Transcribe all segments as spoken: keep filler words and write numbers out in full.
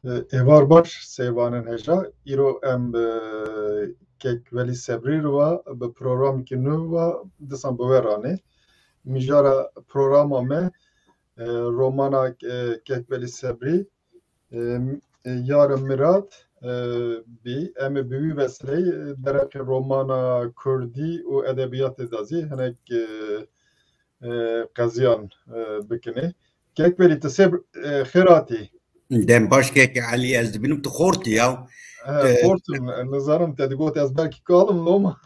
Êvar baş, seyvanên hêja. Îro em bi Kek Welî Sebrî re ve bi programekî nû ve disan bi we ranê. Mijara programa me, e, romana, e, Kek Welî Sebrî, e, e, Yar Mirat, e, bî. Em ê bi wî vesileyî, e, dereqê romana kurdî û edebiyatê de zî hinek, e, e, qeziyan, e, bikinê. Kek Welî, tu sê, e, xêr hatî. Dem baş kek Elî, ez dibînim tu xort î ya. E, E, xort im, e, nizanim te digot ez belkî kal im loma.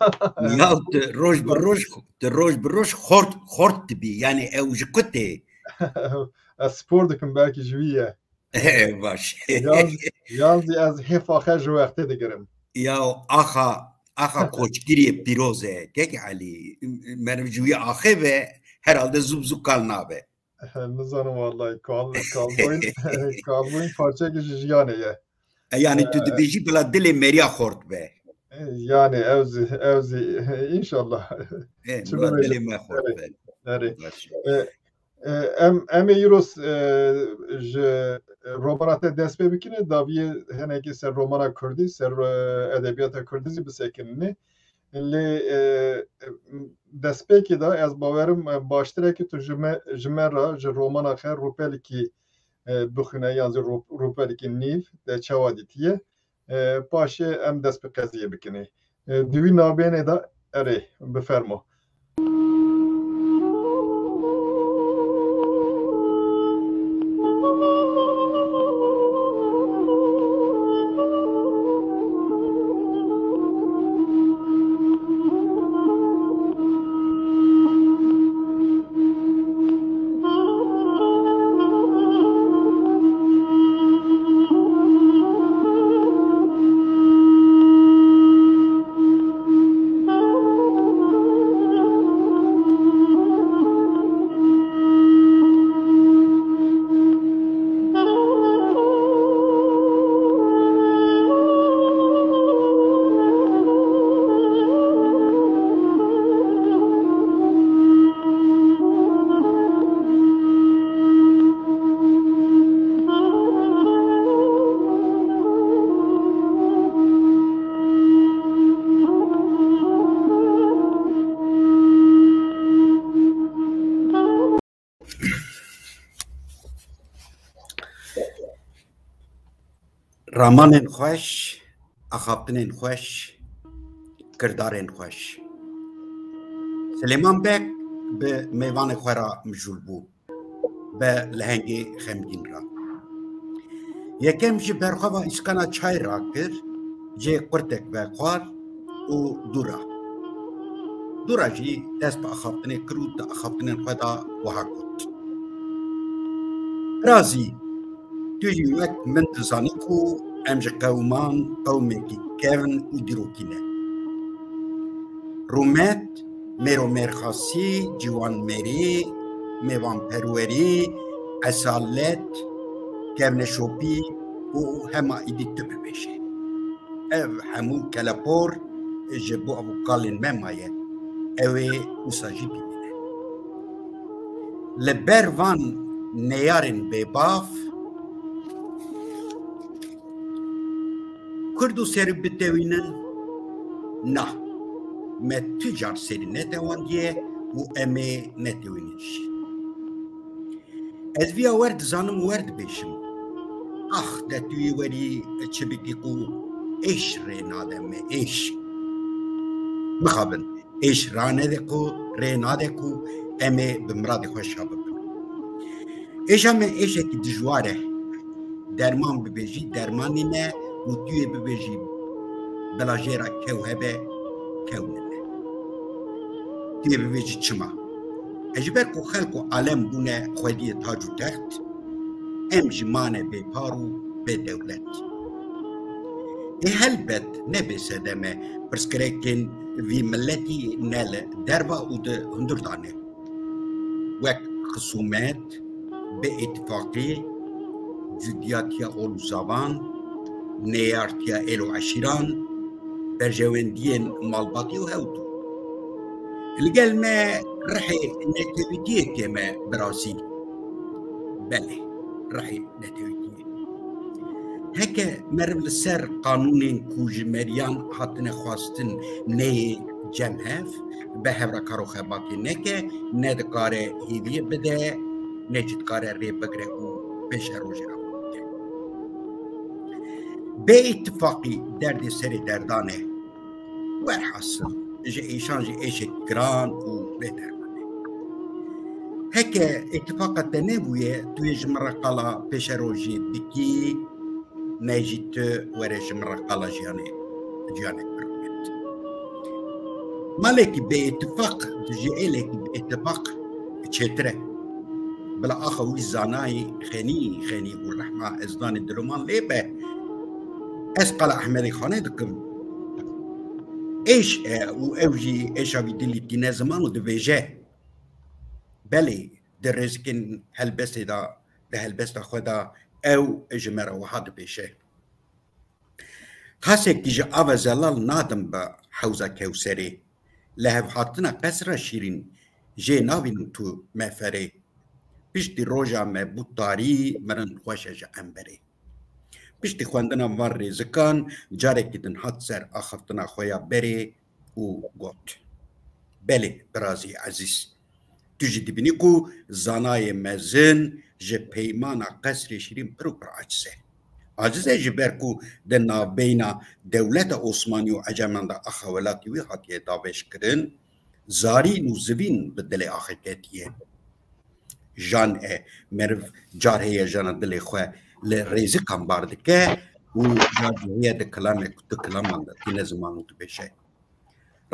Ya tu roj bi roj, tu roj bi roj xort, xort dibî. Yanî ew ji ku tê? Ez spor dikim, belkî ji wî ye. E, baş. Yan, yan zî ez hêfa xwe ji wextê digirim. Ya axa, axa koçgiriyê pîroz e, kek Elî. Meriv ji wî axê ve herhalde zû bi zû kal nabe. Nizanim wallahî, kal, kalbûyîn, kalbûyîn parçekî ji jiyanê ye. E, yanî tu E, dibêjî bila dilê meriya xort be. E, yanî ew zî, ew zî, înşallah. E, Çi bila bibêjim? Dilê me xort Erê, be. Erê. Baş. E, e, em, em ê îro, e, ji romana te dest pê bikinê, daviyê hinekî ser romana kurdî, ser, e, edebiyata kurdî zî bisekinînê. Lê, e, destpêkê de ez bawerim, e, baştir e ki tu ji me, ji me re, ji romana xwe rûpelekî, e, bixwîne yan zî rû-, rûpelekî nîv te çawa dîtiye. E, paşê em dest bi qeziyê bikinê. E, di wî nabênê de erê, bifermo. Ramanên xweş, axaftinên xweş, kirdarên xweş. Silêman Beg bi mêvanê xwe re mijûl bû, bi lehengê xemgîn re. Yekem ji berxwe ve îskana çay rakir, jê qurtek vexwar û dû ra. Dû ra jî dest bi axaftinê kir û di axaftinên xwe de wiha got: Birazî, tu jî wek min dizanî ku em ji qewman qewmekî kevn û dîrokî ne. Rûmet, mêromêrxasî, ciwanmêrî, mêvanperwerî, esalet, kevneşopî û hema îdî tu bibêje. Ev hemû kelepor ji bo ev kalên me maye. Ew ê wisa jî bibîne. Li ber van neyarên bêbav, Kurd û serî bitewînin? Na. Me tu car serî netewandiye û em ê netewînin jî. Ez viya wer dizanim û wer dibêjim. Ax, de tu yê werî çi bikî ku êş rê nade me, êş. Mixabin, êş ranede ku, rê nade ku em ê bi miradê xwe şa bibin. Êşa me êşekî dijwar e. Derman bibêjî, derman nîne û tu yê bibêjî, bila jê re kew hebe, kew nîne. Tu yê bibêjî çima? E, ji ber ku xelk û alem bûne xwediyê tac û text, em jî mane bêpar û bêdewlet. Ê helbet ne bê sedem e, pirsgirêkên vî miletî ne li derva û di hundir de ne. Wek xisûmet, bêîtifaqî, cudiyatiya ol û zavan, neyartiya êl û eşîran, berjewendiyên malbatî û hewdû. Li gel me rihê netewîtiyê tê me birazî. Belê, rihê netewîtiyê. Heke meriv li ser qanûnên ku ji meriyan hatine xwestin neyê cem hev, bi hev re kar û xebatê neke, ne dikare hêviyê bide, ne jî dikare rê bigire û pêşerojê ava bike. Bê îtifaqî derdê serê derdan e. Werhasil, ji êşan jî êşek giran û bêderman e. Heke îtifaqa te nebûye, tu yê ji min re qala pêşerojê dikî, ne jî tu were ji min re qala jiyanê, jiyanek bi rûmet. Malekî bê îtifaq ji êlekî bi îtifaq çêtir e. Bila axa wî zanayî xenî, xenî û rehma ezdanê diloman lê be. Ez qala Ehmedê Xanê dikim. Êş e û ew jî êşa wî dilî tîne ziman û dibêje. Belê, di rêzikên helbestê de, di helbesta xwe de ew ji me re wiha dibêje. Qasekî ji ava zelal nadim bi hewza Kewserê. Li hevhatina qesra şîrîn jê navînim tu meferê. Piştî roja me bû tarî, mirin xweş e ji emberê. Piştî xwendina van rêzikan carekî din hat ser axiftina xwe ya berê û got, Belê, birazî ezîz, tu jî dibînî ku zanayê mezin ji peymana qesrê şîrîn pir û pir aciz e. Aciz e ji ber ku di navbeyna dewleta Osmanî û Eceman de axa welatî wî hatiye dabeşkirin, zarîn û zivîn bi dilê axê ketiye. Jan e, meriv car heye jana dilê xwe li rêzikan bar dike û car jî heye di kilamek, di kilaman de tîne ziman û dibêje.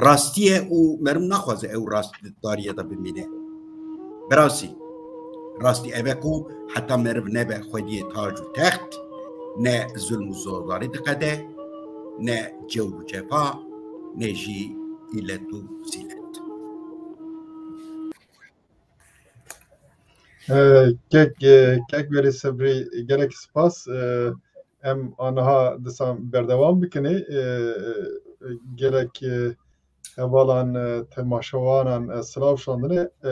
Rastî ye û meriv naxwaze ew rastî di tariyê de bimîne. Birasî, rastî ev e ku heta meriv nebe xwediyê tac û text, ne zulm û zordarî diqede, ne cewr û cefa, ne jî îlet û zîlet. E, kek, e, kek Welî Sebrî, gelek spas. E, em aniha disan berdewam bikin. E, e, gelek, e, hevalan, e, temaşewanan, e, silav şandine. E,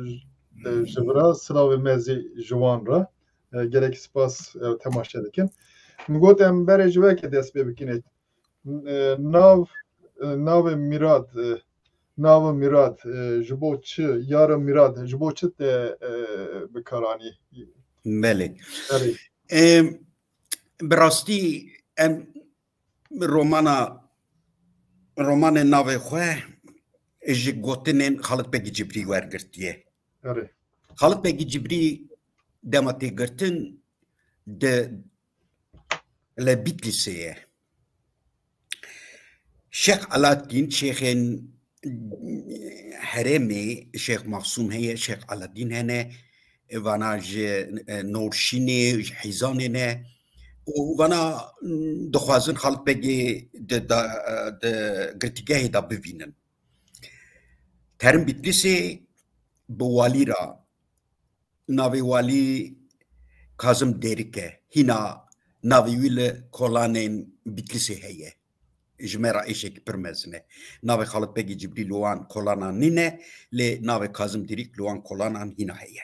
j-, e, ji vira silavê me zî ji wan re. E, gelek spas, e, temaşe dikin. Min got em berê ji weke dest pê bikin. E, nav, e, navê Mîrad, e, navê Mîrad, e, ji bo çi, yara Mîrad, ji bo çi te, e, bi kar anî? Belê. Belê. E, bi rastî em romana, romanê navê xwe ji gotinên Xalit Begî Cibrî wergirtiye. Erê. Xalit Begî Cibrî dema tê girtin di li Bîtlîsê ye. Şêx Aladîn, şêxên herêmê, Şêx Maxsûm heye, Şêx Aladîn hene, vana ji, e, Norşînê, ji Hîzanê ne. Û vana, m, dixwazin Xalit Begê di, da, di girtîgehê de bibînin. Terin Bîtlîsê bi walî re, navê walî Kazim Dêrik e. Hîna navê wî li kolanên Bîtlîsê heye. Ji me re êşekî pir mezin e. Navê Xalit Begî Cibrî li wan kolanan nîne, lê navê Kazim Dêrik li wan kolanan hîna heye.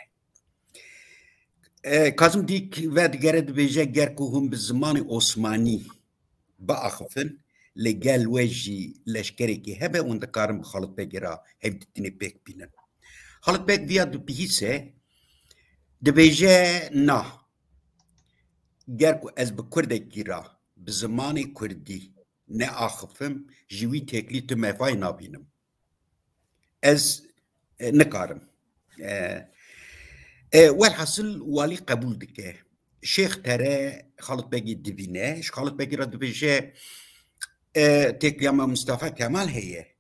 E, Kazim Dêrik vedigere dibêje, ger ku hûn bi zimanê Osmanî biaxifin, lê gel we jî leşkerekî hebe, hûn dikarin bi Xalit Begê re hevdîtinê pêk bînin. Xalit Beg viya dibihîse, dibêje, na, ger ku ez bi kurdekî re bi zimanê kurdî neaxifim, ji wî têkilî tu mefayê nabînim. Ez, e, nikarim. E, e, welhasil walî qebûl dike. Şêx Tere Xalit Begî dibîne, ji Xalit Begî re dibêje, e, têkiliya me Mustafa Kemal heye.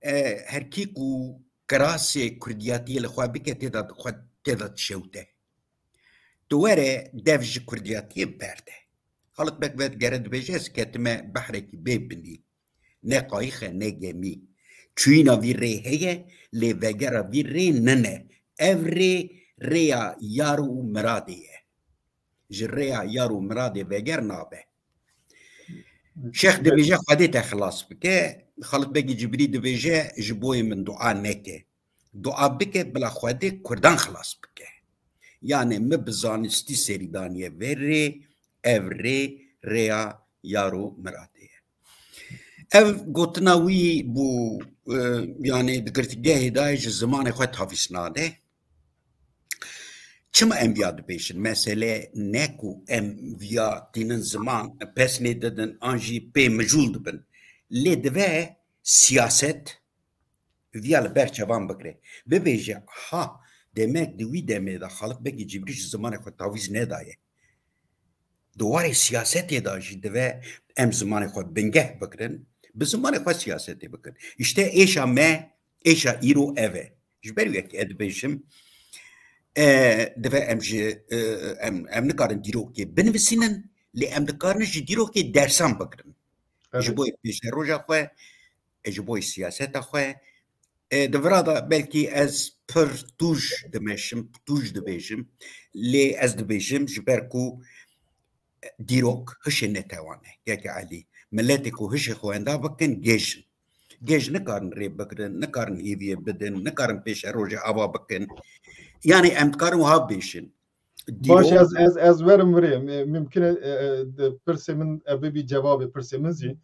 E, her kî ku kirasê kurdiyatiyê li xwe bike, tê de xwe, tê de dişewite. Tu were dev ji kurdiyatiyê berde. Xalit Beg vedigere dibêje, ez ketime behrekî bê binî. Ne qayîx e, ne gemî. Çûyîna vî rê heye, lê vegera vî rê nine. Ev rê, rêya yar û miradê ye. Ji rêya yar û miradê veger nabe. Şêx dibêje, Xwedê te xilas bike. Xalit Begî Cibrî dibêje, ji boyê min dua neke. Dua bike, bila Xwedê kurdan xilas bike. Yanê min bi zanistî serî daniye vê rê, Ev rê rêya Yaro Miradê ye. Ev gotina wî bû, e, yanî di girtîgehê de ji zimanê xwe tavîz nade. Çima em viya dibêjin? Mesele ne ku em viya tînin ziman, pesnê didin an jî pê mijûl dibin. Lê dive siyaset viya li ber çavan bigire. Bibêje, ha, demek di wî demê de Xaliq Bekî Cibrî ji zimanê xwe tavîz nedaye. Di warê siyasetê de jî dive em zimanê xwe bingeh bigirin, bi zimanê xwe siyasetê bikin. Îşte êşa me, êşa îro ev e. Ji ber wê ez dibêjim, e, dive em ji, e, em, em nikarin dîrokê binivîsînin, lê em dikarin ji dîrokê dersan bigirin. Ji Evet. bo pêşeroja xwe, e, ji bo siyaseta xwe. E, di vira de belkî ez pir tûj dimeşim, tûj dibêjim, lê ez dibêjim ji ber ku dîrok hişê netewan e. Keke Elî, miletê ku hişê xwe wenda bikin, gêj in. Gêj nikarin rê bigirin, nikarin hêviyê bidin, nikarin pêşerojê ava bikin. Yanî em dikarin wiha bêjin. Baş, Dîrok ez, ez, ez werim virê. Mê-, mimkun e, e, e, de pirsê min, e, bibî cevabê pirsê min zî.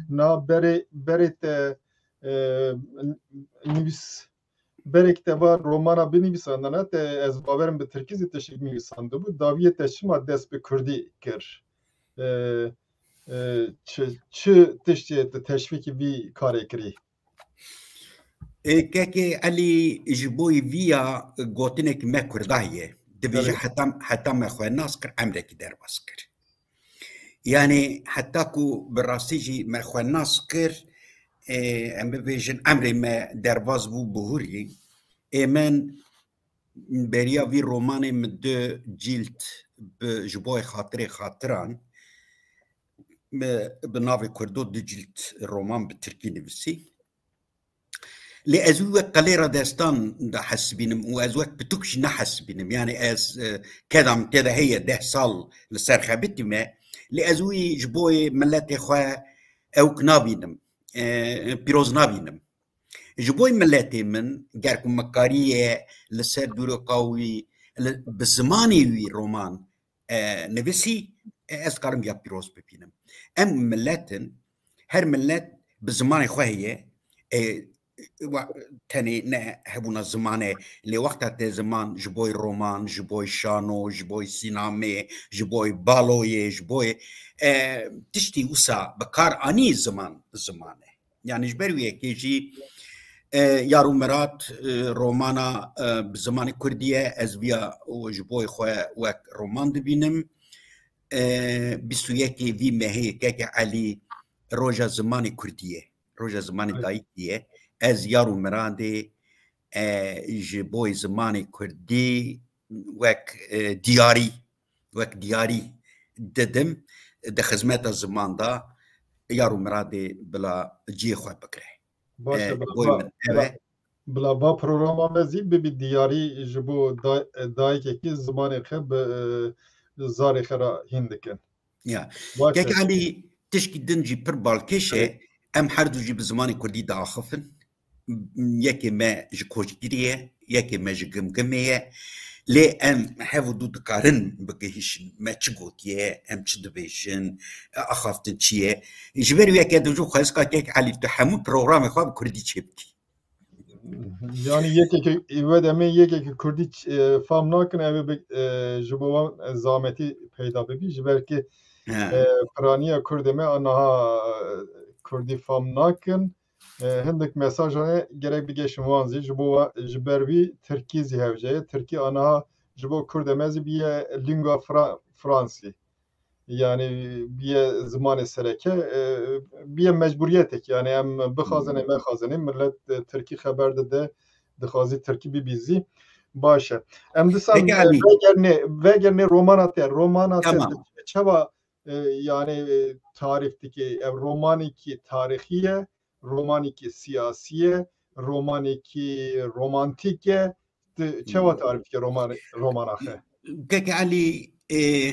Na berê, berê te, e, n-, nivîs, berê te va romana binivîsandana te, ez bawerim bi tirkî zî tiştek nivîsandibû. Dawiyê te çima dest bi kurdî kir? E, e, çi, çi tiştê te teşvîkî vî karê kirî? Ê, kekê Elî, ji bo vî ya gotinek me Kurda heye. Dibêje Evet. heta, heta me xwe nas kir, emrekî derbas kir. Yani heta ku bi rastî jî me xwe nas kir, ê, em bibêjin emrê me derbas bû bihurî. Ê, min beriya vî romanê min du cîld bi, ji bo xatirê xatiran, bi, bi navê Kurdo du cîld roman bi tirkî nivîsî. Lê ez wî wek qelêra destan de hesibînim û ez wek pituk jî nehesibînim. Yani ez, e, keda min tê de heye deh sal li ser xebitîme. Lê ez wî ji bo yê miletê xwe ewk nabînim. E, pîroz nabînim. Ji bo miletê min, ger ku me kariye li ser dûroka wî, li, bi zimanê wî roman, e, nivîsî, e, ez karim ya pîroz bibînim. Em milet in, her milet bi zimanê xwe heye, e, wa-, tenê ne hebûna zimanê, lê wexta te ziman ji bo roman, ji bo şano, ji bo sînamê, ji bo baloyê, ji bo, e, tiştî wisa bi kar anî ziman, ziman e. Yani ji ber wî yekê jî, e, Yar û Mirat, e, romana, e, bi zimanê kurdî ye, ez viya û ji bo xwe wek roman dibînim. E, bîst û yekê vî mehê keke Elî roja zimanê kurdî ye. Roja zimanê Evet. dayikî ye. Ez Yar û Miradê, e, ji bo zimanê kurdî wek, e, diyarî, wek diyarî didim, di xizmeta ziman de Yar û Miradê bila cihê xwe bigire. Baş e, E, bila boy va, min ev bila, e. bila va programa me zî bibî diyarî ji bo day-, dayikekî zimanê xe bi, e, zarê xe re hîn dikin. Ya. Baş Kek e. Elî, tişkî din jî pir balkêş e. Evet. Em her du jî bi zimanê kurdî diaxifin. Yekê me ji Koçgirî ye, yekê me ji Gimgimê ye. Lê em hev û du dikarin bigihîşin me çi gotiye, em çi dibêjin, axaftin çi ye. Ji ber wê yekê dibêjim xwezika Kek Elî, tu hemû programê xwe bi kurdî çêbikî. Yani yekekî, we demê yekekî kurdî ç-, e, fam nakin, ev ê bi, e, ji bo wan, e, zametî peyda bibî. Ji ber ki, He. e, piraniya kurdê me aniha, e, kurdî fam nakin. E, hindik mesajan e gerek bigihîşim wan zî. Ji bo wa-, ji ber wî tirkî zî hewce ye. Tirkî aniha ji bo kurdê me zî biye lingua fra-, fransî. Yani biye zimanê sereke, e, biye mecburiyetek. Yani em bixwazin, em mexwazin, millet, e, tirkî xeber dide, dixwazî tirkî bibî zî. Baş e. Em disan, Peki e, Elî. vegernê, vegernê romana te, romana te Tamam. çawa, e, yani, e, tarîf dike? Ev romanekî tarîxî ye, romanekî siyasî ye, romanekî romantîk e. Tu çawa tarîf dike roman-, romana xe? Kek Elî, e,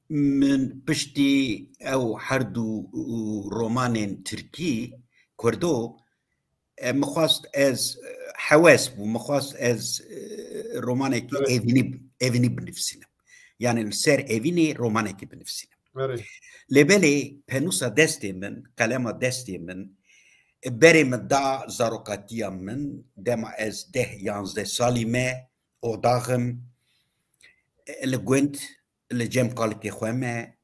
min piştî ew her du romanên tirkî, kurdo, e, min xwest ez, e, hewes bû, min xwest ez, e, romanekî Evet. evînî, evînî binivîsînim. Yani li ser evînê romanekî binivîsînim. Lê belê penûsa destê min, qelema destê min, berê min da zarokatiya min, dema ez deh yanzdeh salî me, odaxim, li gund, li cem kalikê xwe me,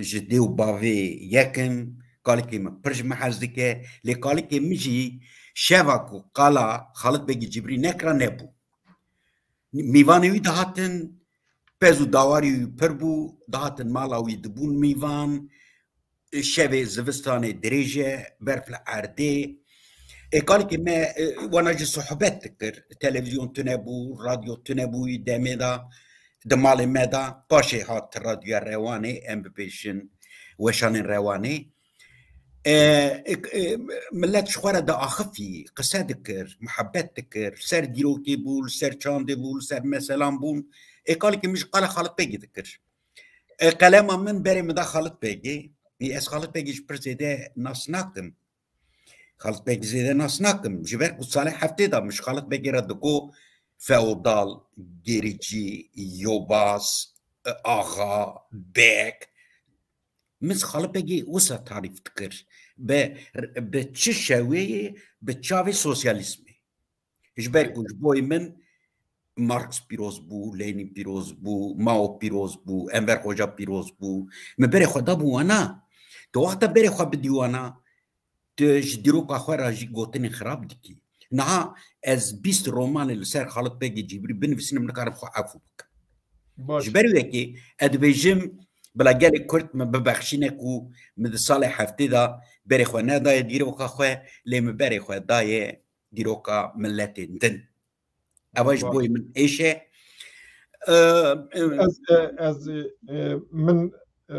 ji dê û bavê yekim, kalikê min pir ji min hez dike, lê kalikê min jî şeva ku qala Xalit Begî Cibrî nekira nebû. Mîvanê wî dihatin, pez û dawarî wî pir bû, dihatin mala wî dibûn mîvan, şevê zivistanê dirêj e, berf li erdê. Ê, kalikê me, e, wana jî sohbet dikir. Televîzyon tune bû, radyo tune bû wî demê de, di malê me de. Paşê hat radyoya Rewanê, em bibêjin weşanên Rewanê. E, e, e, millet ji xwe re diaxifî, qise dikir, muhebbet dikir, ser dîrokê bû, li ser çandê bû, li ser meselan bûn. Ê, kalikê min ji qala Xalit Begî dikir. E, qelema min berê min da Xalit Begê. Ê, ez Xalit Begî ji pir zêde nas nakim. Xalit Begî zêde nas nakim. Ji ber ku salê heftê de min ji Xalit Begî re digo feodal, gericî, yobaz, e, axa, beg. Min Xalit Begî wisa tarîf dikir. Bi, bi çi şeweyê, bi çavê sosyalîzmê. Ji ber ku ji boyê min Marx pîroz bû, Lenin pîroz bû, Mao pîroz bû, Enver Xoca pîroz bû. Min berê xwe dabû wana. Tu wexta berê xwe bidî wana, tu ji dîroka xwe re jî gotinên xirab dikî. Niha ez bîst romanê li ser Xalit Begê Cibrî binivîsînim, nikarim xwe efû bikim. Baş. Ji ber wekî ez dibêjim, bila gelê Kurd min bibexşîne ku min di salê heftê de berê xwe nedaye dîroka xwe, lê min berê xwe daye dîroka miletên din. Eva ji boyê min êş e. E, e, Ez, e, ez, e, e, min, e,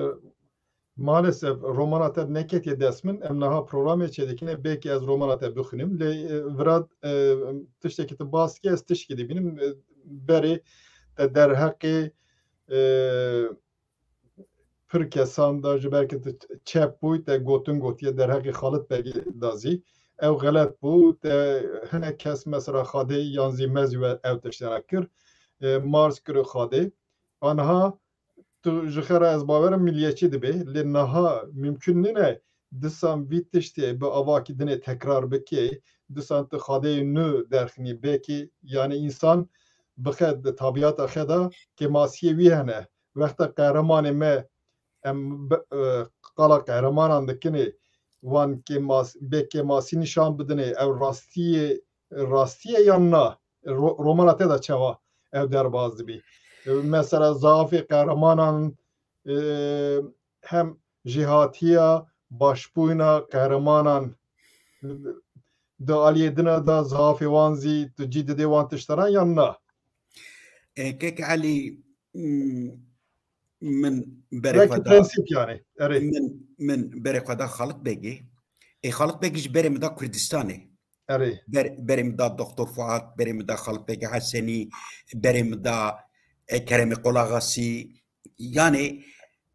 maalesef romana te neketiye dest min. Em niha programê çêdikine, belkî ez romana te bixwînim. Lê, e, vira, e, tiştekî tu bas dikî, ez tiştekî dibînim. E, berê te derheqê, e, pir kesan de ji ber ku tu çep bûyî, te gotin gotiye derheqê Xalit Begî de zî. Ew xelet bû, te hinek kes mesela Xadê yan zî Mezî we ew tiştera kir. E, Marx kir û Xadê. Aniha tu ji xwe re ez bawer im milliyetçî dibê, lê niha mimkun nîne disan vî tiştê bi avakî dinê tekrar bikê, disan tu Xadeyê nû derxinî, belkî, yani, însan bixe di tabiyata xe de kêmasiyê wî hene. Wexta qehremanê me, em bi, e, qala qehremanan dikinê, wan kêmas-, bê kêmasî nîşan bidinê, ew rastiyê, rastî ye yan na? Ro-, romana te de çawa ew derbas dibî? E, mesela zaafê qehremanan, e, hem jêhatiya, başbûyîna qehremanan, di aliyê din de zaafê wan zî tu cî didê wan tişteran yan na? E, Kek Elî, mm, min berê Belkî xwe da, prensîp yani. Erê. Min, min berê xwe da Xalit Begê. Ê, Xalit Begî ji berê min da Kurdistanê. Erê. Ber-, berê min da Doktor Fuat, berê min da Xalit Begî Hesenî, berê min da, e, Keremê Qolaxasî. Yani,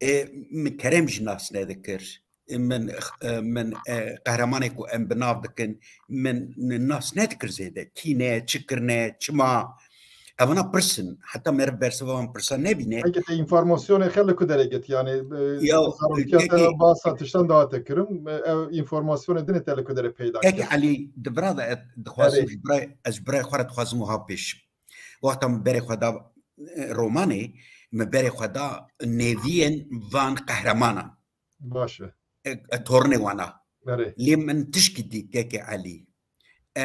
e, min Kerem jî nas nedikir. E, min, e, min, e, qehremanê ku em bi nav dikin, min nas nedikir zêde. Kî ne, çi kirine, çima? Evana pirsin. Heta meriv bersiva van pirsa nebîne. Peki te informasyonê xwe li ku derê girt? Yani, e, Ya, zarokiya te kekê, basa tiştan dihate kirin. E, ev informasyonê dinê te li ku derê peyda kir? Kekê Elî, di vira de ez dixwazim Erê. ji birayê, ez ji birayê xwe re dixwazim wiha bêjim. Wexta min berê xwe da, e, romanê, min berê xwe da nêviyên van qehremanan. Baş e. E, e, tornê wana. Erê. Lê min tişkî dî, Kekê Elî. E,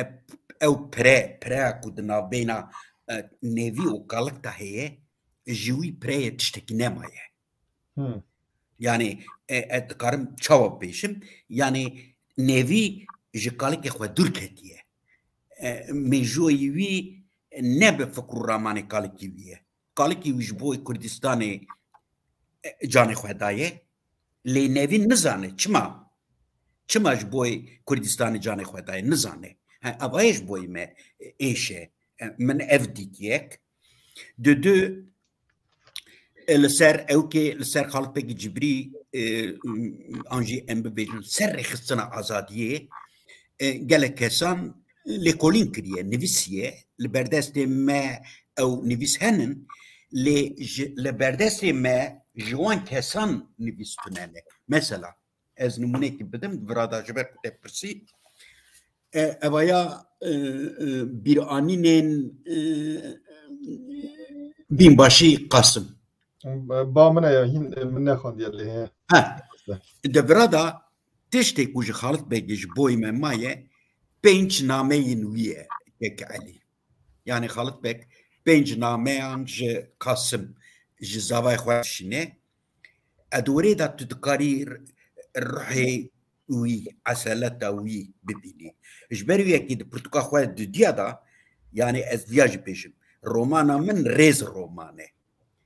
ew pire, pireya ku di navbeyna, e, nêvî û kalik de heye, ji wî pireyê tiştekî nemaye. Hmm. Yani, e, e, dikarim çawa bêjim? Yani, nêvî ji kalikê xwe dûr ketiye. E, mêjoyî wî ne bi fikr û ramanê kalikî wî ye. Kalikî wî ji bo Kurdistanê, e, canê xwe daye. Lê nêvî nizane çima. Çima ji bo Kurdistanê canê xwe daye, nizane. Ha, eva ye ji bo me, e, êş e. E, min ev dît yek. Di du, e, li ser ewkê, li ser Xalit Begî Cibrî, e, an jî em bibêjin, ser rêxistina azadiyê, e, gelek kesan lêkolîn kiriye, nivîsiye, li berdestê me ew nivîs henin, Lê ji, li berdestê me ji wan kesan nivîs tune ne. Mesela, ez nimûnekî bidim, di vira de ji ber ku te pirsî, e, evaya, e, e, bîranînên, e, Bînbaşî Qasim. Ba min e ya, hîn, e, min nexwendiye lê, he. Ha. Di vira de tiştê ku ji Xalit Begê ji boyê me maye, pênc nameyên wî ye, Kek Elî. Yani Xalit Beg pênc nameyan ji Qasim, ji zavayê xwe dişîne. E, di wêrê de tu dikarî r-, ruhê wî, eseleta wî bibînî. Ji ber wî yekî di pirtûka xwe dudiya de, yani ez diya jî bêjim, romana min rêz roman e.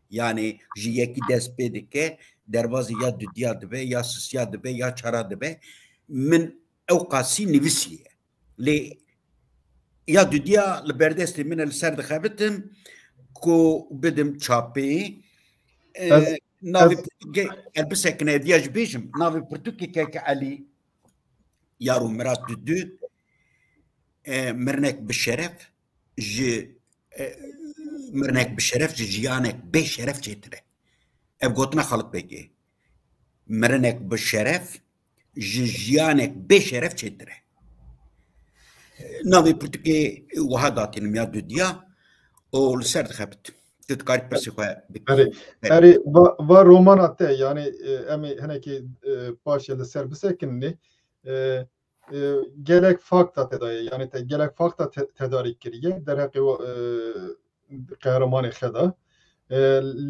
Yani ji yekî dest pê dike, derbazî ya dudiya dibe, ya sisiya dibe, ya çara dibe. Min ew qasî nivîsiye. Lê ya dudiya li ber destê min e, li ser dixebitim ku bidim çapê. E, Ez, navê ez pirtûkê, ez bisekine, diya jî bêjim, navê pirtûkê Keke Elî, Yar û Mirat Dudu, e, mirinek bi şeref ji, e, mirinek bi şeref ji jiyanek bê şeref çêtir e. Ev gotina Xalit Begê. Mirinek bi şeref ji jiyanek bê şeref çêtir e. Navê pirtûkê wiha datînim ya dudiya û li ser dixebit. Tu dikarî pirsê xwe bikî. Erê, Erê. erê, va, va romana te, yani, e, em ê hinekî, e, paşê li ser bisekinî, e, e, gelek fakta te daye, yani te gelek fakta te, tedarîk kiriye, derheqê wa, e, qehremanê xwe de. E,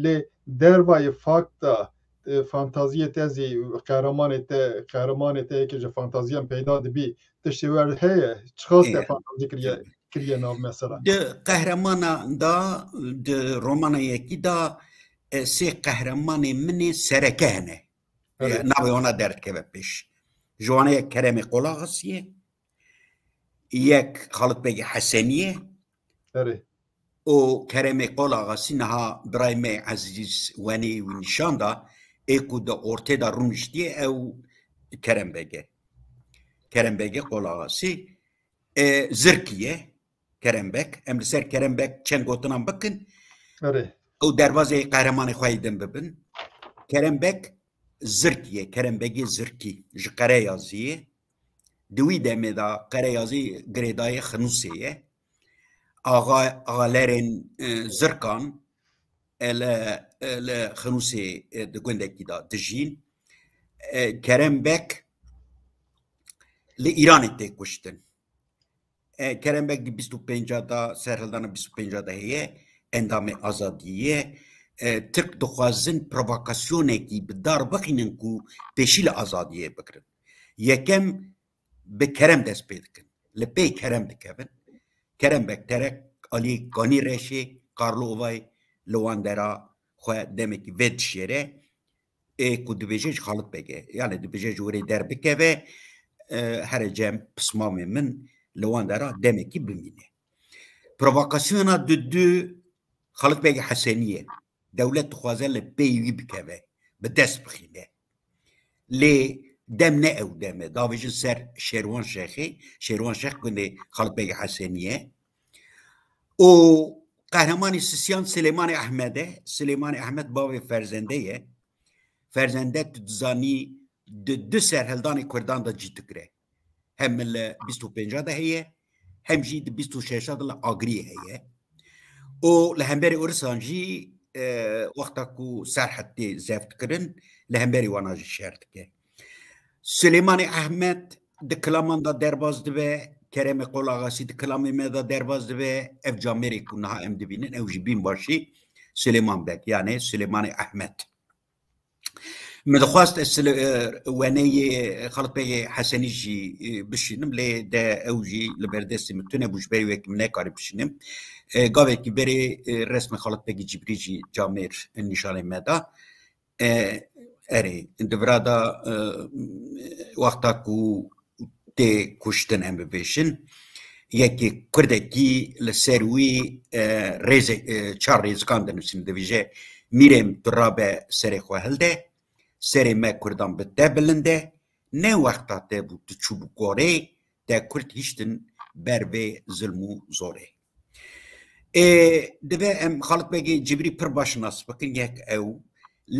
lê dervayê fakta, e, fantaziyê te zî qehremanê te, qehremanê te yekê ji fantaziyan peyda dibî, tiştê wer heye, çiqas te Ê, fantazî kiriye, ê. kiriye nav mesela. Di qehremana da, di romana yekî da, e, sê qehremanê min ê sereke hene. Erê. E, navê wana derdikeve pêş. Ji wana yek Keremê Qolaxasî ye, yek Xalit Begê Hesenî ye. Erê. Û Keremê Qolaxasî niha birayê me Ezîz wenê wî nîşan da, ê ku di ortê de rûniştiye ew Kerem Beg e. Kerem Begê Qolaxasî, e, Zirkî ye. Kerem Beg. Em li ser Kerem Beg çend gotinan bikin. Erê. Ew derbazê qehremanê xwe yê din bibin. Kerem Beg Zirkî ye. Kerem Begê Zirkî. Ji Qereyazî ye. Di wî demê de Qereyazî girêdayê Xinûsê ye. Axa-, axalerên, e, Zirkan, e, li, e, li Xinûsê, e, di gundekî de dijîn. E, Kerem Beg li Îranê tê kuştin. E, Kerem Beg di bîst û pênca de, serhildana bîst û pênca de heye, endamê azadiyê ye. E, Tirk dixwazin provokasyonekî bi dar bixînin ku pêşî li azadiyê bigirin. Yekem bi Kerem dest pê dikin. Li pey Kerem dikevin. Kerem Beg terek alî Kanî Reşê, Karlovayê li wan dera xwe demekî vedişêre. Ê ku dibêje ji Xalit Beg e. Yani dibêje ji wêrê derbikeve, e, here cem pismamê min li wan dera demekî bimîne. Provokasyona dudu Xalit Begê Hesenî ye. Dewlet dixwaze li pey wî bikeve, bi dest bixîne. Lê dem ne ew dem e. Davêjin ser Şêrwan Şêxê, Şêrwan Şêx gundê Xalit Begê Hesenî ye. Û qehremanê sisiyan Silêmanê Ehmed e. Silêmanê Ehmed bavê Ferzende ye. Ferzende, tu dizanî, di du serhildanê Kurdan de cî digire. Hem li bîst û pênca de heye, hem jî di bîst û şeşa de li Agiriyê heye. Û li hemberî Urisan jî, e, wexta ku Serhed tê zeft kirin, li hemberî wana jî şer dike. Silêmanê Ehmed di kilaman de derbas dibe, Keremê Qolaxasî di kilamê me de derbas dibe, ev camêrê ku niha em dibînin, ew jî bînbaşî Silêman Beg, yani Silêmanê Ehmed. Min dixwast ez li, e, weneyê Xalit Begê Hesenî jî, e, bişînim, lê de ew jî li ber destê min tune bû, ji ber wê min nekarî bişînim. E, gavekî berê, e, resmê Xalit Begê Cibrî jî camêr nîşanê me da. E, erê, di vira de, e, wexta ku tê kuştin, em bibêjin, yekê Kurdekî li ser wî, e, rêze-, e, çar rêzikan dinivîsîne, dibêje, Mîrê min, tu rabe serê xwe hilde, serê me Kurdan bi te bilind e, ne wexta te bû tu çûbû gorê, te Kurd hiştin ber vê zilm û zorê. Ê, divê em Xalit Begê Cibrî pir baş nas bikin, yek ew.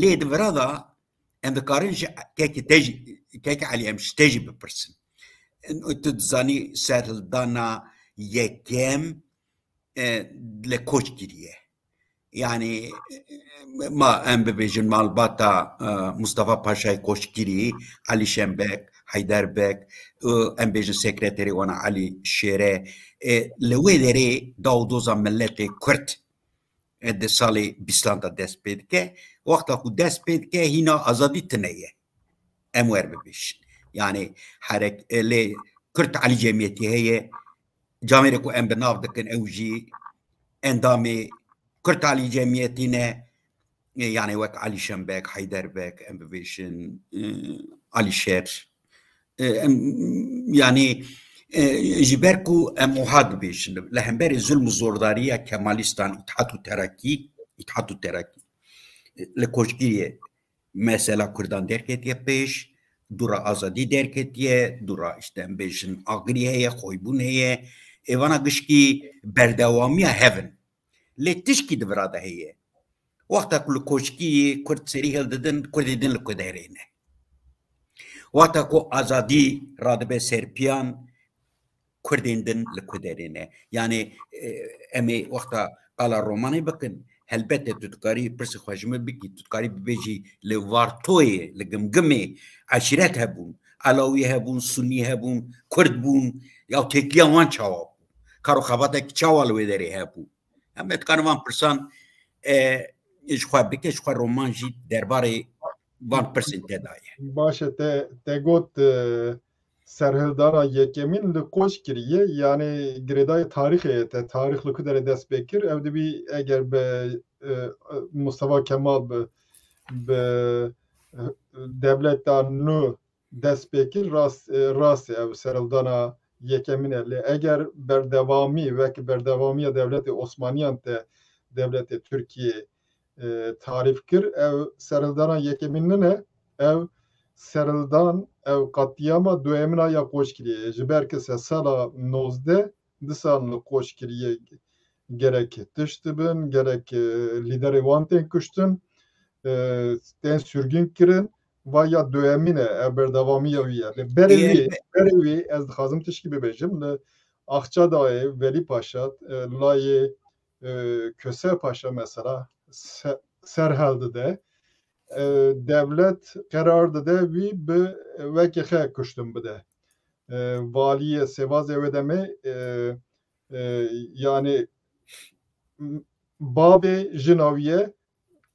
Lê di vira de em dikarin ji kekê te jî, kekê Elî em ji te jî bipirsin. Tu dizanî serhildana yekem, e, li Koçgirî ye. Yani, e, ma em bibêjin malbata, e, Mustafa Paşayê Koçgirî, Elî Şenbek, Heyder Bek, e, em bêjin sekreterê wana Elî Şêre, e, li wê derê daw doza miletê Kurd, e, di salê bîstan de dest pê dike. Wexta ku dest pê dike, hîna azadî tune ye. Em wer bibêjin. Yani, herek-, e, lê Kurd Elî Cemiyetî heye, camêrê ku em bi nav dikin, ew jî endamê Kurd Elî Cemiyetî ne, e, yani wek Elî Şenbek, Heyder Bek, em bibêjin, e, Elî Şer. E, em, yani, e, ji ber ku em wiha dibêjin, li hemberî zulm û zordariya Kemalîstan, Îtihat û Terakî, Îtihat û Terakî, e, li Koçgiriyê mesela Kurdan derketiye pêş, dûra azadî derketiye, dûra, işte, em bêjin, agirî heye, xoybûn heye. Ê vana gişkî berdewamiya hev in. Lê tişkî di vira de heye. Wexta ku li Koçkî Kurd serî hildidin, Kurdê din li ku derê ne. Wexta ku azadî radibe ser piyan, Kurdên din li ku derê ne. Yani, e, em ê wexta qala romanê bikin, helbete tu dikarî pirsê xwe ji min bikî, tu dikarî bibêjî li Vartoyê, li Gimgimê eşîret hebûn, Elawî hebûn, Sunî hebûn, Kurd bûn, ya têkiliya wan çawa bû? Kar û xebatek çawa li wê derê hebû? Em ê dikarin van pirsan, e, ji xwe bike, ji xwe roman jî derbarê van pirsên te daye. Baş e, te, te got, e, serhildana yekemîn li Qoçgiriyê, yani girêdayê tarîxê ye te, tarîx li ku derê dest pê kir, ew dibî eger bi, e, Mustafa Kemal bi, bi, e, dewleta nû dest pê kir, rast, e, rast e, ew serhildana yekemîn e. Lê eger berdewamî, wek berdewamiya dewletê Osmaniyan te dewletê Tirkiyê, e, tarîf kir, ew serhildana yekemîn nine, ew serhildan, ew qetlîama duyemîn a ya Qoçgiriyê ye. Ji ber ke se sala nozdeh disan li Qoçgiriyê gerek tişt dibin, gerek, e, lîderê wan tên kuştin, e, tên sürgün kirin, va ya duyemîn e, ev berdewamiya wî ye. Lê berê wî, berê wî ez dixwazim tişkî bibêjim, li Axçadayê Velî Paşa, e, layê, e, Köse Paşa mesela se-, serhildide, e, dewlet qerar dide wî bi wekî xe kuştin bide. E, valiyê Sêvazê wê demê, e, e, yani m-, bavê jina wî ye,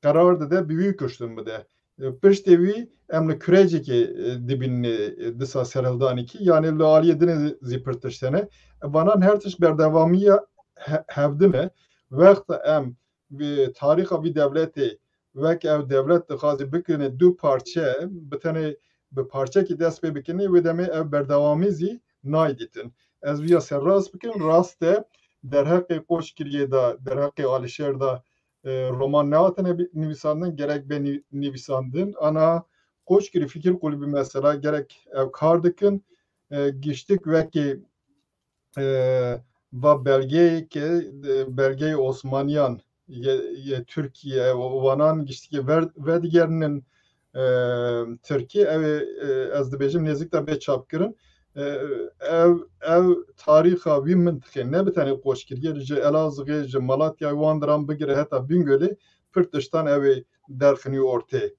qerar dide bi wî kuştin bide. E, piştê wî em li Kurecikê, e, dibînin, e, disa serhildanekî, yani li aliyê din zî pir tişt hene. E, vanan her tişt berdewamiya he-, hevdin e. Wexta em bi tarîxa vî dewletê, wek ew dewlet dixwaze bikine du parçe, bi tenê bi parçekî dest pê bikine, wê demê ev berdewamî zî nayê dîtin. Ez vîya serrast bikim, rast e, derheqê Qoçgiriyê de, derheqê Alîşêr de, e, roman nehatine bi-, nivîsandin, gerek bê nî-, nîvîsandin. Ana Qoçgirî Fikir Kulübü mesela gerek ev kar dikin, e, giştik wekî, e, va belgeyê ke, e, belgeyê Osmaniyan yê, yê Tirkiye, e, wanan giştikê ver-, vedigerinin, e, Tirkiye, ew ê, e, ez dibêjim nêzik de bê çapkirin. E, ev, ew tarîxa vî mintiqê ne bi tenê Qoçgiriyê, ji Elazığê, ji Malatya, wan diran bigire heta Bingölê pir tiştan ew ê derxinî ortê.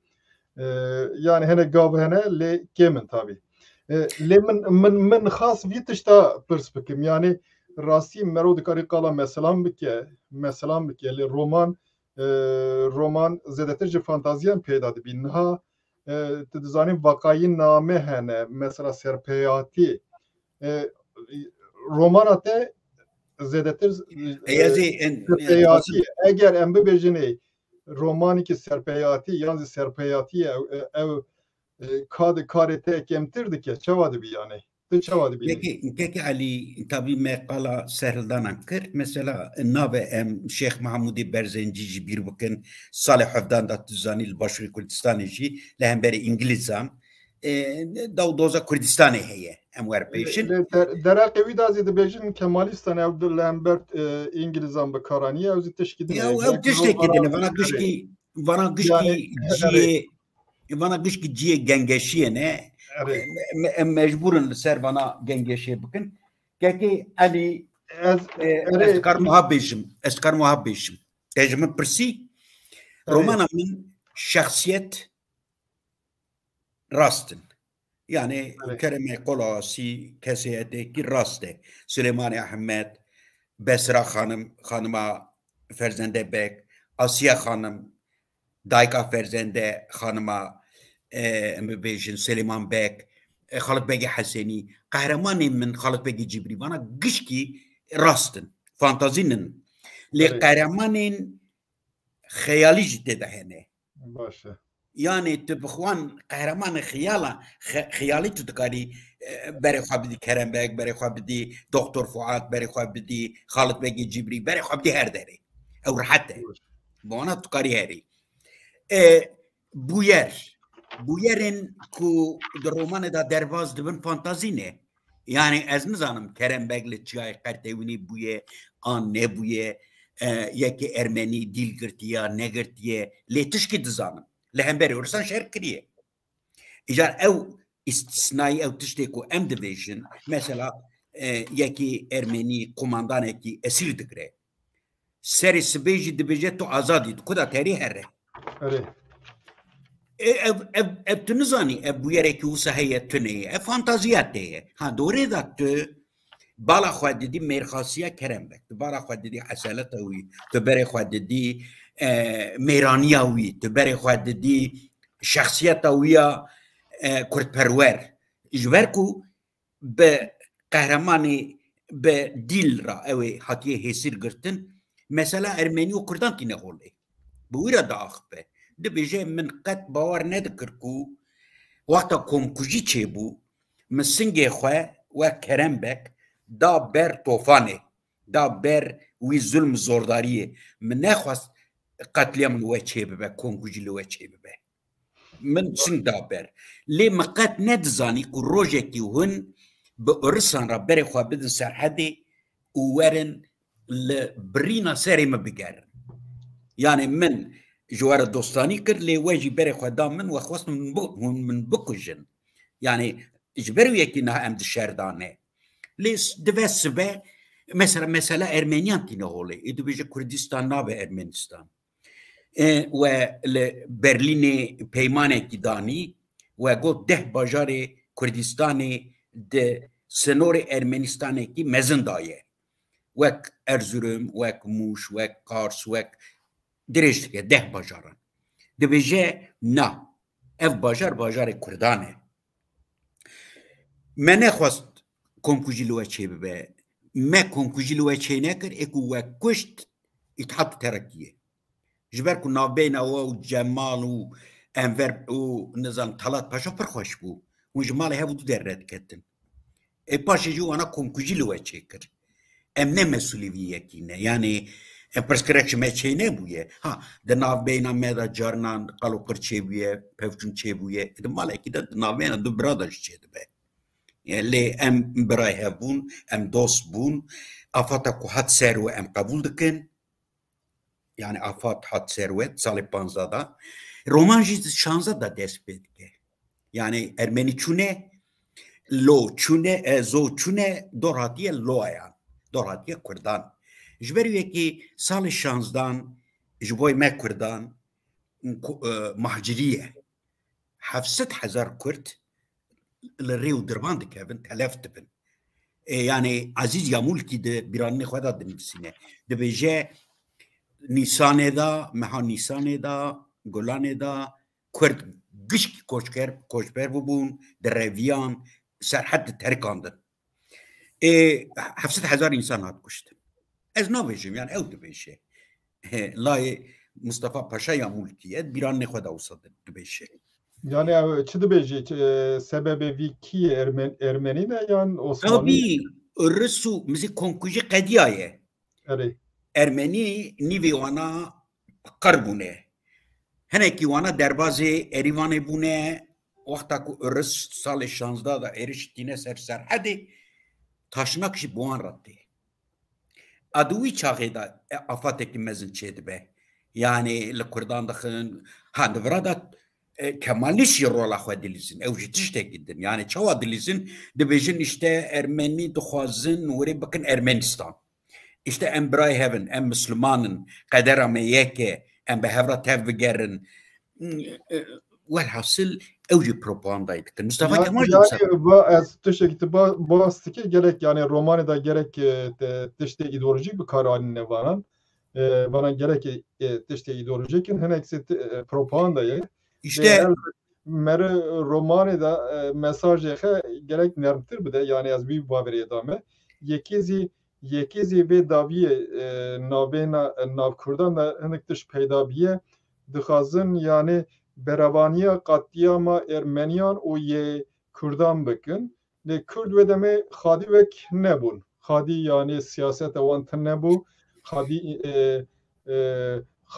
E, yani hene gav hene, lê kêm in tabî. E, lê min, min, min xas vî tişta pirs bikim. Yani rastî mero dikarî qala meselan bike, meselan bike, lê roman, e, roman zêdetir ji fantaziyan peyda dibî. Niha, e, tu dizanî vaqayî name hene, mesela serpeyatî. E, romana te zêdetir, e, Ê, ez ê en, en serpeyatî. Eger em bibêjinê romanekî serpeyatî yan zî serpeyatî ye, ew, ew, e, ka di karê te kêmtir dike, çawa dibî yani? Tu çawa dibînî? Kekê, kekê Elî, tabî me qala serhildanan kir. Mesela navê em Şêx Mehmûdê Berzencî ji bîr bikin. Salê hevdan de tu zanî li Başûrê Kurdistanê jî li hemberî Îngilîzan, e, daw doza Kurdistanê heye. Em wer pêşin. Lê der-, deraqê wî da zî dibêjin Kemalîstan ew di li hember, e, Îngilîzan bi kar aniye, ew zî tişkî din e. Ya, ew tiştekî din e. Vana gişkî, vana gişkî ciyê, vana gişkî ciyê gengeşiyê ne. Me-, me-, em mecbûr in li ser vana gengeşiyê bikin. Kekê Elî, ez, e, erê, ez dikarim wiha bêjim. Ez dikarim wiha bêjim. Te ji min pirsî, erê, romana min şexsiyet rast in. Yani, erê, Keremê Kolasî kesêyetêkî rast e. Silêmanê Ehmed, Besra Xanim, Xanima Ferzende Bek, Asiye Xanim, dayika Ferzende Xanima, e, em bibêjin Silêman Bek, e, Xalit Begê Hesenî, qehremanên min Xalit Begê Cibrî, vana gişkî rast in, fantazî nin. Lê, erê, qehremanên xeyalî jî tê de hene. Baş e. Yani tu bi xwan qehremanê xiyala, xe-, xiyalî tu dikarî, e, berê xwe bidî Kerem Beg, berê xwe bidî Doktor Fuat, berê xwe bidî Xalit Begê Cibrî, berê xwe bidî her derê. Ew rehet e. Baş. Bi wana tu karî herî. E, bûyer. Bûyerên ku di romanê de derbas dibin fantazî ne. Yani ez nizanim Kerem Beg li çiyayê Qertewînê bûye an nebûye, e, yekê Ermenî dîl girtiye ya negirtiye, lê tişkî dizanim. Li hemberî Urisan şer kiriye. Îcar ew îstisnayî, ew tiştê ku em dibêjin, mesela, e, yekî Ermenî qomandanekî esîr digire. Serê sibê jî dibêje tu azad î, tu ku da terî here. Erê. E, ev, ev, ev tu nizanî, ev bûyerekî wisa heye, tune ye. Ev fantaziya te ye. Ha, dorê de tu bala xwe didî mêrxasiya Kerem Beg. Tu bala xwe didî eseleta wî. Tu berê xwe didî, e, mêraniya wî. Tu berê xwe didî şexsiyeta wî ya, e, kurdperwer. Ji ber ku bi qehremanê, bi dîl re ew ê hatiye hêsir girtin, mesela Ermenî û Kurdan tîne holê. Bi wî re diaxive. Dibêje, min qet bawer nedikir ku wexta komkujî çêbû, min singê xwe wek Kerem Beg da ber tofanê, da ber wî zulm zordariyê. Min nexwest qetlîam li we çêbibe, komkujî li we çêbibe. Min çin da ber. Lê min qet nedizanî ku rojekî hûn bi Urisan re berê xwe bidin serhedê û werin li birîna serê min bigerin. Yani min ji we re dostanî kir, lê we jî berê xwe da min, we xwest min bi-, hûn min bikujin. Yani ji ber wî yekî niha em di şer de ne. Lê s-, dibe sibe, mesela, mesela Ermeniyan tîne holê. Ê dibêje Kurdistan nabe Ermenistan. E, we li Berlînê peymanekî danî, we got deh bajarê Kurdistanê di sinorê Ermenistanekî mezin daye. Wek Erzurum, wek Mûş, wek Qars, wek dirêj dike deh bajaran. Dibêje na, ev bajar bajarê Kurdan e. Me nexwest komkujî li we çêbibe. Me komkujî li we çênekir, ê ku we kuşt Îtîhat û Terakî ye. Ji ber ku navbeyna we û Cemal û Enver û, nizam, Talat Paşa pir xweş bû. Hûn ji malê hev û du derê diketin. Ê paşê jî wana komkujî li we çêkir. Em ne mesûlê vî yekî ne. Yanî, em pirsgirêk ji me çênebûye. Ha, di navbeyna me de carinan qalo qir çêbûye, pevçûn çêbûye. Di malekî de di navbeyna du bira de jî çêdibe. Lê em birayê hev bûn, em dost bûn. Afata ku hat ser we em qebûl dikin. Yani afat hat ser we salê panzdeh de. Roman jî şanzdeh de dest pê dike. Yani Ermenî çûne, lo çûne, e, zo çûne, dor hatiye loyan. Dor hatiye Kurdan. Ji ber wê yekê salê şanzdan ji bo me Kurdan ku-, e, mahcirî ye. Heft sed hezar Kurd li rê û dirvan dikevin, telef dibin. E, yani Ezîz Yamulkî di bîranînê xwe de dinivîsîne. Dibêje Nîsanê de, meha Nîsanê de, Gulanê de Kurd gişkî koçker, koçber bûbûn, direviyan, serhed diterikandin. Ê, heft sed hezar însan hat kuştin. Ez nabêjim, yani ew dibêje. He, layê Mustafa Paşa ya Mulkî ye, bîranê xwe de wisa di-, dibêje. Yani ew çi dibêje? Çi, e, sebebê vî kî ye? Ermen-, Ermenî ne yan Osmanî? Tabî, Rus û mizî komkujî qediyaye. Erê. Ermenî nîvê wana qir bûne. Hinekî wana derbazê Erîvanê bûne, wexta ku Iris salê şazdeh de êrişî tîne ser Serhedê, taşnak jî bi wan re tê. A di wî çaxê de, e, afatekî mezin çêdibe. Yanî li Kurdan dixin, ha, di vira de, e, Kemalîst jî rola xwe dilîzin. Ew jî tiştekî din. Yanî çawa dilîzin? Dibêjin, işte, Ermenî dixwazin were bikin Ermenistan. İşte em birayê hev in, em Misliman in, qedera me yek e, em bi hev re tev bigerin. Welhasil ew jî propagandayê dikin. Mustafa Ya, Kemal jî yani, wisa ba, ez tiştekî tu ba, bas dikî, gerek, yani, romanê de gerek, e, te, tiştê îdeolojîk bi kar anîne vanan. E, vanan gerek, e, tiştê îdeolojîk in, hinek zî ti-, e, propaganda ye. İşte Lê ev meri romanê de, e, mesajê xe gerek nermtir bide, yani ez vî baweriyê de me. Yekê zî, yekê zî vê dawiyê, e, navbêna, e, nav Kurdan de hinek tişt peyda biye. Dixwazin, yani, berevaniya qetlîama Ermeniyan û yê Kurdan bikin. Lê Kurd wê demê xadî wek nebûn. Xadî, yani, siyaseta wan tune nebû. Xadî, e, e,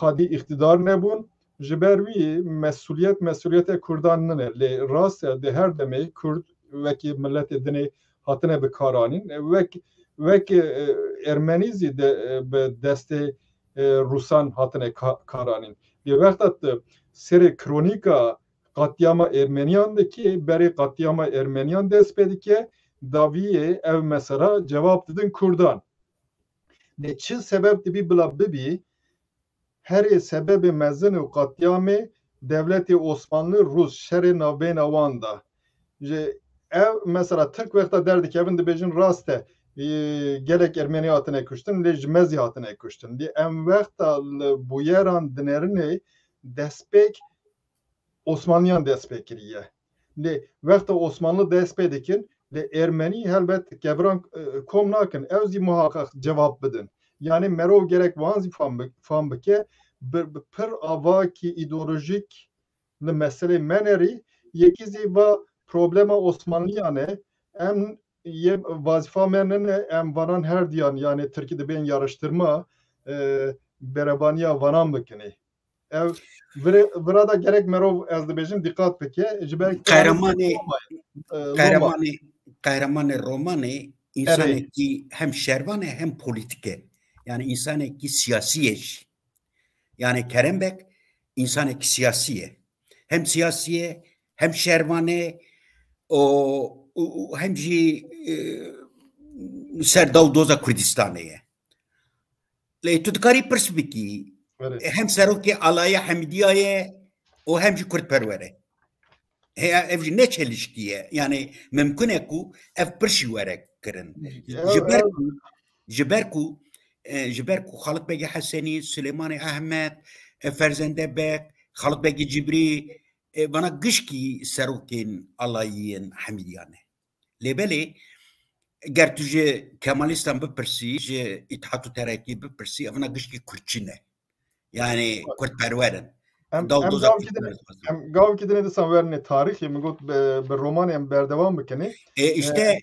xadî îqtîdar nebûn. Ji ber wî mesuliyet, mesuliyete Kurdan nine. Lê rast e, di her demê Kurd wekî miletê dinê hatine bikaranîn. Wek, wek, e, Ermenî zî de, e, bi destê, e, Rûsan hatine ka-, karanîn. Lê wexta tu serê kronîka qetlîama Ermeniyan dikê, berê qetlîama Ermeniyan dest pê dike, dawiyê ev mesela cevap didin Kurdan. Lê çi sebeb dibî bila bibî, herê sebebê mezin û qetlîamê dewletê Osmanlı Rus şerê navbêna wan da. Ji ev mesela Tirk wexta derdikevin dibêjin rast e, e, gelek Ermenî hatine kuştin, lê ji me zî hatine kuştin. Lê em wexta li bûyeran dinerinê destpêk Osmanliyan dest pê kiriye. Lê wexta Osmanlı dest pê dikin, lê Ermenî helbet keviran, e, kom nakin. Ew zî muhaqeq cevap bidin. Yani merov gerek wan zî fam bi-, fam bike, bi, bi pir avakî îdeolojîk li meselê me nerî, yekî zî va problema Osmanliyan e, em yê vazifa me nine, em vanan her diyan, yani Tirkî dibên yarıştırma, e, berevaniya vanan bikinê. Ev vire-, vira da gerek merov, ez dibêjim, dîqat bike. Ji ber Qehremanê, e, Loma. qehremanê, qehremanê romanê Erê. Însanekî hem şervan e hem polîtik e. Yani însanekî siyasî ye jî. Yani Kerem Beg însanekî siyasî ye. Hem siyasî ye, hem şervan e, û, û, û hem jî, e, ser daw doza Kurdistanê ye. Lê tu dikarî pirs bikî, Erê. e, hem serokê alaya Hemîdiya ye û hem jî Kurdperwer e. He, ev jî ne çelişkî ye. Yani mimkun e ku ev pirs jî were kirin. Ya, Ji ber ev ku, ji ber ku, e, ji ber ku Xalit Begê Hesenî, Silêmanê Ehmed, e, Ferzende Beg, Xalit Begê Cibrî, e, vana gişkî serokên alayiyên Hemîdiya ne. Lê belê, ger tu ji Kemalîstan bipirsî, ji Îtihat û Terakî bipirsî, evina gişkî Kurdçî ne. Yani Kurdperwer in. Em, Daw em doza gavkî dinê, Kurdperwer in. em gavkî dinê disan werinê tarîxê, min got bi, bi romanê em berdewam bikinê. E, E, işte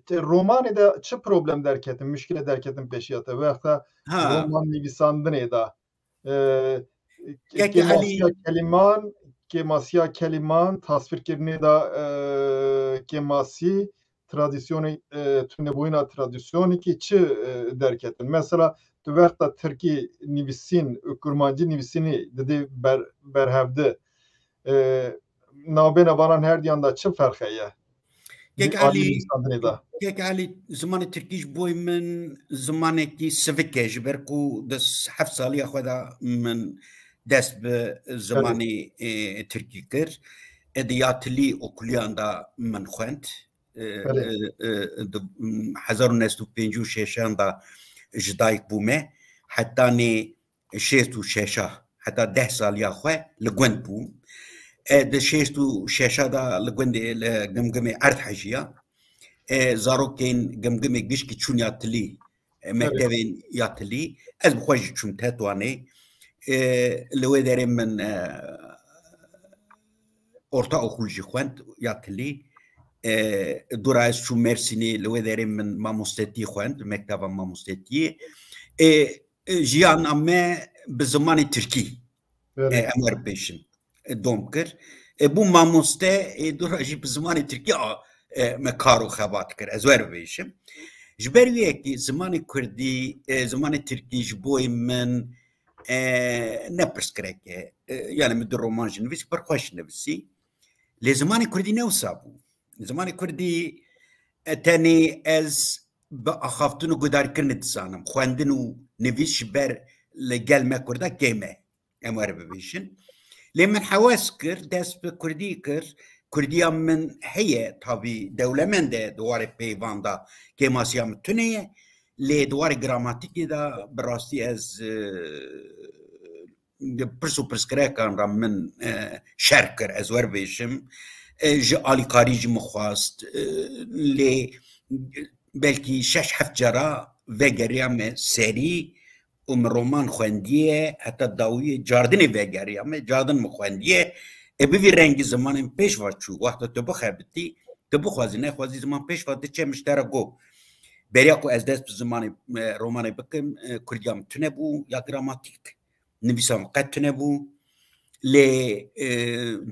te romanê de çi problem derketin, muşkile derketin pêşiya te? Wexta Ha. roman nivîsandinê de, e, Kek kêmasiya Elî. keliman, kêmasiya keliman, tasvîrkirinê de, e, kêmasî, tradisyonê, e, tunebûyîna tradisyonekî çi, e, derketin? Mesela tu wexta tirkî nivîsîn û kurmancî nivîsînî didê ber-, berhevdi, e, navbêna vanan her diyan de çi ferqe ye? Kek Di alî Elî, nivîsandinê de. Kek Elî, zimanê tirkî ji bo min zimanekî sivik e, ji ber ku di s-, heft saliya xwe de min dest bi zimanê, e, tirkî kir. E, di yatilî okuliyan de min xwend. E, Belê. e, e, di, m, hezar û neh sed û pêncî û şeşan de ji dayik bûme. Heta nê şêst û şeşa, heta deh saliya xwe li gund bûm. E, di şêst û şeşa de li gundê, li Gimgimê Erd hejiya. E, zarokên Gimgimê gişkî çûn yatilî, e, Evet. mektevên yatilî. Ez bi xwe jî çûm Tetwanê. E, li wê derê min, e, ortaokul jî xwend yatilî. E, dora ez çûm Mersînê, li wê derê min mamostetî xwend, mekteva mamostetiyê. E, e, jiyana me bi zimanê tirkî, Evet. e, em werbêjin, e, dom kir. E, bû mamoste, e, dûra jî bi zimanê tirkî a, e, me kar û xebat kir. Ez wer bibêjim. Ji ber wê yekê zimanê kurdî, e, zimanê tirkî ji boyê min, e, ne pirsgirek e. E, yani min du roman jî nivîs, pir xweş nivîsî. Lê zimanê kurdî ne wisa bû. Zimanê kurdî, e, tenê ez bi axaftin û gudarkirinê dizanim. Xwendin û nivîs ji ber li gel me kurda kêm e. Em were bibêjin. Lê min hewes kir, dest bi kurdî kir. Kurdiya min heye, tabî dewlemend e, di warê peyvan de kêmasiya min tune ye. Lê di warê gramatîkê de bi rastî ez, e, pirs û pirsgirekan re min, e, şer kir, ez wer bêjim. E, ji alîkarî jî min xwest, e, lê belkî şeş heft cara vegeriyame serî û min roman xwendiye, heta dawiyê cardinê vegeriyame, cardin min xwendiye. E, bi vî rengî zimanê min pêş ve çû. Wexta tu bixebitî, tu bixwazî, nexwazî ziman pêş ve diçe, min ji te re got. Beriya ku ez dest bi zimanê, e, romanê bikim, e, kurdiya min tune bû, ya gramatîk. Nivîsa min qet tune bû. Lê, e,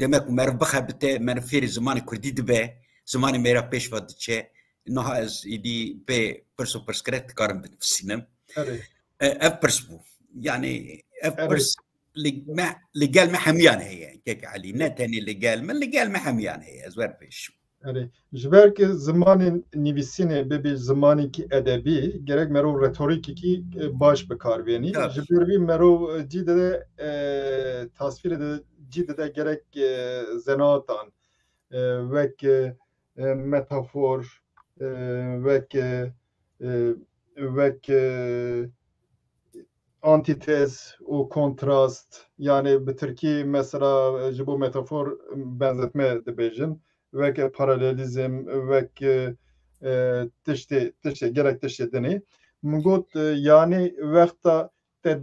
demek ku meriv bixebite, meriv fêrî zimanê kurdî dibe, zimanê mêra pêş ve diçe. Niha ez êdî pê pirs û pirsgirêk dikarim binivîsînim. Erê. E, ev pirs bû. Yani ev Erê. pirs li me, li gel me hemiyan heye, kek Elî. Ne tenê li gel me, li gel me hemiyan heye. Ez wer bêjim. Erê, ji ber ku zimanê nivîsînê bibe zimanekî edebî, gerek merov retorîkekî, e, baş bi kar bênî. Tabii. Ji ber vî merov, e, cî dide, e, tasvîrê de cî dide gerek, e, zenatan, e, wek, e, e, metafor, e, wek, e, e, wek, e, antîtez û kontrast, yani bi tirkî mesela, e, ji bo metafor, e, benzetme dibêjin, wek paralelîzm, wek, e, e, tiştê, tiştê, gerek tiştê dinê. Min got, e, yani wexta te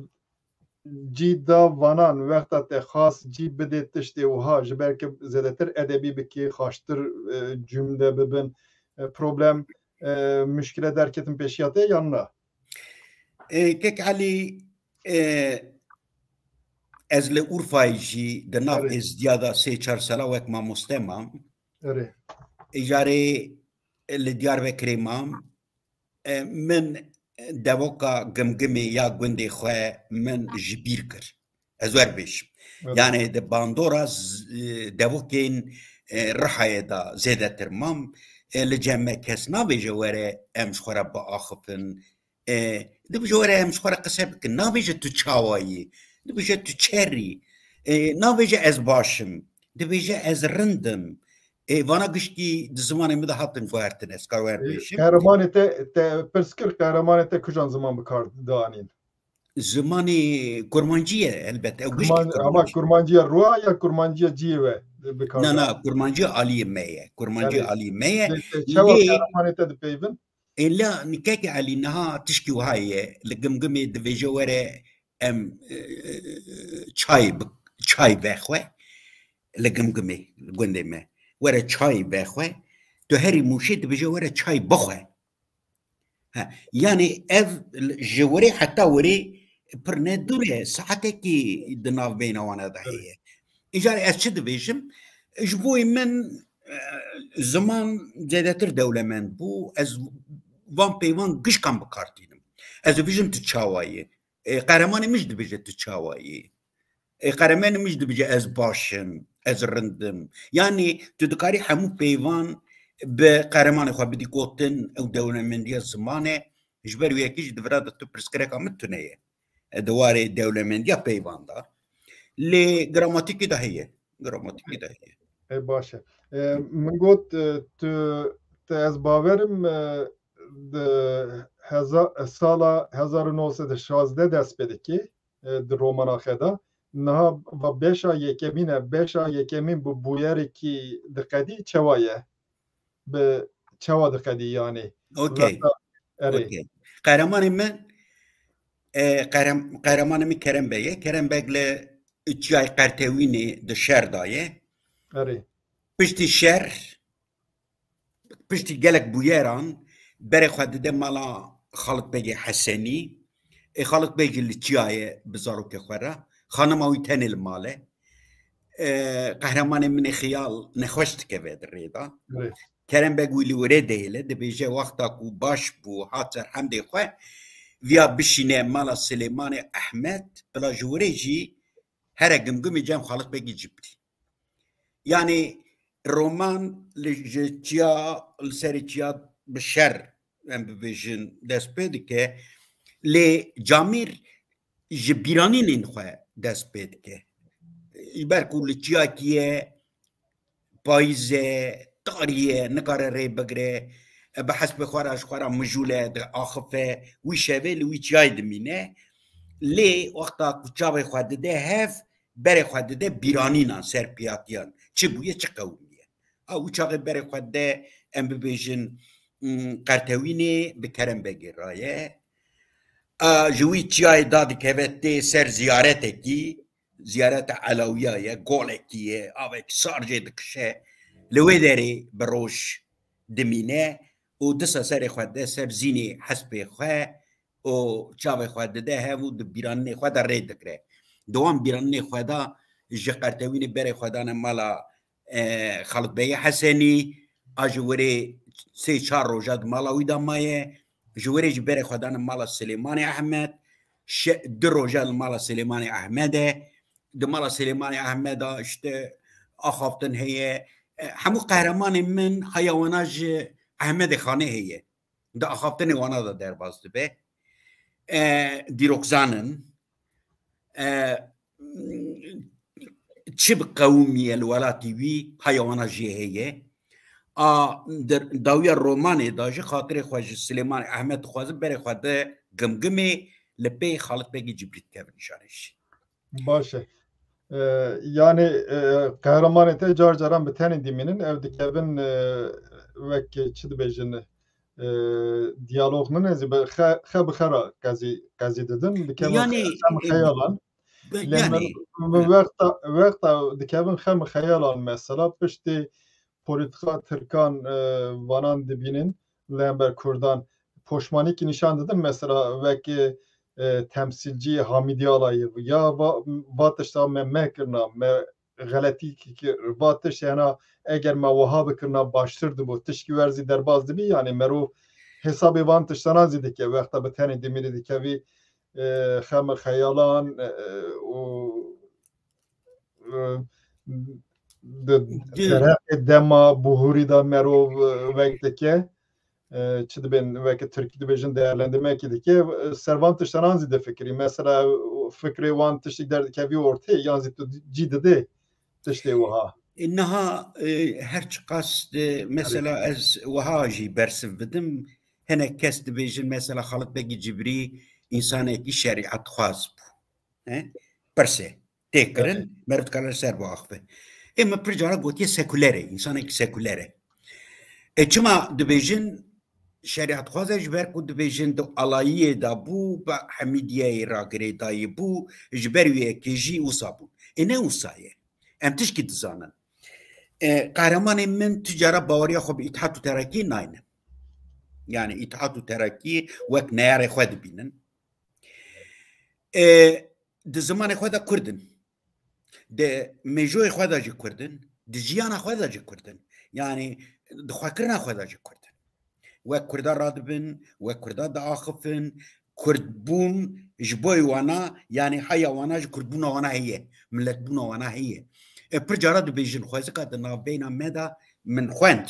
cî da vanan, wexta te xas cî bidê tiştê wiha, ji ber ku zêdetir edebî bikî, xaştir, e, cumle bibin, e, problem, e, muşkile derketin pêşiya te yan na? E, kek Elî, e, ez li Urfayê jî di nav Erê. êzdiya de sê çar sala wek mamoste mam. Erê. Îcarê li Diyarbekirê mam. E, min devoka Gimgimê ya gundê xwe min ji bîr kir. Ez wer bêjim. Evet. Yani di bandora z-, e, devokên, e, Rihayê de zêdetir mam. E, li cem me kes nabêje were em ji xwe re biaxifin. E, dibêje were em ji xwe re qise bikin. Nabêje tu çawa yî. Dibêje tu çerî. E, nabêje ez baş im. Dibêje ez rind im. E, vana giştî di zimanê min de hatin guhertin, ez kar wer E, bêjim. Qehremanê te, te pirs kir, qehremanê te kujan ziman bi kar dianîn? Zimanê kurmancî ye, elbet. Ew giştî Kurman-, ama kurmancî. Kurmanciya rû ya kurmanciya cihê we bi kar Na, dianîn? Na, kurmanciya aliyê me ye. Kurmanciya Yani, aliyê me ye. Te, te çawa Lê qehremanê te dipeyvin? Êla nikek Elî niha tişkî wiha ye. Li Gimgimê dibêje were em, e, çay bi-, çay vexwe. Li Gimgimê, li gundê me. Were çay vexwe. Tu herî Mûşê dibêje were çay bixwe. Ha, yani ev l-, ji wirê heta wirê pir ne dûr e. Saetekî di nav beyna wana de Evet. heye. Îcar ez çi dibêjim? Ji bo min, e, ziman zêdetir dewlemend bû. Ez van peyvan gişkan bi kar tînim. Ez dibêjim tu çawa yî. E, qehremanê min jî dibêje tu çawa yî. E, qehremanê min jî dibêje ez baş im, ez rind im. Yani tu dikarî hemû peyvan bi qehremanê xwe bidî gotin, ew dewlemendiya ziman e. Ji ber wê yekê jî di vira de tu pirsgirêka min tune ye. E, di warê dewlemendiya peyvan de. Lê gramatîkê de heye. Gramatîkê de heye. E, baş e. E, min got, e, tu, te ez bawerim, e, di heza-, sala hezar û neh sed û şazdeh dest pê dikê, e, di romana xwe de. Niha va beşa yekemîn e, beşa yekemîn bi bûyerekî diqedî çawa ye? Bi çawa diqedî yani? Okey. Wexta, erê. Okey. Qehremanê min, e, qehrem-, qehremanê min Kerem Beg e. Kerem Beg li Çiyayê Qertewînê di şer de ye. Erê. Piştî şer, piştî gelek bûyeran, berê xwe dide mala Xalit Begê Hesenî. Ê Xalit Beg jî li Çiyayê bi zarokê xwe re. Xanima wî tenê li mal e. e, qehremanê min ê xiyal nexweş dikeve di rê de. Kerem Beg wî li were dihêle, dibêje wexta ku baş bû, hat ser hemdê xwe, viya bişîne mala Silêmanê Ehmed, bila ji were jî here Gimgimê cem Xalid Begî Cibrî. Yanî roman li, ji çiya, li serê çiya bi şer, em bibêjin, dest pê dike. Lê Camîr ji bîranînên xwe dest pê dike. Ji ber ku li çiyakî ye, payîz e, tarî ye, nikare rê bigire, e, bi hespê xwe re ji xwe re mijûl e, diaxife, wî şevê li wî çiyayê dimîne. Lê wexta ku çavê xwe dide hev, berê xwe dide bîranînan, serpiyatiyan. Çi bûye, çi qewimiye? A wî çaxê berê xwe dide, em bibêjin, mm, Qertewînê bi Kerem Begê re ye. A ji wî çiyayê dadikeve tê ser ziyaretekî, ziyareta Elawiya ye, golekî ye, avek sar jê dikişe. Li wê derê bi roj dimîne û disa serê xwe de ser zînê hespê xwe û çavê xwe dide hev û di bîranînê xwe de rê digre. Di wan bîranînê xwe de ji Qertewînê berê xwe dane mala, e, Xalid Beyê Hesenî, a ji wirê sê çar roja di mala wî de maye, ji wirê jî berê xwe dane mala Silêmanê Ehmed, şe-, du roja li mala Silêmanê Ehmed e, di mala Silêmanê Ehmed de işte axaftin heye, e, hemû qehremanên min haya wana ji Ehmedê Xanê heye. Di axaftinê wana de derbas dibe. E, dîrokzan in. E, çi bi qewimiye li welatî wî, haya wana jê heye. A, der-, dawiya romanê de ji xatirê xwe ji Silêmanê Ehmed dixwazin berê xwe de Gimgimê li pê Xalid Begî Cibrî dikevin nîşanê jî. Baş e. Ee, yani, e, qehremanê te car caran bi tenê dimînin, ev dikevin, e, wek çi dibêjin, e, diyalog nine zî bi xe, xe bi xe re qezî, qezî didin. Dikevin Yani, xe, xem e, xeyalan. be-, Lê yani, min, min wexta, wexta dikevin xem xeyalan mesela piştî polîtika tirkan, e, vanan dibînin, li hember kurdan poşmanîkî nîşan didin, mesela wekî, e, temsîlcî Hamîdî Alayî ya va, va tişta me mekirina, me xeletî kir, va tişt hena eger me wiha bikirina baştir dibû, tişkî wer zî derbas dibî, yanî merov hesabê van tiştanan zî dike, wexta bi tenê dimînî dikevî, e, xem xeyalan, e, û, e, di Di- derheqê dema buhurî de merov, e, wek dike. E, çi dibên weke Tirkî dibêjin değerlendirmekî dike. E, ser van tiştanan zî difikirî. Mesela, e, fikrê wan tiştî derdikevî ortê, yan zî tu cî didê tiştê wiha? E, niha, e, her çiqas, e, mesela ez wiha jî bersiv bidim. Hinek kes dibêjin, mesela Xalid Begî Cibrî însanekî şerîetxwaz bû. E, pirsê tê kirin, Evet. meriv dikare li ser biaxive. Ê min pir cara gotiye sekuler e, însanekî sekuler e. E, çima dibêjin şerîetxwaz e? Ji ber ku dibêjin di alayiyê de bû, bi Hemîdiyeyê re girêdayî bû, ji ber wê yekê jî wisa bû. Ê ne wisa ye. Em tişkî dizanin. E, qehremanên min tu cara baweriya xwe bi Îtihat û Terakî nayne. Yani Îtihat û Terakî wek neyarê xwe dibînin. E, di zimanê xwe de Kurd in. Di mêjoyê xwe de jî Kurd in. Di jiyana xwe de jî Kurd in. Yani di xwekirina xwe de jî Kurd in. Wek Kurda radibin, wek Kurda diaxifin, Kurdbûn ji bo wana, yani haya wana ji Kurdbûna wana heye, miletbûna wana heye. E, pir cara dibêjin, xwezika di navbeyna me de min xwend.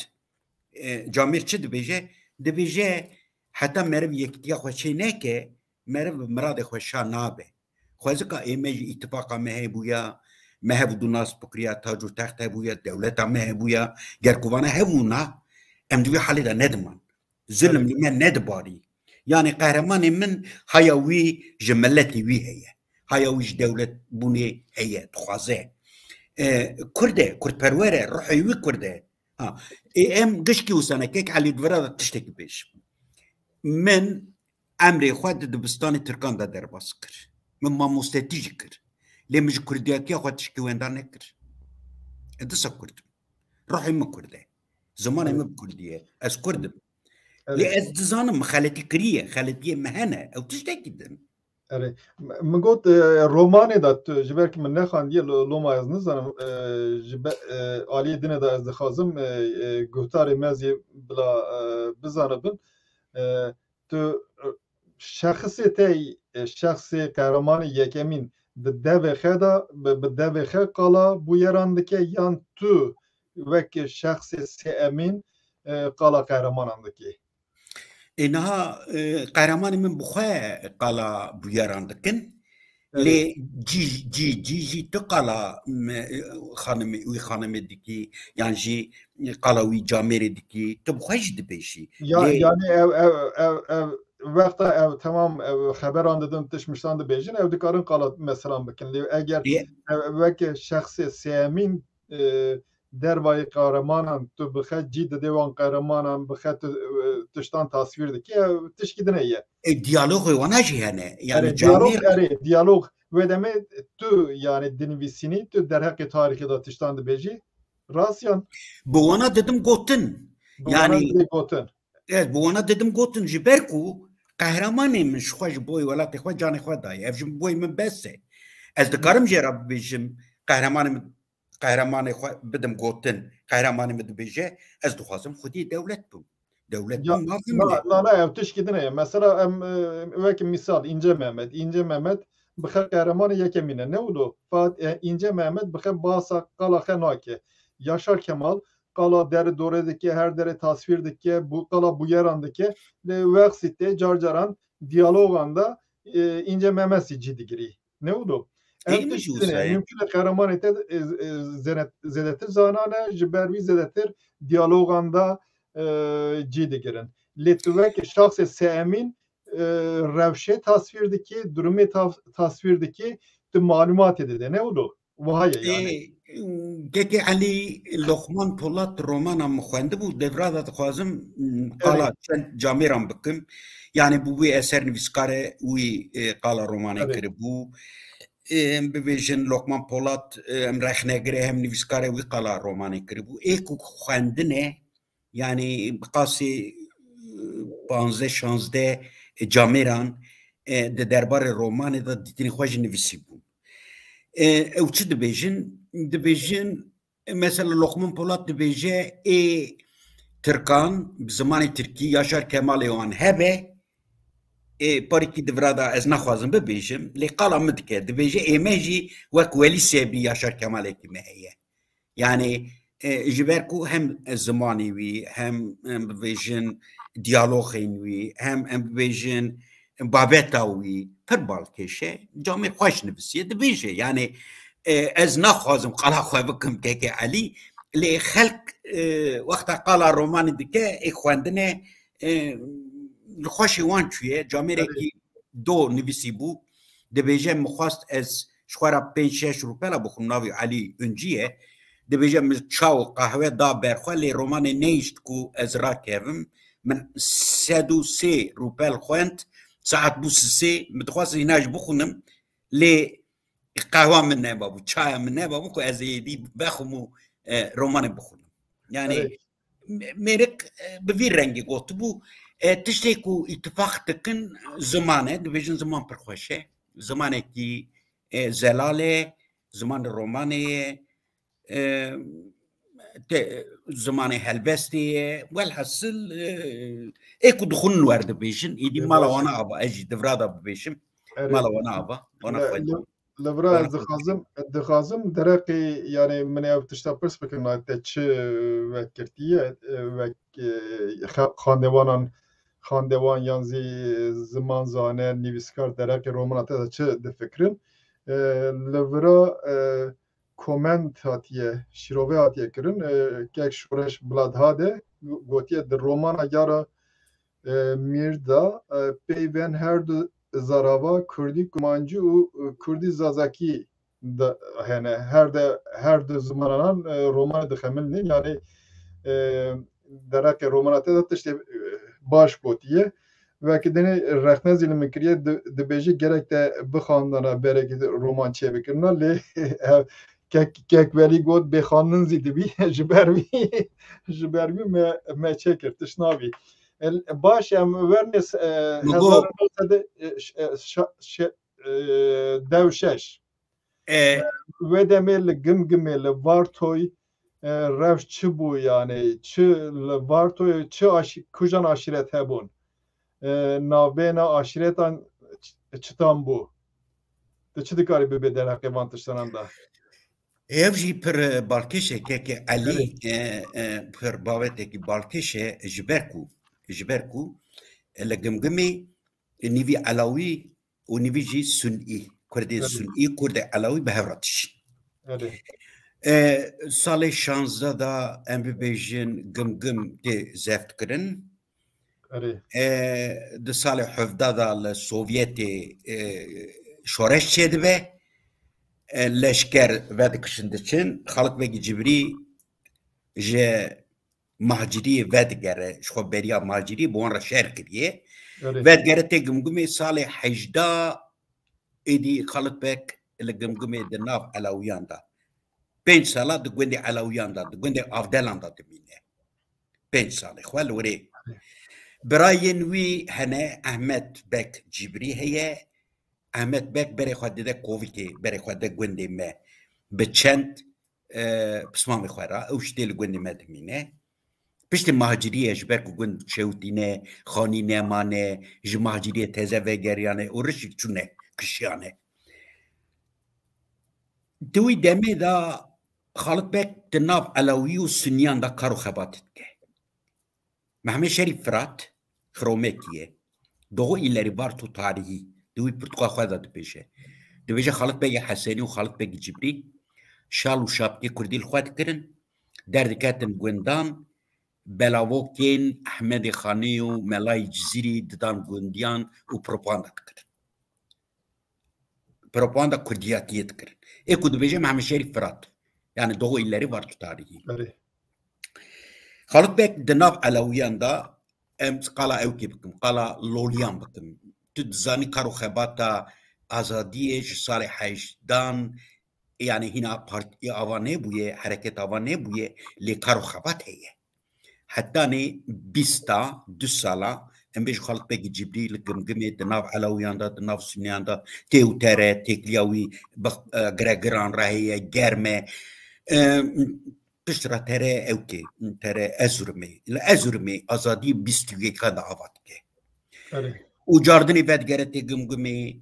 E, Camêr çi dibêje? Dibêje, heta meriv yekitiya xwe çê neke, meriv bi miradê xwe şa nabe. Xwezika ê me jî îtifaqa me hebûya, me hev û du nas bikiriya, tac û text hebûya, dewleta me hebûya, ger ku vana hebûna, em di vî halê de nediman. Zilim Evet. li me nedibarî. Yani qehremanê min haya wî ji miletê wî heye. Haya wî ji dewletbûnê heye, dixwaze. E, Kurd e, Kurdperwer e, ruhê wî Kurd e. Ha, ê, em gişkî wisa ne, kek Elî, di vira de tiştekî bêjim. Min emrê xwe di dibistanê Tirkan de derbas kir. Min mamostetî jî kir. Lê min ji Kurdiyatiya xwe tişkî wenda nekir. Ez disa Kurd im. Ruhê min Kurd e. Zimanê Evet. min bi Kurdî ye. Ez Kurd im. Lê Evet. ez dizanim min xeletî kiriye. Xeletiyê min hene. Ew tiştekî din. Erê, m-, min got, e, romanê de tu, ji ber ku min nexandiye, lo-, loma ez nizanim, e, ji be-, e, aliyê dinê de ez dixwazim, e, e, guhdarê me zî bila, e, bizanibin. E, tu, e, şexsê te, e, şexsê qehremanê yekemîn di devê xe de, bi, bi devê xe qala bûyeran dike, yan tu wek şexsê sêemîn, e, qala qehremanan dikê? Ê niha, e, qehremanê min bi xwe qala bûyeran dikin. Erê. Lê cî, cî, cî jî tu qala me, xanimê, wî xanimê dikî, yan jî qala wî camêrê dikî, tu bi xwe jî dibêjî. Ya, Lê yani ev, ev, ev, ev, wexta ev temam ev xeberan didin, tişt miştan dibêjin, ev dikarin qala meselan bikin. Lê eger Lê ev weke şexsê sêemîn, e, dervayê qehremanan tu bixe cî didê wan qehremanan bixe tu, e, tiştan tasvîr dikî, ev tişkî din heye. E, diyalogê wana jî hene. Yani Erê, diyalog, camêr erê, diyalog. Wê demê tu, yani, dinivîsînî, tu derheqê tarîxê de tiştan dibêjî. Rast yan? Bi wana didim gotin. Bi wana Yani didê gotin. Evet, bi wana didim gotin, ji ber ku qehremanê min ji xwe, ji boyê welatê xwe canê xwe daye. Ev ji boyê min bes e. Ez dikarim jê re bibêjim, qehremanê min, qehremanê xwe bidim gotin, qehremanê min dibêje, ez dixwazim xwediyê dewlet bim. Dewlet Ya, bim, lazim na, e. na, na, ev tişkî din heye. Mesela em, e, wek misal, Înce Mehmet. Înce Mehmet bixe qehremanê yekemîn e. Ne wilo? Fat, e, Înce Mehmet bixe basa qala xe nake. Yaşar Kemal qala derê dorê dike, her derê tasvîr dike, bu qala bûyeran dike. Lê wexsî tê car caran diyalogan de, e, Înce Mehmet zî cî digirî. Ne wilo? Ev Ê, tişt min jî din e, wisa ye. Mümkün e qehremanê te, e, e, zenet-, zêdetir zanan e, ji ber wî zêdetir diyalogan de, e, cî digirin. Lê tu wek şaxsê sêemîn, e, rewşê tasvîr dikî, durumê ta-, tasvîr dikî, tu malûmatê dide, ne wilo? Wiha ye yani. Ê, Kekê Elî, Lokman Polat romana min xwendibû, devra de dixwazim, m, qala Erê. çend camêran bikim. Yani bûbû eser nivîskare wî, e, qala romanê Erê. kiribû. E, em bibêjin Lokman Polat, e, em rexnegirê hem nivîskare wî qala romanê kiribû. Ê ku xwendine, yani bi qasî, e, panzdeh şazdeh camêran, e, di derbarê romanê de dîtinê xwe jî nivîsîbû. E, ew çi dibêjin? Dibêjin, e, mesela Lokman Polat dibêje, ê Tirkan bi zimanê Tirkî Yaşar Kemalê wan hebe, ê parîkî di vira de ez naxwazim bibêjim, lê qala min dike, dibêje, ê me jî wek Welî Sebî Yaşar Kemalekî me heye. Yani, e, ji ber ku hem zimanê wî, hem, em bibêjin diyalogên wî, hem em bibêjin babeta wî pir balkêş e, camêr xweş nivîsiye, dibêje. Yani, e, ez naxwazim qala xwe bikim Keke Elî, lê xelk, e, wexta qala romanê dike, ê xwendine, e, li xweşê wan çûye, camêrekî do nivîsî bû, dibêje, min xwest ez ji xwe re pênc şeş rûpela bixwim, navê Elî Uncî ye. Dibêje, min çaw qehwe da ber xwe, lê romanê nehişt ku ez rakevim. Min sed û sê rûpel xwend, saet bû sisê, min dixwest hîna jî bixwînim, lê qehwa min nebabû, çaya min nebabû ku ez êdî vexwim û, e, romanê bixwînim. Yani, Evet. Mêrik, e, bi vî rengî gotibû, e, tiştê ku îtifaq dikin ziman e, dibêjin ziman pir xweş e. Zimanekî, e, zelal e, zimanê romanê ye, e, te-, zimanê helbestê ye. Welhasil, e, ê ku dixwin wer dibêjin, îdî mala wana ava, ez jî di vira de bibêjim, Erê. mala wana ava, wana xwe. Li vira ez dixwazim, dixwazim dereqê, yani, min ev tişta pirs bikim, na te çi vekirtiye, wek, e, xe-, xandewanan, xandewan yan zî ziman zane, nivîskar dereqê romana te de çi difikirin? E, li vira, e, koment hatiye, şîrove hatiye kirin. E, kek Şoreş Biladhade gotiye di romana Yara e, Mîrda, e, peyvên her du zarava kurdî kumancî û, e, kurdî zazakî de hene. Her de, her du zimanan, e, romanê dixemilînin. Yani, e, dereqê romana te de tiştê, e, baş gotiye. Wekî dinê rexne zî li min kiriye, di-, dibêje gerek te bixandana berekî roman çêbikirina, lê ev kek, kek Welî got bêxandin zî dibî, ji ber wî, ji ber wî me, me çêkir, tişt nabî. El-, baş, em wernê s-, e, Min got hezar û neh sed, e, ş-, e, şa-, şe-, e, dew şeş. E, Wê demê li Gimgimê, li Vartoy, e, rewş çi bû, yani çi li Vartoy, çi aş-, kujan aşîret hebûn? E, navbêna aşîretan ç-, çitan bû? Tu çi dikarî bibê derheqê van tiştanan de? Ev jî pir, e, balkêş e, kekê Elî, Belê. e, e, pir bawetekî balkêş e, ji ber ku, ji ber ku, e, li Gimgimê, e, nîvî Elawî û nîvî jî Sunî, Kurdên Belê. Sunî, Kurdê Elawî bi hev re dişîn. Belê. E, salê şanzdeh de em bibêjin Gimgim tê zeft kirin. Erê. E, di salê hevdeh de li Sovyetê, e, şoreş çêdibe. E, leşker vedikişin diçin. Xalid Begî Cibrî ji Mahciriyê vedigere, ji xwe beriya Mahciriyê bi wan re şer kiriye. Erê. Vedigere tê Gimgimê salê hejdeh êdî Xalid Beg li Gimgimê di nav Elewiyan de. Pênc sala di gundê Elewiyan de, di gundê Avdelan de dimîne. Pênc salê xwe li wirê. Birayên wî hene, Ehmed Beg Cibrî heye. Ehmed Beg berê xwe dide Kovikê, berê xwe de gundê me. Bi çend, e, pismamê xwe re, ew jî tê li gundê me dimîne. Piştî Mahciriyê ji ber ku gund şewitîne, xanî nemane, ji Mahciriyê teze vegeriyane û rişik çûne, kişiyane. Di wî demê de Xalid Beg di nav Elewî û Suniyan de kar û xebatê dike. Mehmet Şerîf Firat, Xiromekî ye. Doğu ileri Varto tarihi. Di wî pirtûka xwe de dibêje. Dibêje Xalid Begê Hesenî û Xalid Begê Cibrî şal û şapkê kurdî li xwe dikirin. Derdiketin gundan, belavokên Ehmedê Xanî û Melayê Cizîrî didan gundiyan û propaganda dikirin. Propaganda kurdiyatiyê dikirin. Ê ku dibêje Mehmet Şerîf Firat. Yani Doğu ileri Varto tarihi. Erê. Xalid Beg di nav Elewiyan de, em qala ewkê bikim, qala Loliyan bikim. Tu dizanî kar û xebata azadiyê ji salê hejdan, yani hîna partî ava nebûye, hereket ava nebûye, lê kar û xebat heye. Hetanî bîsta du sala, em bêjin Xalid Begî Cibrî li Gimgimê di nav Elewiyan de, di nav Suniyan de tê û tere, têkiliya wî bi, e, giregiran re heye, germ e. E, pişt re tere ewkê, tere Erzurumê. Li Erzurumê azadiyê bîst û yek de ava dike. Erê. Û cardinê vedigere tê Gimgimê,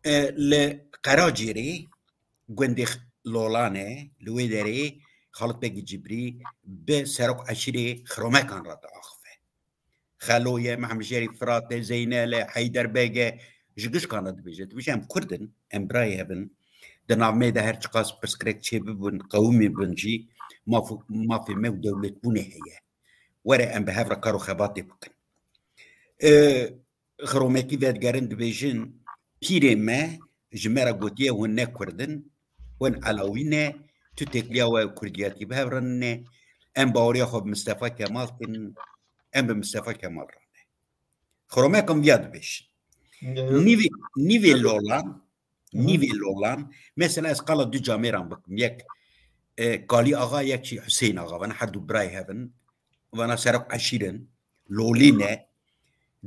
e, li Qeracêrê, gundê Lolan e, li wê derê Xalid Begî Cibrî bi serok eşîrê Xiromekan re diaxive. Xelo ye, Mehmed Şerîf Firat e, Zeynel e, Heyder Beg e, ji gişkan re dibêje. Dibêje em Kurd in, em birayê hev in. Di nav me de her çiqas pirsgirêk çêbibin, qewimî bin jî maf, mafê me û dewletbûnê heye. Were em bi hev re kar û xebatê bikin. E, Xiromekî vedigerin dibêjin, pîrê me ji me re gotiye, hûn ne Kurd in, hûn Elawî ne, tu têkiliya we û kurdiyatî bi hev re nîne, em baweriya xwe bi Mistefa Kemal kirin, em bi Mistefa Kemal re ne. Xiromekan viya dibêjin. Nîvê, nîvê Lolan, Hı hı. Nîvê Lolan, mesela ez qala du camêran bikim, yek, e, Kalî Axa, yek jî Huseyîn Axa, vana her du birayê hev in, vana serok eşîr in, Lolî ne,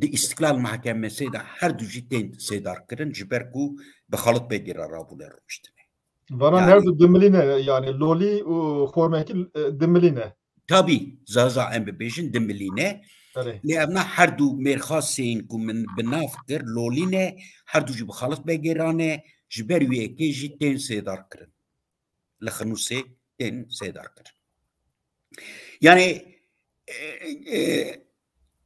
di Îstiklal Mahkemesê de her du jî tên sêdar kirin, ji ber ku bi Xalid Begî re rabûne rûniştine. Vanan Yani her du dimilî ne, yani Lolî û Xormekî, e, dimilî ne. Tabî, Zaza em bibêjin dimilî ne. Erê. Lê evna her du mêrxasên ku min bi nav kir, Lolî ne, her du jî bi Xalid Begî re ne, ji ber wî yekê jî tên sêdar kirin. Li Xinûsê tên sêdar kirin. Yani, e, e,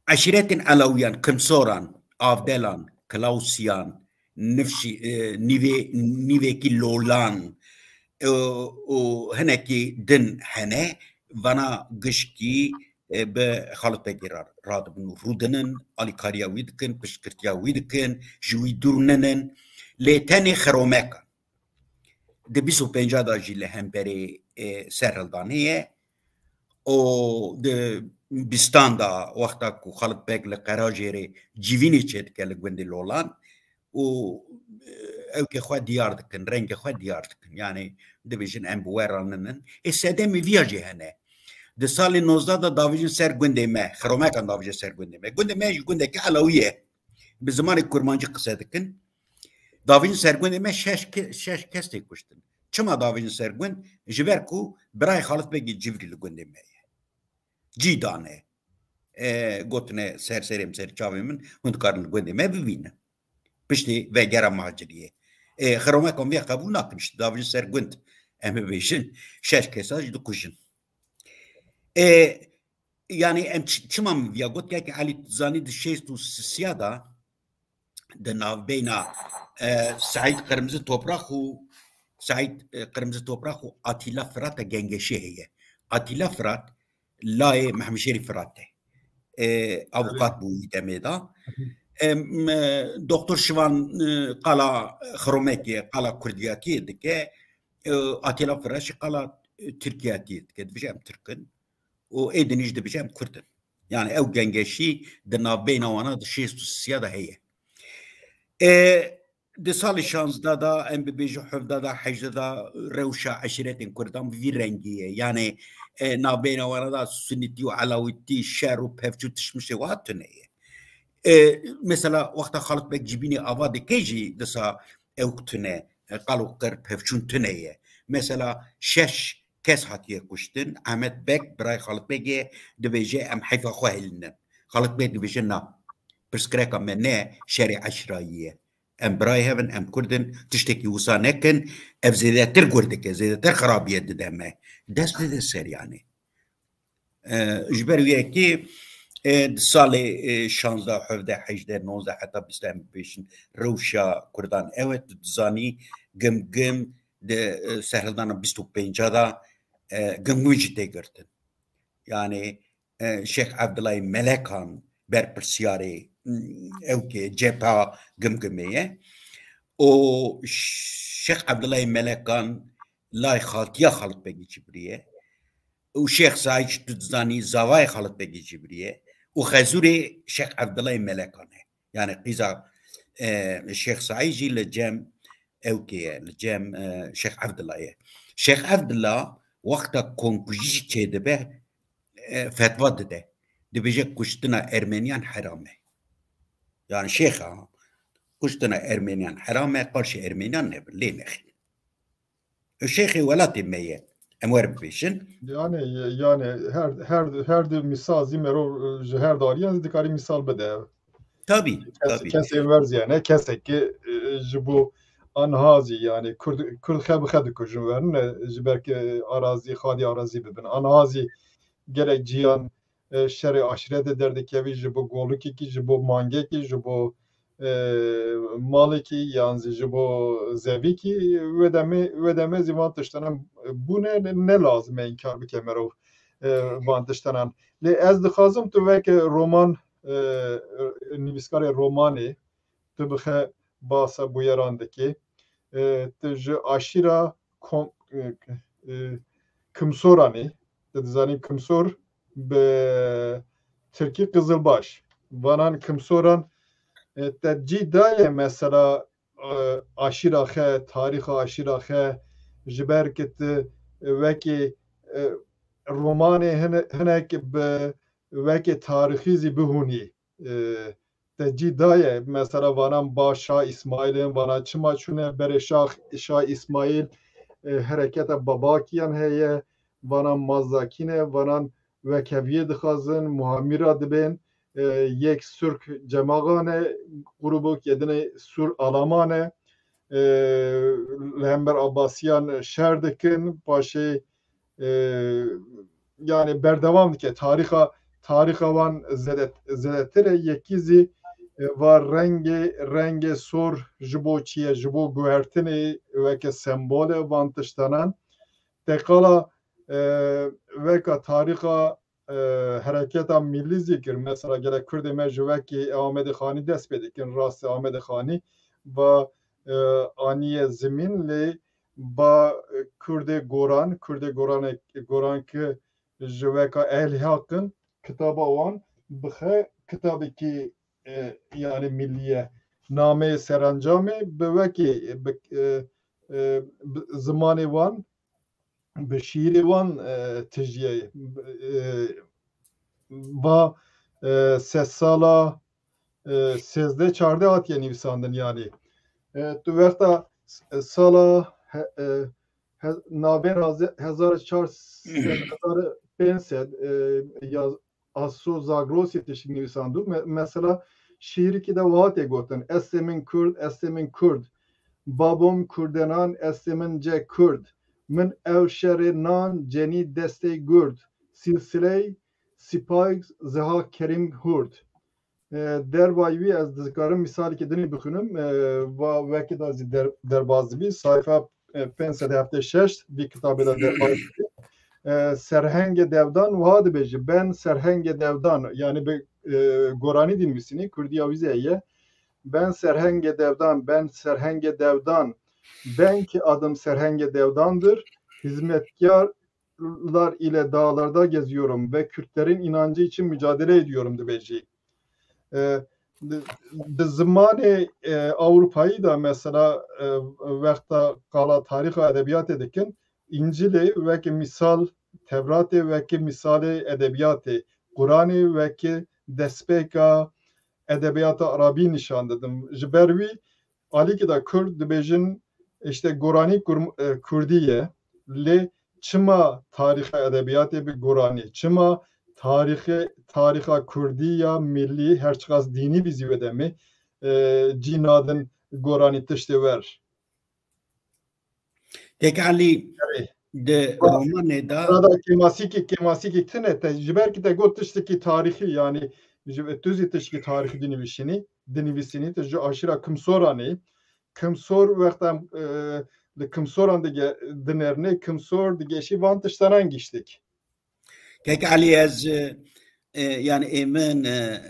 eşîretên Elewiyan, Kimsoran, Avdelan, Kilawsiyan, Nifşî, e, Nîvê-, Nîvekî Lolan, e, û hinekî din hene, vana gişkî, e, bi Xalid Begî ra-, radibin û rûdinin, alîkariya wî dikin, piştgirtiya wî dikin, ji wî dûr ninin. Lê tenê Xiromekan. Di bîst û pênca de jî li hemberê, e, serhildanê ye. Û di bîstan de wexta ku Xalid Beg li Qeracêrê civînê çêdike li gundê Lolan û, e, ewkê xwe diyar dikin, rengê xwe diyar dikin. Yani dibêjin em bi we re ninin. Ê sedemê viya jî hene. Di salê nozdeh de davêjin ser gundê me, Xiromekan davêje ser gundê me. Gundê me jî gundekî Elewî ye. Bi zimanê kurmancî qise dikin. Davêjin ser gundê me şeş ke-, şeş kes tê kuştin. Çima davêjin ser gund? Ji ber ku birayê Xalit Begê Civrî li gundê me ye. Cî dane. E, gotine ser serê min, ser çavê min, hûn dikarin li gundê me bibînin. Piştî vegera maciriyê. E, Xiromekan vê qebûl nakin, işte davêjin ser gund. Em bibêjin şeş kesa jî dikujin. E, yani em çi-, çima min viya got, kekê Elî, tu dizanî di şêst û sisiya de di navbeyna, e, Seîd Qirmizî Toprak û Seîd, e, Qirmizî Toprak û Atîla Firat de gengeşî heye. Atîla Firat layê Mehmet Şerîf Firat e. E, avukat bû wî demê de. E, m-, Doktor Şivan, e, qala Xiromekê, qala Kurdiyatiyê dike. E, Atîla Firat jî qala, e, Tirkiyatiyê dike. Dibêje em Tirk in. Û ê dinî jî dibêje em Kurd in. Yani ew gengeşî di navbeyna wana di şêst û sisiya de heye. E, di salê şazdeh de, em bibêjin hevdeh de, hejdeh de rewşa eşîretên Kurdan bi vî rengî ye. Yani, e, navbeyna wana de sunîtî û elawîtî, şer û pevçû tiştmişê wiha tune ye. E, mesela wexta Xalit Beg Cibînê ava dike jî disa ew tune, e, qal û qir pevçûn tune ye. Mesela şeş kes hatiye kuştin. Ehmet Beg, birayê Xalit Begê, dibêje, em heyfa xwe hilînin. Xalit Beg dibêje, na. Pirsgirêka me ne şerê eşîrayî ye. Em birayê hev in, em Kurd in, tiştekî wisa nekin, ev zêdetir gur dike, zêdetir xirabiye dide me. Dest bide ser yani. E, ji ber wî yekê, e, di salê, e, şazdeh, hevdeh, hejdeh, nozdeh heta bîst em bibêjin, rewşa Kurdan ew e, tu dizanî, Gimgim di, e, serhildana bîst û pênc de, e, Gimgim jî tê girtin. Yani, e, Şêx Evdilayê Melekan berpirsiyarê, m, ew ke cepha Gimgimê ye. Û Şêx Evdilayê Melekan lay xaltiya Xalit Begî Cibrî ye. Û Şêx Saîd jî tu dizanî zavayê Xalit Begî Cibrî ye. Û Xezûrê Şêx Evdilayê Melekan e. Yani qîza, e, Şêx Saîd jî li cem ew kê ye, li cem, e, Şêx Evdila ye. Şêx Evdila wexta komkujî çêdibe, e, fetva dide. Dibêje kuştina Ermeniyan heram e. Yani Şêxa, kuştina Ermeniyan heram e, qarşî Ermeniyan nebin, lê nexin. Şêxê welatê me ye. Em wer bibêjin. Yani, yani her, her, her du misal zî merov, e, ji her dariyan zî dikarî misal bide. Tabii, Kes-, tabii. Kesê werz yani, kesek ki, e, ji bo anha zî yani Kurd, Kurd xe bi xe dikujin werine, ji ber ki arazî, xalî arazî bibin. Anha zî gelek ciyan, e, şerê aşîretê derdikevî ji bo golikekî, ji bo mangekî, ji bo, e, malekî yan zî ji bo zevîkî, wê demê, wê demê zî van tiştanan bûne, ne, ne lazim e înkar bike merov, e, van tiştanan. Lê ez dixwazim tu weke roman, e, nivîskarê romanê, tu bixe basa bûyeran dikê. E, tu ji aşîra Kom-, e, e, Kimsoranê, tu dizanî Kimsor bi tirkî Qizilbaş. Vanan Kimsoran, e, te cî daye mesela, e, aşîra xe, tarîxa aşîra xe, ji ber ki tu, e, wekî, e, romanê hine-, hinek bi wekî tarîxî zî bihûnî. E, te cî daye, mesela vanan ba Şah Îsmaîl in, vanan çima çûne berê Şah, Şah Îsmaîl, e, hereketa Babakiyan heye, vanan Mazdakî ne, vanan wekeviyê dixwazin, muhamîra dibên, e, yek Surk Cemagan e, grûbok yedinê Sûr Alaman e, e, li hember Abbasiyan şer dikin, paşê, e, yani berdewam dike. Tarîxa, tarîxa wan zêde-, zêdetir e. Yekî zî, e, va rengê, rengê sor ji bo çi ye? Ji bo guhertinê weke sembol e van tiştanan. Teqala, e, weka tarîxa, e, hereketa millî zî kir. Mesela gelek Kurdê me ji wekî Amedê Xanî dest pê dikin, rastê Amedê Xanî va, e, aniye zimîn lê ba, e, Kurdê Goran, Kurdê Goranê, Goran ki ji weka ehlî haq in, kitaba wan bixe kitabekî, e, yani millî ye. Nameyê serencamê bi wekî, bi, e, e, bi zimanê wan, bi şiîrê wan, e, tijî ye. E, va, e, sedsala, e, sêzdeh çardeh hatiye nivîsandin yani. E, tu wexta s-, sala he-, e, he-, navbên haze-, hezar û çar sed, hezar û pênc sed, e, ya Aso Zagrosê tiştî nivîsandû. Me-, mesela şiîrikî de wiha tê gotin: Estê min Kurd, estê min Kurd. Babom Kurdenan, estê min ce Kurd. Min ew şerê nan cenî destê gurd. Silsiley Sipay Ziha Kerîm Hurd. E, dervayî wî ez dikarim mîsalekî dinî bixwînim. E, va wekî da zî der-, derbaz dibî. Sayfa, e, pênc sed heftê şeş vî kitabê de derbaz dibî. E, Serhengê Devdan wiha dibêje: Ben Serhengê Devdan, yanî bi, e, goranî dinivîsînî, kurdiya wî zî heye. Ben Serhengê Devdan, ben Serhengê Devdan. Ben ki adım Serhengê Devdandır, hizmetkârlar ile dağlarda geziyorum ve Kürtlerin inancı için mücadele ediyorum dibêjî. E, di, di zimanê, e, Ewropayî de mesela, e, wexta qala tarîxa edebiyatê dikin, Încîlê weke mîsal, Tevratê weke mîsalê edebiyatê, Quranê weke destpêka edebiyata Arabî nîşan didin. Ji ber wî alîkî de Kurd dibêjin, işte, goranî kurm-, e, Kurdî ye. Lê çima tarîxa edebiyatê bi goranî? Çima tarîxê, tarîxa Kurdî ya millî, her çiqas dînî bî zî wê demê, e, cî nadin goranî tiştê wer? Kek Elî, Erê. Di Ba-, romanê de Rada kêmasîkî, kêmasîkî tune te, ji ber ki te got tiştekî tarîxî, yanî ji, tu zî tiştekî tarîxî dinivîşînî, dinivîsînî, tu ji aşîra Kimsoranê. Kimsor wexta, e, li Kimsoran dige-, dinerinê, Kimsor digeşî van tiştanan giştik. Kek Elî, ez, e, e, yani ê min, e,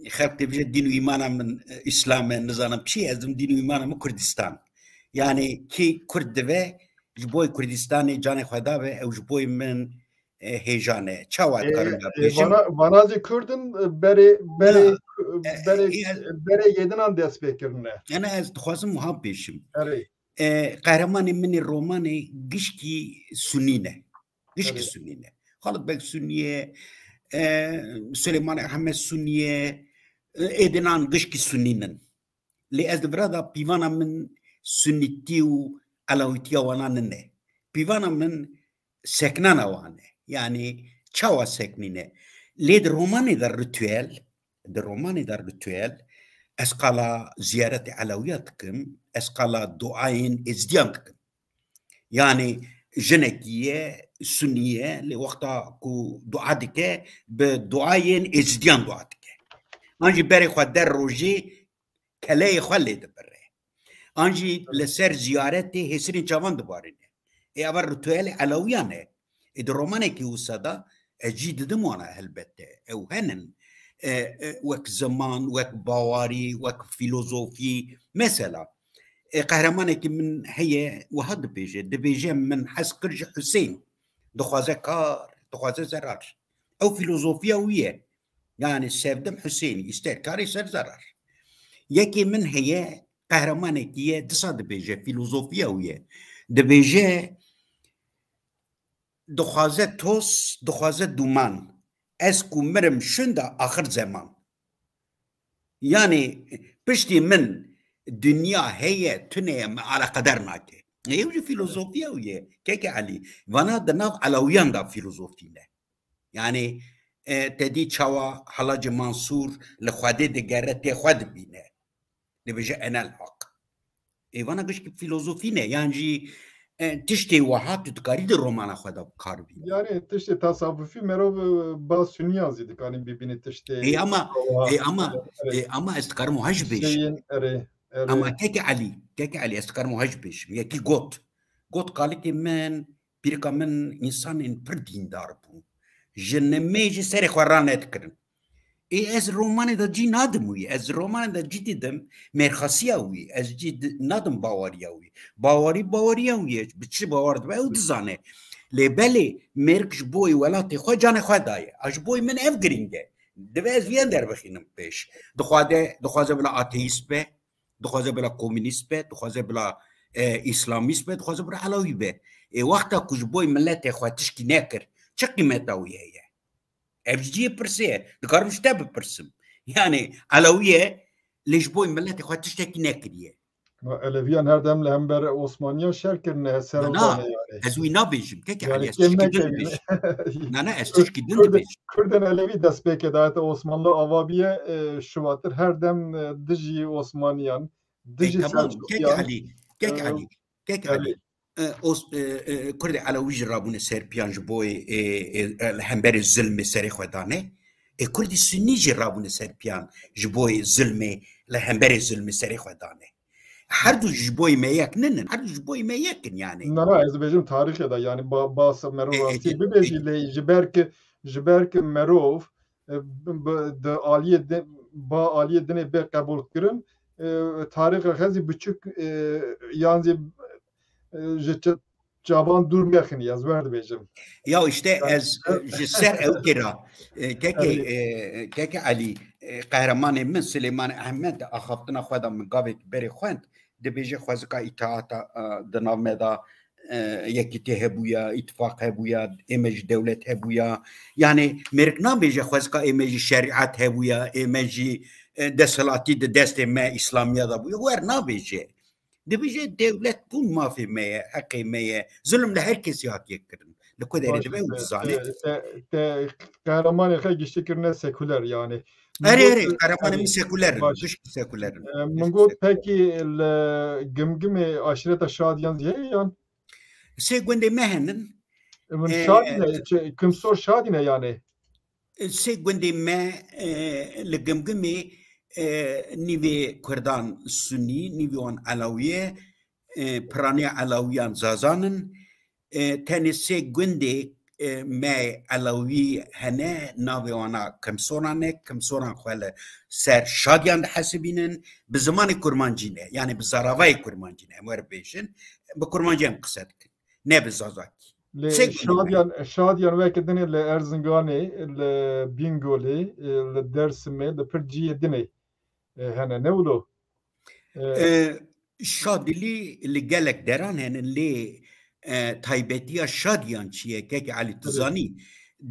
xelk dibêje dîn û îmana min, e, Îslam e, nizanim çi, ez dim dîn û îmana min Kurdistan. Yani kî Kurd dive, ji boy Kurdistanê canê xwe dabe, ew ji boy min, e, hêja ne. Çawa Ê, dikarim da ê, bêjim? Vana, vana zî Kurd in, e, berê, berê, Ya, e, berê, e, berê yêdinan dest pê kirine. Yani ez dixwazim wiha bêjim. Erê. E, qehremanê min ê romanê gişkî Sunî ne. Gişkî Evet. Sunî ne. Xalid Beg Sunî ye, e, Silêman Ehmed Sunî ye, e, êdinan gişkî Sunî nin. Lê ez di vira de pîvana min Sunîtî û Elawîtiya wana nine. Pîvana min seknana wan e. Yani çawa seknîne? Lê di romanê de ritüel, di romanê de ritüel, ez qala ziyaretê Elewiya dikim, ez qala duayên Êzidiyan dikim. Yani jinekî ye, Sunî ye, lê wexta ku dua dike, bi duayên Êzidiyan dua dike. An jî berê xwe der rojê keleyê xwe lê dibire. An jî li ser ziyaretê hêsirên çavan dibarîne. Ê eva ritüelê Elewiyan e. Ê di romanekî wisa de ez cî didim wana helbet e. Ew henin. E, e, wek ziman, wek bawarî, wek filozofî. Mesela, e, qehremanekî min heye, wiha dibêje. Dibêje min hez kir ji Husên. Dixwaze kar, dixwaze zerar. Ew filozofiya wî ye. Yani sevdim Husênî, ister karê ser zerar. Yekê min heye, qehremanekî ye, disa dibêje, filozofiya wî ye. Dibêje, dixwaze toz, dixwaze duman. Ez ku mirim şunda axir zeman. Yani piştî min dinya heye, tune ye, me alaqedar nake. Ew jî filozofiya wî ye. Keke Elî, vana di nav Elewiyan de filozofî ne. Yani, e, te dî çawa Halacê Mansûr li Xwedê digere, tê xwe dibîne. Dibêje, "Enel hak." Ê vana gişkî filozofî ne. Yan jî, e, tiştê wiha tu dikarî di romana xwe de bi kar bînî. Yani tiştê tasavufî merov, e, ba suniyan zî dikanî bibînî tiştê Ê ama, wiha. Ê ama, Evet. Ê ama ez dikarim wiha jî bêjim. Şeyin, erê, erê. Ama keke Elî, keke Elî, ez dikarim wiha jî bêjim. Yekî got. Got, kalikê min, pîrika min, însanên pir dîndar bûn. Ji nimêjê serê xwe ranedikirin. Ê ez romanê de cî nadim wî. Ez romanê de cî didim mêrxasiya wî. Ez cî di-, nadim baweriya wî. Bawerî baweriya wî ye. Bi çi bawer dibe ew dizane. Lê belê mêrik ji bo welatê xwe canê xwe daye. A ji bo min ev giring e. Divê ez viyan derbixînim pêş. Dixwaze, dixwaze bila ateîst be, dixwaze bila komînîst be, dixwaze bila, e, îslamîst be, dixwaze bila elawî be. Ê wexta ku ji bo miletê xwe tişkî nekir, çi qîmeta wî heye? Ev ji cihê pirsê ye. Dikarim ji te bipirsim. Yani elawî ye, lê ji bo miletê xwe tiştekî nekiriye. Ma Eleviyan her dem li hember Osmaniyan şer kirine, ser Na, na, otanê yani. ez wî nabêjim. Keke Yani Elî, ez kêm tişkî din neke- dibêjim. Na, na, ez Kurd- tişkî din Kurd- dibêjim. Kurdên Elevî destpêkê dayete Osmanlı avabiye e, şuvatir her dem e, dijî Osmaniyan, E, dijî tamam, Selçukiyan. Keke Elî, Keke E, Elî, Keke Elî. Elî. E, Os, e, e, Kurdê Elewî jî rabûne ser piyan ji bo e, e, e, li hemberê zilmê serê xwe dane. E, Kurdî Sunî jî rabûne ser piyan ji bo e zilmê, li hemberê zilmê serê xwe dane. Her du ji boyê me yek ninin, her du ji boyê me yek in yani. Na, na, ez dibêjim tarîxê de, yani ba, ba se-, merov E, e, rastiyê e, bibêjî, e. lê ji ber ki, ji ber ki merov, e, bi, bi, di aliyê di, ba aliyê dinê bê qebûlkirin, e, tarîxa xezî biçûk, e, yan zî, e, ji çi-, çavan dûr mexinî, ez wer dibêjim. Ya işte Yani, ez, e, ji ser ew kira, e, keke, Yani, e, keke Elî, e, qehremanê min Silêman Ehmed axaftina xwe de min gavek berê xwend, dibêje xwezika îtaata, e, di nav me de, e, yekîtî hebûya, îtifaq hebûya, ê me jî dewlet hebûya. Yani mêrik nabêje xwezika ê me jî şerîet hebûya, ê me jî, e, desthilatî di destê me îslamiya de bûye. Wer nabêje. Dibêje dewlet bûn mafê me ye, heqê me ye. Zulm li her kesî hatiye kirin. Li ku derê Baş, dibe û te, dizane. te, te, te qehremanê xwe giştî kirine sekuler yani. Min Erê, got, erê, qehremanê erê, min sekuler in, baş. Gişkî sekuler in. E, min Gişkî got, sekuler. Pekî li Gimgimê aşîreta Şadiyan zî heye yan? Sê gundê me henin. E, min E, Şadî ne, çi, Kimsor Şadî ne yani? Sê gundê me, e, li Gimgimê, e, nîvê Kurdan Sunî, nîvê wan Elewî ye, e, piraniya Elewiyan Zazan in. E, tenê sê gundê, e, me Elewî hene, navê wana Kimsoran e, Kimsoran xwe li ser Şadiyan dihesibînin, bi zimanê kurmancî ne, yani bi zaravayê kurmancî ne, em wer bêjin, bi kurmancî em qise dikin, ne bi zazakî. Lê Sê gundê me. Şadiyan, Şadiyan weke dinê li Erzinganê, li Bîngolê, e, li Dersimê, li pir cihê dinê, e, hene, ne wilo? E, E, Şadilî li gelek deran hene, lê, e, taybetiya Şadiyan çi ye? Keke Elî, tu Evet. zanî,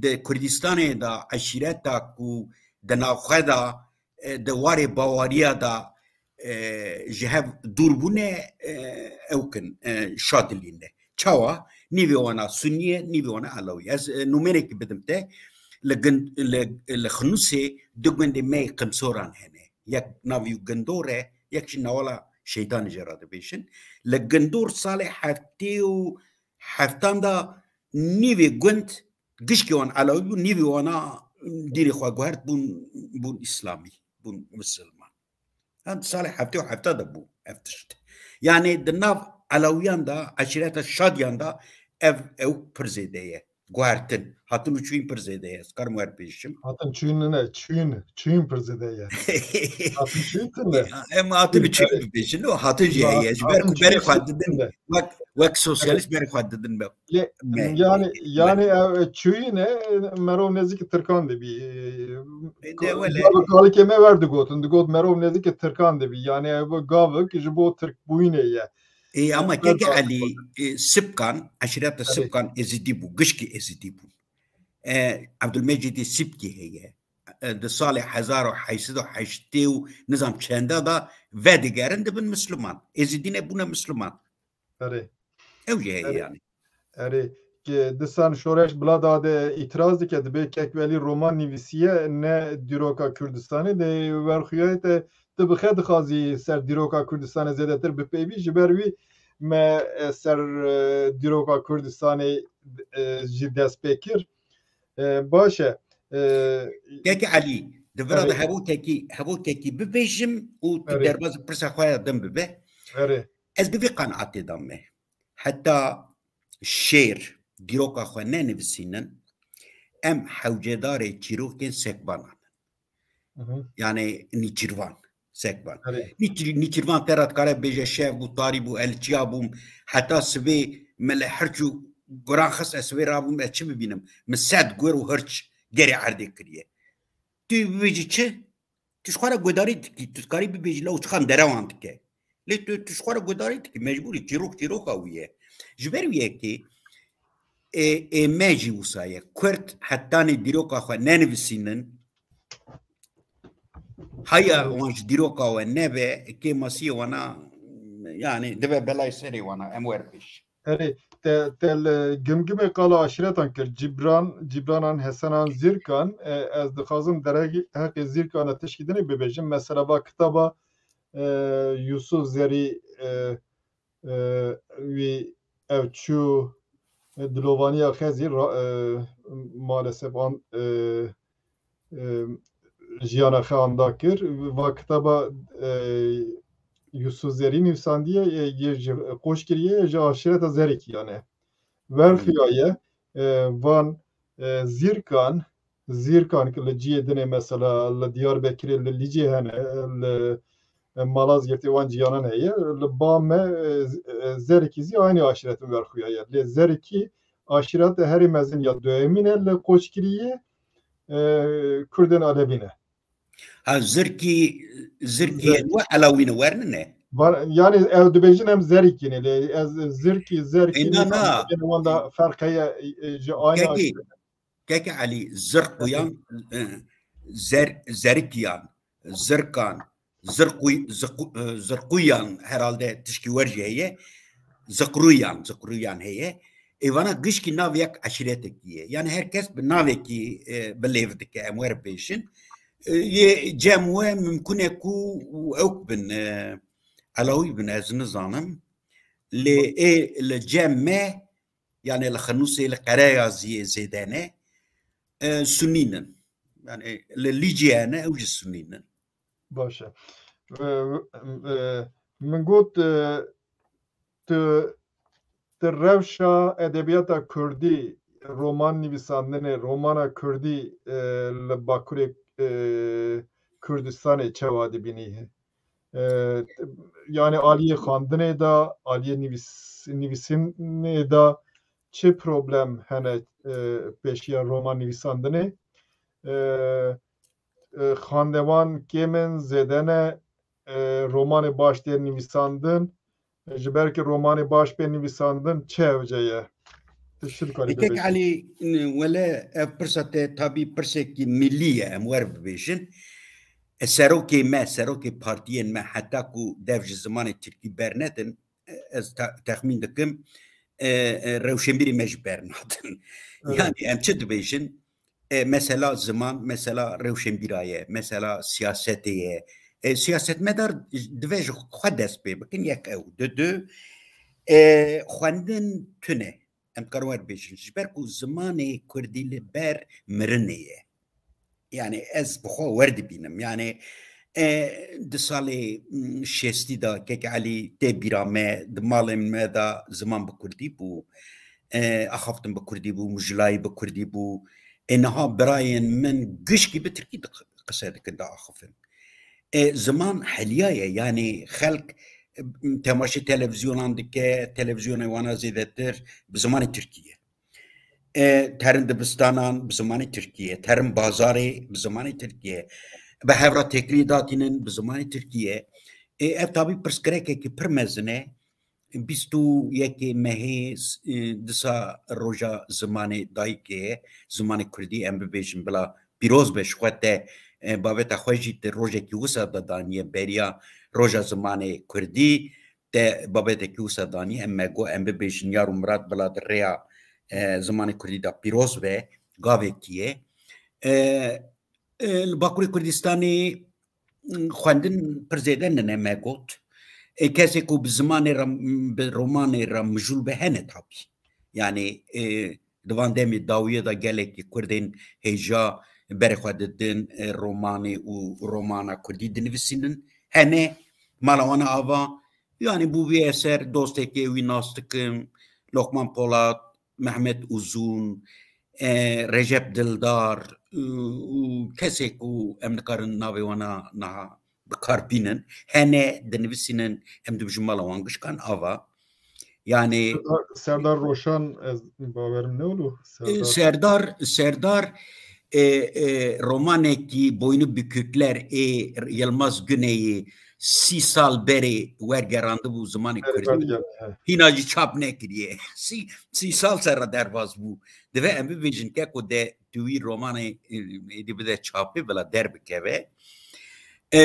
di Kurdistanê de eşîreta ku di navxwe de, e, di warê bawariya de, e, ji hev dûr bûne, e, ew kin, e, Şadilî ne. Çawa? Nîvê wana Sunî ye, nîvê wana Elewî. Ez, e, nûmenekî bidim te, li gin-, li, li Xinûsê du gundê me yê Qimsoran hene. Yek navî Gindor e, yek jî Newala Şeytanê jê re dibêjin. Li Gindor salê heftê û heftan de nîvê gund gişkê wan Elewî bû, nîvê wana dînê xwe guhert bûn, bûn Îslamî, bûn Misilman. Em salê heftê û hefta de bû ev tişt. Yani di nav Elewiyan de, eşîreta Şadiyan de ev ew pir zêde ye. Guhertin, hatin û çûyîn pir zêde ye. Ez karim wer bêjim. Hatin çûyîn ne, çûyîn, çûyîn pir zêde ye. Hatin çûyîn tune. Em hatin û çûyîn bibêjin, o hatin jî heye. Ji ber ku berê xwe didin, wek, wek sosyalîst berê xwe didin be. Lê, Me. yani, yani ev çûyîn e, merov nêzîkî Tirkan dibî. E, de wele. Gavik kalikê me wer digotin, digot merov nêzîkî Tirkan dibî. Yani ev gavik ji bo Tirk bûyînê ye. E, ama Yani keke ev Elî, e, Sipkan, eşîreta Erê. Sipkan Êzidî bû, gişkî Êzidî bû. E, Abdülmecîdê Sipkî heye. E, di salê hezar û heşt sed û heştê û nizam çenda da vedigerin dibin Misliman. Êzidî ne bûne Misliman. Erê. Ew jî heye Erê. yani. Erê. Ki disan Şoreş Bila da de îtiraz dike, dibê Kek Welî roman nivîsiye, ne dîroka Kurdistanê. Lê werxuyayê te tu bi xe dixwazî ser dîroka Kurdistanê zêdetir bipeyvî, ji ber wî me, e, ser, e, dîroka Kurdistanê, e, jî dest pê kir. E, baş e. E, Keke Elî, di vira de Erê. hevokekî, hevokekî bibêjim û tu Erê. derbaz pirsa xwe ya din bibe. Erê. Ez bi vî qenaetê de me. Heta şêr dîroka xwe nenivîsînin, em hewcedarê çîrokên sekbanan in. Mhm. Yani nîçîrvan, sekban. Erê. Nîçîr-, nîçîrvan te re dikare bêje şev bû, tarî bû, ez li çiya bûm, heta sibê me li hirç û guran xist, ez sibê rabûm, ez çi bibînim? Min sed gur û hirç gerê erdê kiriye. Tu bibêjî çi? Tu ji xwe re guhdarî dikî, tu dikarî bibêjî, lew çiqan derewan dike. Lê tu, tu ji xwe re guhdarî dikî, mecbûrî, çîrok çîroka wî ye. Ji ber wî yekê, ê, ê me jî wisa ye. Kurd hetanî dîroka xwe nenivîsînin, haya wan ji dîroka we nebe, kêmasiyê wana Yani dibe belay serê wana em wer pêş. Erê, te, te li gimgimê qala aşiretan kir. Cîbran, Cîbranan, Hesenan, Zîrkan, e, ez dixwazim derheqê, heqê Zîrkan de tişkî dinê bibêjim. Mesela va kitaba, e, Yusuf Zerî, e, e, wî ev çû, e, dilovaniya xezî ra-, e, maalesef an, e, e, jiyana xwe anda kir. Va kitaba, e, Yusuf Zerî nivîsandiye, e, yê ji qoç kiriye, ji aşireta Zerîkiyan e. Werxiyaye, e, van, e, Zîrkan, Zîrkan ki li ciyê dinê mesela li Diyarbekirê, li Lîcê hene, li, e, Malazgirtê wan ciyanan heye. Li ba me, e, z-, e, Zerikî zî aynî aşiretin Werxiyaye. Lê Zerikî aşireta herî mezin ya duyemîn e li Qoçkiriyê, e, Kurdên Alevî ne. Ha, Zirkî, Zirkî Zirk. Wê Elawî ne, wernine? Var, yani ev dibêjin em Zerikî ne, lê ez Zirkî, Zerkî E, na, ne na. Wan da ferq heye, e, ji aynî Kekî, aşiret. Kekî Elî, Zirquyan, e, Zer-, Zerikiyan, Zirkan, Zirquy-, Zirqu-, e, Zirquyan herhalde tişkî wer jî heye. Ziqruyan, Ziqruyan heye. Ê vana gişkî nav yek eşîretekî ye. Yani her kes bi navekî, e, bi lêv dike, em wer bêjin. E, yê cem we mimkun e ku ew bin, e, Elawî bin, ez nizanim. Lê ê li cem me, yani li Xinûsê, li Qereyaziyê zêde ne, e, Sunî ne. Yani li Lîcê ne, ew jî Sunî ne. Baş e. E, e, min got, e, tu, tu rewşa edebiyata kurdî, roman nivîsandinê, romana kurdî, e, li Bakurê, e, Kurdistanê çawa dibînî? E, yani aliyê xwendinê de, aliyê nivîs-, nivîsînê de çi problem hene, e, pêşiya roman nivîsandinê? E, e, xandewan kêm in, zêde ne, e, romanê baş tê nivîsandin. Ji ber ku romanê baş pê nivîsandin, çi hewce ye? Tu çi dikarî Kek bibêjî? Elî, wele ev pirsa te tabî pirsekî milî ye, em wer bibêjin. E, serokê me, serokê partiyên me, heta ku dev ji zimanê tirkî bernedin, e, ez te-, texmîn dikim, e, e, rewşenbîrê me jî bernadin. Evet. Yani em çi dibêjin? E, mesela ziman, mesela rewşenbîra ye, mesela siyasetê ye. E, siyasetmedar dibe ji xwe dest pê bikin, yek ew. Di du, e, xwendin tune. Em dikarin wer bêjin. Ji ber ku zimanê kurdî li ber mirinê ye. Yani ez bi xwe wer dibînim. Yani, e, di salê, mm, şêstî de Kek Elî tê bîra me, di malên me de ziman bi kurdî bû. E, axaftin bi kurdî bû, mujilayî bi kurdî bû. Ê niha birayên min gişkî bi tirkî di qise dikin, diaxifin. E, ziman heliya ye, yani xelk, e, temaşê televîzyonan dike, televîzyonê wana zêdetir bi zimanê tirkî ye. E, terin dibistanan bi zimanê tirkî ye, terin bazarê bi zimanê tirkî ye, bi hevra têkilî datînin bi zimanê tirkî ye. E, ev tabî pirsgirêkekî pir mezin e. Bîst û yekê mehê, e, disa roja zimanê dayikê ye, zimanê kurdî em bibêjin bila pîroz be, ji xwe te, e, babeta xwe jî di rojekî wisa de daniye beriya roja zimanê kurdî, te babetekî wisa daniye, em me got em bibêjin yar û mirad bila di rêya, e, zimanê kurdî de pîroz be, gavekî ye. E, e, li Bakurê Kurdistanê, mm, xwendin pir zêde nine me got. E, kesê ku bi zimanê re, bi romanê re mijûl be hene tabî. Yani, e, di van demê dawiyê de gelekî Kurdên hêja berê xwe didin, e, romanê û romana kurdî dinivîsînin. Hene, mala wan ava, yani bû vî eser dostekê wî nas dikim, Lokman Polat, Mehmet Uzun, e, Recep Dildar, û, û kesê ku em nikarin navê wana niha bi kar bînin, hene dinivîsînin, em dibêjin mala wan gişkan ava. Yani Serdar, Serdar Roşan, ez bawerim ne ulu. E, Serdar, Serdar, Serdar, e, e, romanekî Boynu Bükükler ê Yilmaz Güneyî sî sal berê wergerandibû zimanê Berê kurdî. Wergerandî, he. Hîna jî çap nekiriye. Sî, sî sal ser re derbas bû. Divê em bibêjin ke ku de tu wî romanê, e, êdî bide çapê, bila derbikeve. E,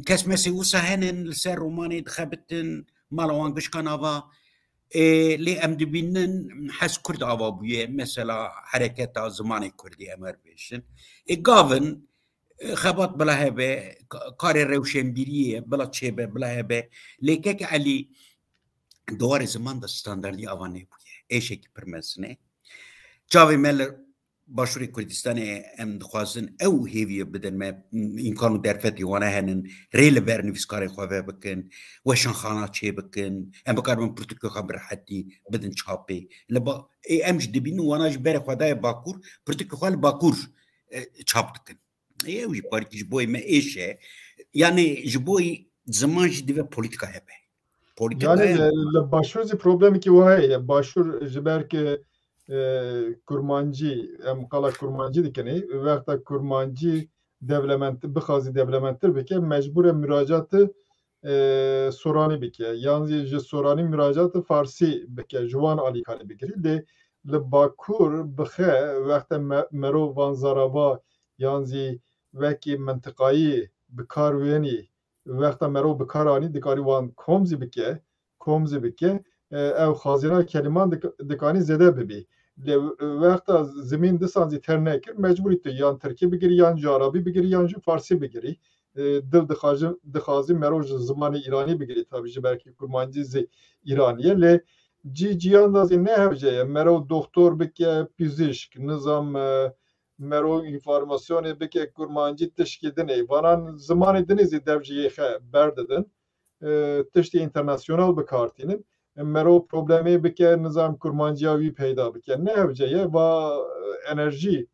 kes mesê wisa henin li ser romanê dixebitin, Mala wan gişkan ava, e, lê em dibînin hez Kurd ava bûye, mesela hereketa zimanê Kurdî em her bêjin. E, gavin, e, xebat bila hebe, ka-, karê rewşenbîriyê bila çêbe, bila hebe. Lê kek Elî, di warê ziman de standardî ava nebûye. Êşekî pir mezin e. Çavê me li Başûrê Kurdistanê em dixwazin ew hêviyê bidin me, îmkan û derfetê wana henin, rê li ber nivîskarên xwe vebikin, weşanxana çêbikin, em bikaribin pirtûkê xwe bi rehetî bidin çapê. Li ba-, ê, em jî dibînin wana ji berê xwe daye Bakur, pirtûkê xwe li Bakur, e, çap dikin. Ê, ew jî parîkî ji bo me êş e. Yanî ji bo ziman jî divê polîtîka hebe. Polîtîka Yani hebe. li, li Başûr zî problemekî wiha heye. Başûr ji ber ki, e, kurmancî, em qala kurmancî dikinê, wexta kurmancî dewlemend, bixwazî dewlemendtir bike, mecbûr e muracatê, e, soranî bike. Yan zî ji soranî muracatê farsî bike, ji wan alîkarî bigirî. Lê li Bakur bixe wexta me-, merov van zarava yan zî wekî mintiqayî bi kar wênî, wexta merov bi kar anî, dikarî wan kom zî bike, kom zî bike, e, ew xazîna kelîman dik-, dikanî zêde bibî. Lê wexta zimîn disan zî ter nekir, mecbûrî tu yan tirkî bigirî, yan jî arabî bigirî, yan jî farsî bigirî. E, dil dixwaji-, dixwazî merov ji zimanê îranî bigirî, tabî ji ber ki kurmancî zî îranî ye. Lê cî ciyan de zî ne hewce ye. Merov doktor bike, pizîşk, nizam, e, merov înformasyonê bike kurmancî tişkî din ê. Vanan zimanê din ê zî dev ji yê xe berdidin. E, tiştê înternasyonal bi kar tînin. E, merov problemê bike, nizam kurmanciya wî peyda bike. Ne hewce ye, va, e, enerjî,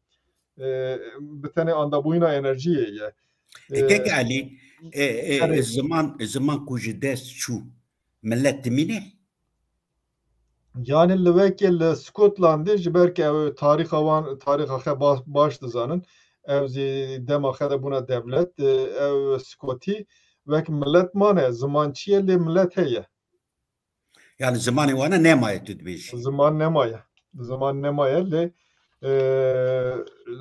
e, bi tenê andabûyîna enerjiyê ye. E, E, kek Elî, e, e, erê. Ziman, ziman ku ji dest çû, millet dimîne? Yani li wekî li Scotlandê ji ber ke ew tarîxa wan, tarîxa xe ba-, baş dizanin. Ew zî dema xe de bûne dewlet, e, ew Skotî wek millet mane. Ziman çi ye lê millet heye. Yani zimanê wana nemaye tu dibêjî. Ziman nemaye. Ziman nemaye lê, e,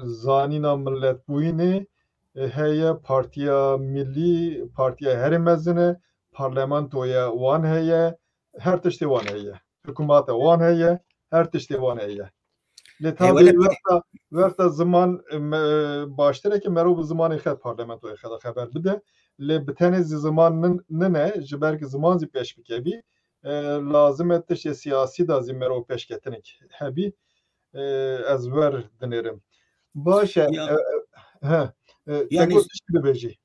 zanîna milletbûyînê, e, heye, Partiya Millî, partiya herê mezin e, parlamentoya wan heye, her tiştê wan heye. Hikûmeta wan heye, her tiştê wan heye. Lê tabî wele wexta, wexta ziman, e, me-, e, baştir e ki merov bi zimanê xe parlamentoyê xe de xeber bide. Lê bi tenê zî ziman nin-, nine, ji ber ki ziman zî pêş bikevî, e, lazim e tiştê siyasî de zî merov pêşketinek hebî, e, ez wer dinêrim. Baş e, Ya. e, e, he, e, Yani te got tiştî dibêjî.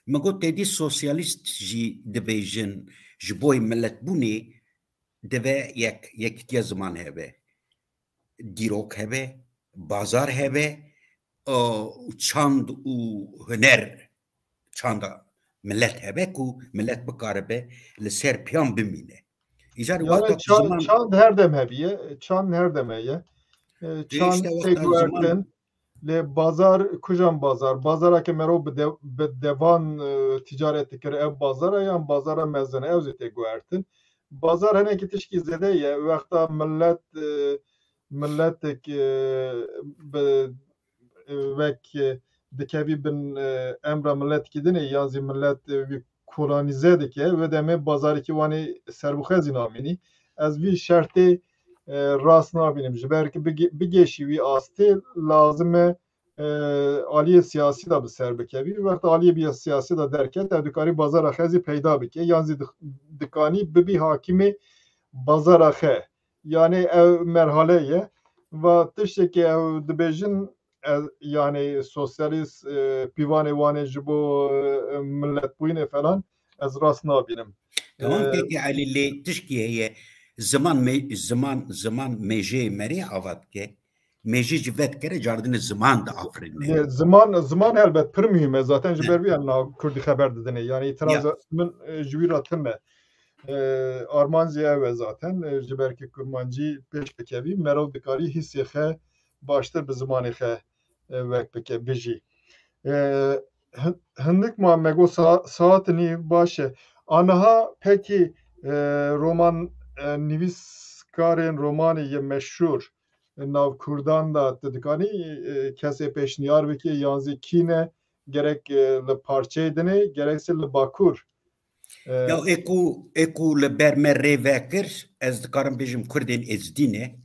Min got, tedî sosyalîst jî dibêjin, ji bo miletbûnê divê yek, yekîtiya ziman hebe, dîrok hebe, bazar hebe, û çand û huner, çanda milet hebe ku milet bikaribe li ser piyan bimîne. Îcar Yani wexta ku çand, ziman çand her dem hebiye, çand her dem heye. E, Ê, çand işte tê wexta ziman guhertin. Lê bazar, kujan bazar? Bazara ke merov bi de-, bi devan, e, ticaret dikir, ev bazara yan bazara mezin e, ew zî tê guhertin. Bazar hinekî tişkî zêde ye. Wexta millet, e, milletek, e, bi, e, wek, e, dikevî bin, e, emra milletekî din ê, yan zî millet, e, wî kolonîze dike, wê demê bazarekî wan ê serbixwe zî namînî. Ez vî şertê, e, rast nabînim. Ji ber ki bige-, bigêşî wî astê, lazim e, e, aliyê siyasî de bi ser bikevî. Wexta aliyê bi-, siyasî de derket, ew dikarî bazara xe zî peyda bike, yan zî di-, dikanî bibî hakimê bazara xe. Yani ew merhale ye. Va tiştekî ew dibêjin, e, yani sosyalîst, e, pîvanê wan ê ji bo, e, miletbûyînê falan, ez rast nabînim. Tamam, E, peki Elî, lê tişkî heye, ziman me-, ziman, ziman mêjeyê me rê ava dike. Mêjê ji ve dikere, cardine ziman diafirîne. Lê ziman, ziman helbet pir muhîm e. Zaten ji Ne. ber vî em na Kurdî xeber didinê. Yani Ya. îtiraza min, e, ji wî re tune. E, arman zî ew e zaten. E, ji ber ki kurmancî pêş bikevî, merov dikarî hîsê xe baştir bi zimanê xe, e, wek bike, bijî. E, hin-, hindik ma me got sa-, saet nîv baş e. Aniha pekî, e, roman, e, nivîskarên romanê yê meşhûr, e, nav Kurdan de tu dikanî, e, kesê pêşniyar bikî, yan zî kî ne, gerek, e, li parçeyê din ê, gerek zî li Bakur. Ya ê ku, ê ku li ber me rê vekir, ez dikarim bêjim Kurdên Êzdî ne,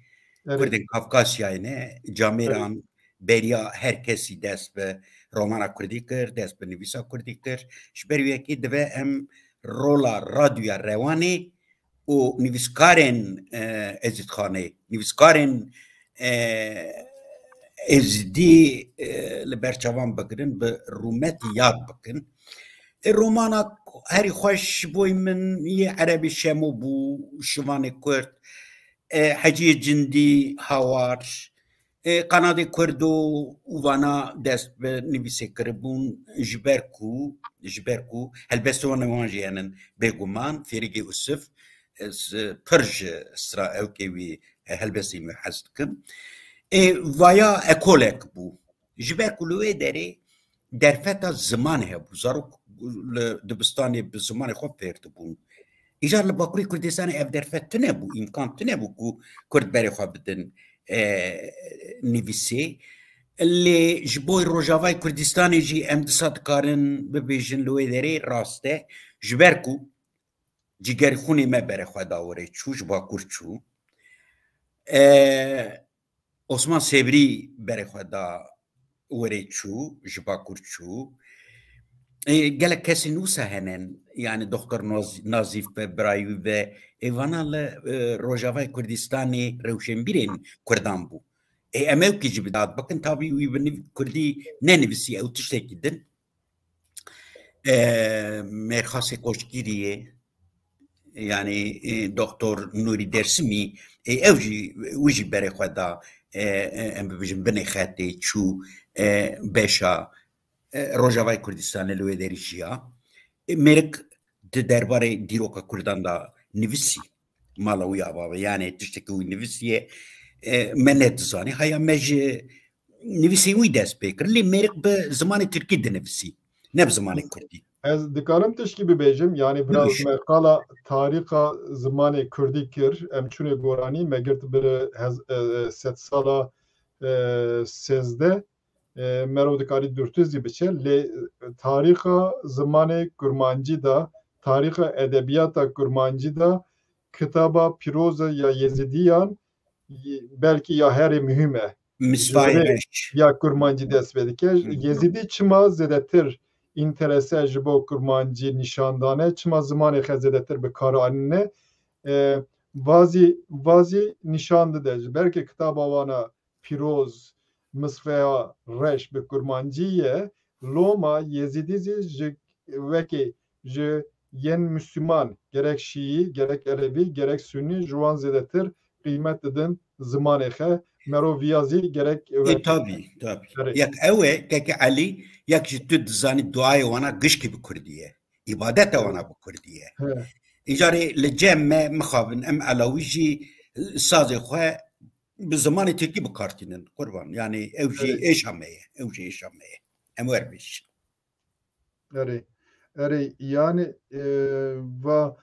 Kurdên Kafkasyayê ne, camêran beriya her kesî dest bi romana kurdî kir, dest bi nivîsa kurdî kir. Ji ber wê yekê divê em rola Radyoya Rewanê û nivîskarên, e, Êzîdxanê, nivîskarên, e, Êzîdî, e, li ber çavan bigirin, bi rûmetî yad bikin. E, romana herî xweş ji bo min yê Erebî Şemo bû, Şivanê Kurd, e, Heciyê Cindî, Hawar, e, Qanadê Kurdo û vana dest bi nivîsê kiribûn, ji ber ku, ji ber ku helbestvanê wan jî henin, bêguman Fêrigê Usif, ez, e, pir ji sira ewkê wî, e, helbestên wî hez dikim. Ê, vaya ekolek bû. Ji ber ku li wê derê derfeta zimanê hebû. Zarok li dibistanê bi zimanê xwe fêr dibûn. Îcar li Bakurê Kurdistanê ev derfet tune bû, îmkan tune bû ku Kurd berê xwe bidin, e, nivîsê. Lê ji bo Rojavayê Kurdistanê jî em disa dikarin bibêjin li wê derê rast e. Ji ber ku cigerxûnê me berê xwe da werê çû, ji Bakur çû. E, Osman Sebrî berê xwe da werê çû, ji Bakur çû. E, gelek kesên wisa hene, yani Doktor Noz-, Nazîf ve, birayî ve, ê vana li, e, Rojavayê Kurdistanê rewşenbîrên Kurdan bû. Ê, em ewkî jî bi dad bikin, tabî wî bi niv-, Kurdî nenivîsî, ew tiştekî din. E, Mêrxasê Koçgiriyê, yani, e, Doktor Nûrî Dersimî, e, ew jî, wî jî berê xwe da, e, e, em bibêjin binê xetê çû, e, beşa, e, Rojavayê Kurdistanê li wê derî jiya. E, mêrik di derbarê dîroka Kurdan da nivîsî. Mala wî ava be, yani tiştekî wî nivîsiye, e, me nedizanî. Haya me ji nivîsên wî dest pê kir. Lê mêrik bi zimanê tirkî dinivîsî, ne bi zimanê kurdî. Ez dikarim tişkî bibêjim, yani biraz Bibêj. me qala tarîxa zimanê kurdî kir, em çûnê goranî, me girt biri hez-, e, sedsala, e, sêzdeh, e, mero dikarî dûrtir zî biçe, lê, e, tarîxa zimanê kurmancî de, tarîxa edebiyata kurmancî de kitaba pîroz e ya Yezîdiyan, y-, belkî ya herî muhîm e. Misbahê Ji reş. ya kurmancî dest pê dike. Hı hı. Yezîdî çima zêdetir înterese ji bo kurmancî nîşan dane, çima zimanê xwe zêdetir bi kar anîne? E, vazî, vazî nîşan dide. Ji ber ke kitaba wana pîroz, misfeya reş bi kurmancî ye, loma Yezîdî zî ji wekî ji yên Misliman, gerek Şîî, gerek Elewî, gerek Sunî, ji wan zêdetir qîmet didin zimanê xwe. Mero viya zî gerek E, wek tabî, tabî. Erê. Yek ew e, keke Elî, yek jî tu dizanî duayê wana gişkî bi kurdî ye. Îbadeta wana bi kurdî ye. He. Îcarê li cem me mixabin, em Elewî jî sazê xwe bi zimanê tirkî bi kar tînin, qurban. Yani ew jî Erê. êşa me ye, ew jî êşa me ye. Em wer bêjin. Erê. Erê, yani, e, va,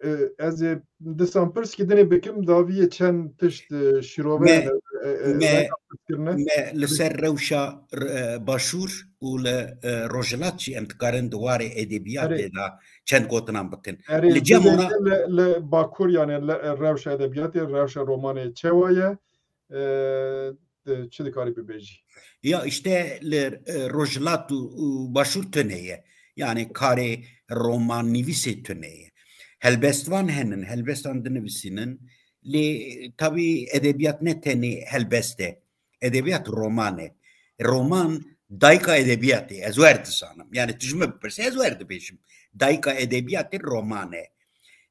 e, ez ê disan pirskî dinê bikim, daviyê çend tişt, e, şîrove Me, e, e, me, reyna pirs kirine. me li ser rewşa, e, Başûr û li, e, Rojhilat jî em dikarin di warê edebiyatê Erê. de çend gotinan bikin. Erê, Li cem bibêje ona li, li Bakur, yani li, e, rewşa edebiyatê, rewşa romanê çewa ye? E, e, çi dikarî bibêjî? Ya işte li, e, Rojhilat û, û Başûr tune ye. Yani karê roman nivîsê tune ye. Helbestvan henin, helbestan dinivîsînin. Lê tabî edebiyat ne tenê helbest e. Edebiyat roman e. Roman dayika edebiyatê. Ez wer dizanim. Yani tu ji min bipirse ez wer dibêjim. Dayika edebiyatê roman e.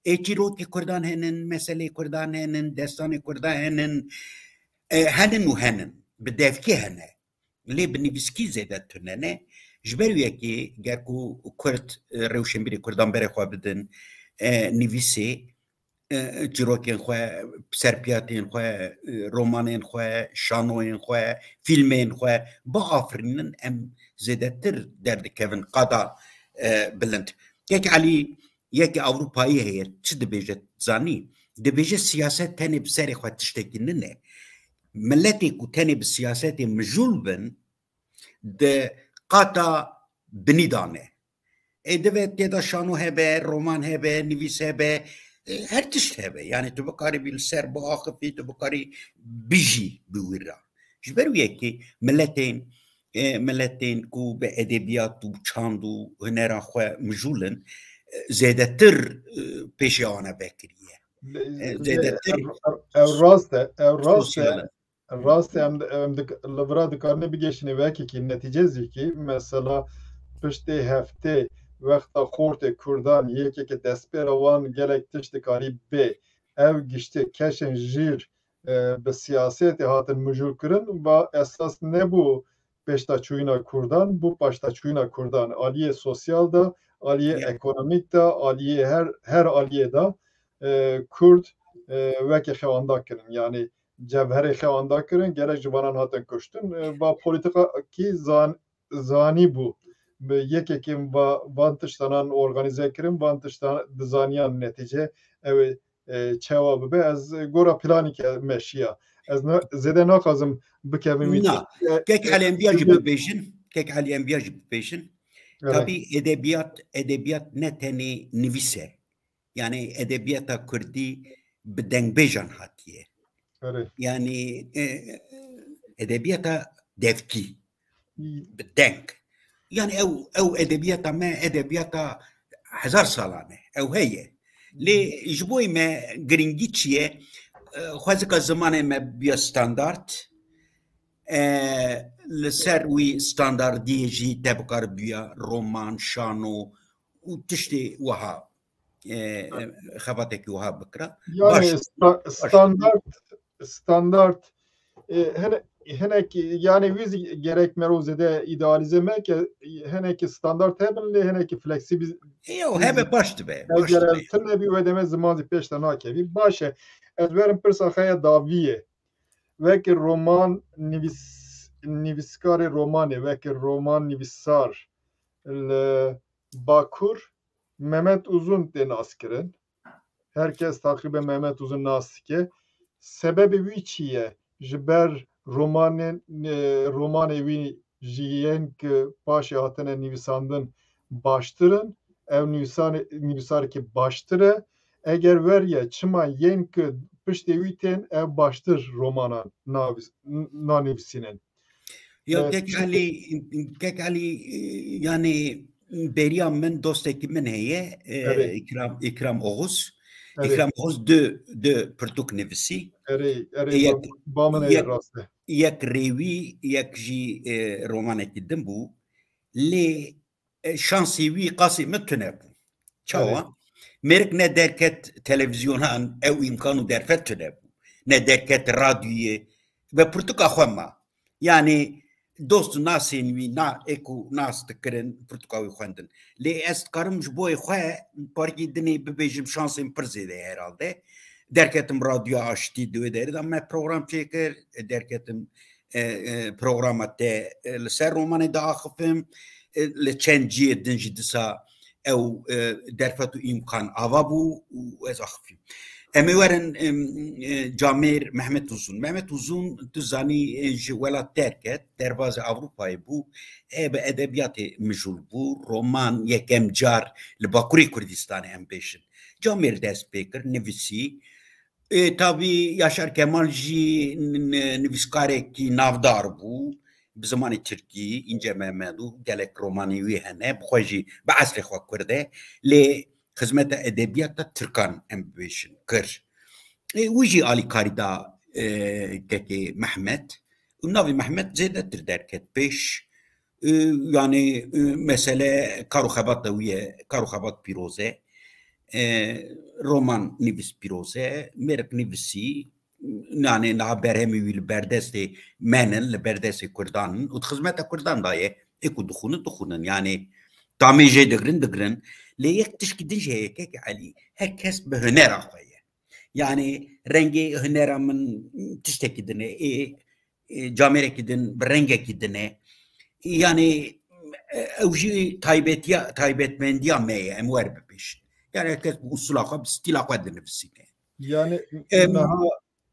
Ê çîrokê Kurdan henin, meselê Kurdan henin, destanê Kurdan henin. E, henin û henin. Bi devkê hene. Lê bi nivîskî zêde tune ne. Ji ber wê yekê ger ku Kurd, e, rewşenbîrê Kurdan berê xwe bidin, e, nivîsê, e, çîrokên xwe, serpiyatên xwe, e, romanên xwe, şanoyên xwe, fîlmên xwe biafirînin, em zêdetir derdikevin qada, e, bilind. Kek Elî, yekî Ewropayî heye, çi dibêje, zanî? Dibêje siyaset tenê bi serê xwe tiştekî nine. Miletê ku tenê bi siyasetê mijûl bin, di qata binî de ne. Ê, divê tê de şano hebe, roman hebe, nivîs hebe, e, her tişt hebe. Yani tu bikarî bî li ser biaxifî, tu bikarî bijî bi wî re. Ji ber wî yekê miletên, e, miletên ku bi edebiyat û çand û hunera xwe mijûl in, e, zêdetir, e, pêşê wana vekiriye. E, zêdetir ew, ew rast e, ew rast e. Sosyal e. Rast e, em, em dik-, li vira dikarine bigihîşine wekekî netîce zîkî, mesela piştê heftê wexta xortê Kurdan yekeke destpêra wan gelek tişt dikarî bê. Ev giştî keşên jîr, e, bi siyasetê hatin mijûl kirin, va esas nebû pêşdaçûyîna Kurdan, bû paşdaçûyîna Kurdan. Aliyê sosyal de, aliyê ekonomîk de, aliyê her, her aliyê de, e, Kurd, e, weke xewanda kirin. Yani cevherê xewanda kirin, gelek ji vanan hatin kuştin. E, va polîtîkakî zan-, zanî bû. Bi yekekî va-, van tiştanan organîze kirin, van tiştan dizaniyan netîce ew ê, e, çawa bibe. Ez gora planî ke meşiya. Ez ne, zêde naxwazim bikevim wî. Na, tiştê. Kek Elî em viya jî bibêjin, kek Elî em viya jî bibêjin. Evet. Tabî edebiyat, edebiyat ne tenê nivîs e. Yani edebiyata kurdî bi dengbêjan hatiye. Erê. Yani, e, edebiyata devkî, bi deng. Yani ew, ew edebiyata me, edebiyata hezar salan e. Ew heye. Lê ji bo me giringî çi ye? E, xwezika zimanê me biya standart. E, li ser wî standardiyê jî te bikar biya roman, şano û tiştê wiha, e, xebatekî wiha bikira. Yani baş, sta-, baş. Standart, standart, e, hene-, hinekî, yani wî zî gerek mero zêde idealîze meke, hinekî standart hebin lê hinekî fleksîbîl. Yo, hebe baş dibe, baş dibe. Eger tune bî wê demê ziman zî pêş de nakevî. Baş e. Ez werim pirsa xeya dawiyê. Wekî roman nivîs-, nivîskarê romanê, wekî roman nivîsar li Bakur Mehmet Uzun tê naskirin. Her kes taqîbê Mehmet Uzun nas dike. Sebebê wî çi ye? Ji ber romanên, e, romanê wî ji yên ku paşê hatine nivîsandin baştir in. Ew nivîsanê-, nivîsarekî baştir e. Eger weriye, çima yên ku piştê wî tên ew baştir romanan navis-, n-, nanivîsînin? Ya, e, kek Elî, kek Elî, e, yani beriya min dostekî min heye, e, Erê. Îkram, Îkram Oğuz. Erê. Îkram Oğuz du, du pirtûk nivîsî. Erê, erê, e, yek, ba, ba min heye yek, rast e. Yek rêwî, yek jî, e, romanekî din bû. Lê, e, şansê wî qasê min tune bû. Çawa? Erê. Mêrik ne derket televîzyonan, ew îmkan û derfet tune bû. Ne derket radyoyê, bi pirtûka xwe ma. Yani dost û nasên wî na ê ku nas dikirin, pirtûka wî xwendin. Lê ez dikarim ji bo xwe parkî dinê bibêjim, şansên pir zêde ye herhalde. Derketim Radyoya Aştî, di wê derê de me program çêkir, derketim, e, e, programa te, e, li ser romanê diaxifim, e, li çend cihê din jî disa ew, e, derfet û îmkan ava bû û ez axifîm. Em ê werin, em, e, camêr Mehmet Uzun. Mehmet Uzun, tu zanî, e, ji welat derket, derbazê Ewropayê bû, e, bi edebiyatê mijûl bû, roman yekem car li Bakurê Kurdistanê em bêjin. Camêr dest pê kir, nivîsî. E, tabî Yaşar Kemal jî n-, n-, nivîskarekî navdar bû, bi zimanê tirkî, Înce Mehmed û gelek romanê wî hene, bi xwe jî bi eslê xwe kurd e, lê xizmeta edebiyata tirkan em bibêjin, kir. E, wî jî alîkarî da, e, kekê Mehmet. Û navê Mehmet zêdetir derket pêş. E, yani, e, mesele kar û xebata wî ye, kar û xebat pîroz e. E, roman nivîs pîroz e, mêrik nivîsî, yani niha berhemê wî li berdestê me nin, li berdestê Kurdan in û di xizmeta Kurdan de ye. Ê ku dixwînin, dixwînin. Yani tamê jê digirin, digirin. Lê yek tişkî din jî heye, kek Elî, her kes bi hunera xwe ye. Yani rengê hunera min tiştekî din e, ê, ê, camêrekî din bi rengekî din e. Yani, e, ew jî taybetiya, taybetmendiya me ye, em wer bibêjin. Yani her kes bi usula xwe, bi stîla xwe dinivîsîne. Yani em, niha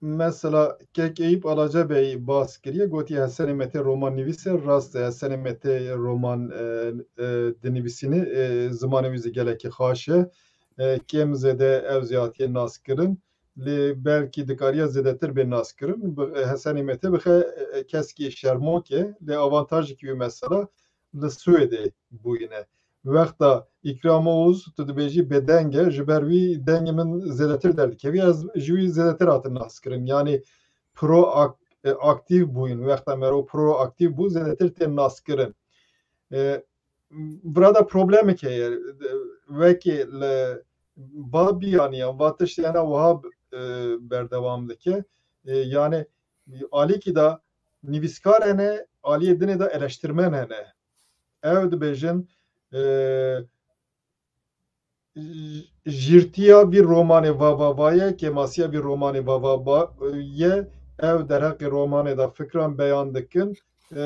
mesela kek Eyüp Alacabey bas kiriye, gotiye Hesenê Mete roman nivîs e, rast e, Hesenê Mete roman, e, e, dinivîsîne, e, zimanê wî zî gelekî xaş e. E, kêm zêde ew zî hatiye naskirin. Lê belkî dikariya zêdetir bê naskirin. Bi, e, Hesenê Mete bixe, e, e, keskî şermok e, lê avantajekî wî mesela li Swêdê bûyîne. Wexta Îkram Oğuz, tu dibêjî bêdeng e, ji ber wî dengê min zêdetir derdikevî, ez ji wî zêdetir hatim naskirin. Yanî pro ak-, e, aktîf bûyîn, wexta mero proaktîf bû, zêdetir tên naskirin. E, vira da problemek heye. Wekî li Babiyanî yan va tiştê hene wiha, e, berdewam dike. E, yanî alîkî de nivîskar hene, aliyê dinê de eleştirmen hene. Ew dibêjin, e, j-, jîrtiya vî romanê va va va ye, kêmasiya vî romanê va va va ye, ew derheqê romanê de fikran beyan dikin. E,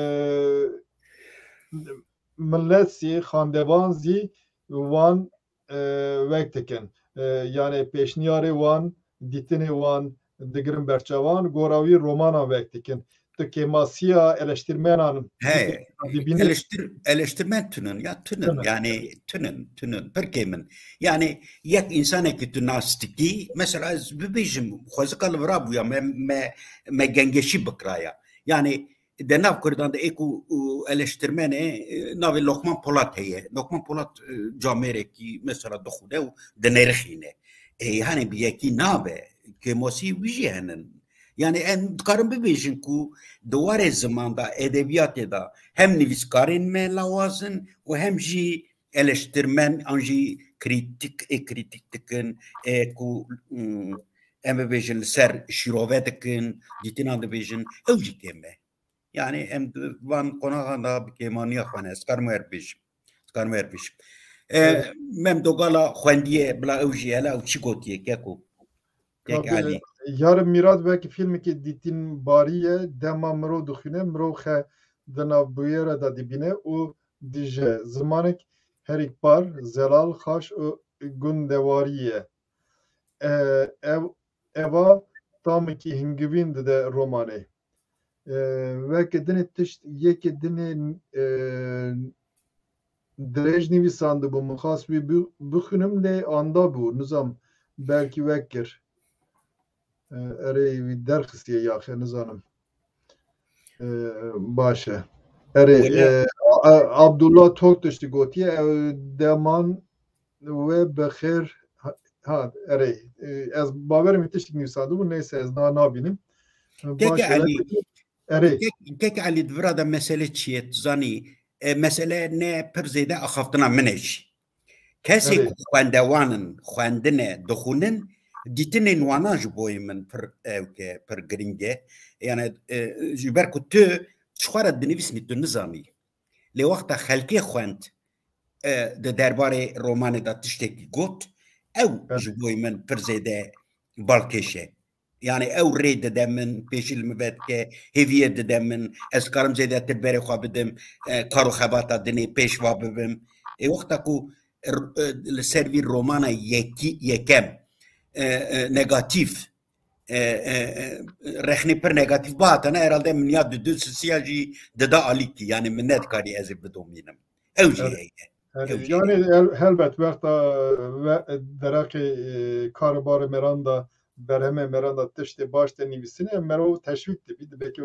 millet zî, xandevan zî wan, e, wek dikin. E, yanî pêşniyarê wan, dîtinê wan digirin ber çavan, gora wî romanan wek dikin. Tu kêmasiya eleştirmenan Hey, dibînî? Eleştir-, eleştirmen tunin, ya tunin, Tunin. yanî tunin, tunin, pir kêm in. Yanî yek însanekî tu nas dikî, mesela ez bibêjim, xwezika li vira bûya, me, me, me gengeşî bikiraya. Yanî di nav Kurdan de ê ku, û, eleştirmenê, e, navê Lokman Polat heye. Lokman Polat, e, camêrekî, mesela dixwine û dinêrixîne. E, yani bi yekî nabe, kêmasî wî jî henin. Yani em dikarin bibêjin ku di warê ziman de, edebiyatê de hem nivîskarên me lawaz in û hem jî eleştirmen an jî krîtik, ê krîtik dikin, ê ku, mm, em bibêjin li ser şîrove dikin, dîtinan dibêjin, ew jî kêm e. Yani em di van qonaxan de bi kêmaniya xwe ne, ez karim wer bêjim. Ez karim wer bêjim. E, Evet. Mem Dogala xwendiye, bila ew jî hele ew çi gotiye, keko? Kek Tabii, Elî. Yarın Mirad belki filmekî dîtin barî ye, dema mirov dixwîne, mirov xe di nav bûyere de dibîne û dije. Zimanek herî par, zelal, xaş û gundewarî ye. E, ev, eva tamekî hingivîn dide romanê. E, weke dinê tişt, yekê dinê, e, dirêj nivîsandibû, min xwest wî bi-, bixwînim, lê anda bû, nizam, belkî wek kir. E, erê wî derxistiye yaxê, nizanim. E, baş e. Erê, Wele- e, A-, A-, Abdullah Tok tiştî gotiye, ew deman we bi xêr ha-, hat, erê. E, ez bawerim wî tiştik nivîsandibû, neyse ez niha nabînim. Keke Baş e, Elî, wek-, erê. Kek-, Keke Elî, di vira de mesele çi ye, tu zanî? E, mesele ne pir zêde axaftina min e jî. Kesê Evet. ku xwendewan in, xwendine, dixwînin, dîtinên wana ji boyê min pir ewke, pir giring e. Yani, e, ji ber ku tu ji xwe re dinivîsnî, tu nizanî. Lê wexta xelkê xwend, e, di derbarê romanê de tiştekî got, ew Evet. ji boyê min pir zêde balkêş e. Yani ew rê dide min, pêşî li min vedike, hêviyê dide min, ez karim zêdetir berê xwe bidim, e, kar û xebata dinê pêş va bibim. Ê wexta ku r-, e, li ser vî romana yekî, yekem, e, e, negatîf, e, e, e, rexnê pir negatîf bihatana, herhalde min ya didu sisiya jî dida alîkî, yani min nedikarî ez ê bidomînim. Ew jî Evet. heye. Ew Herê, jî yanî heye. hel-, helbet wexta, e, ve-, deraqê, e, kar û barê meran da, berhemê meran da tiştê baş tê nivîsîne, mero teşwîk dibî, dibê ki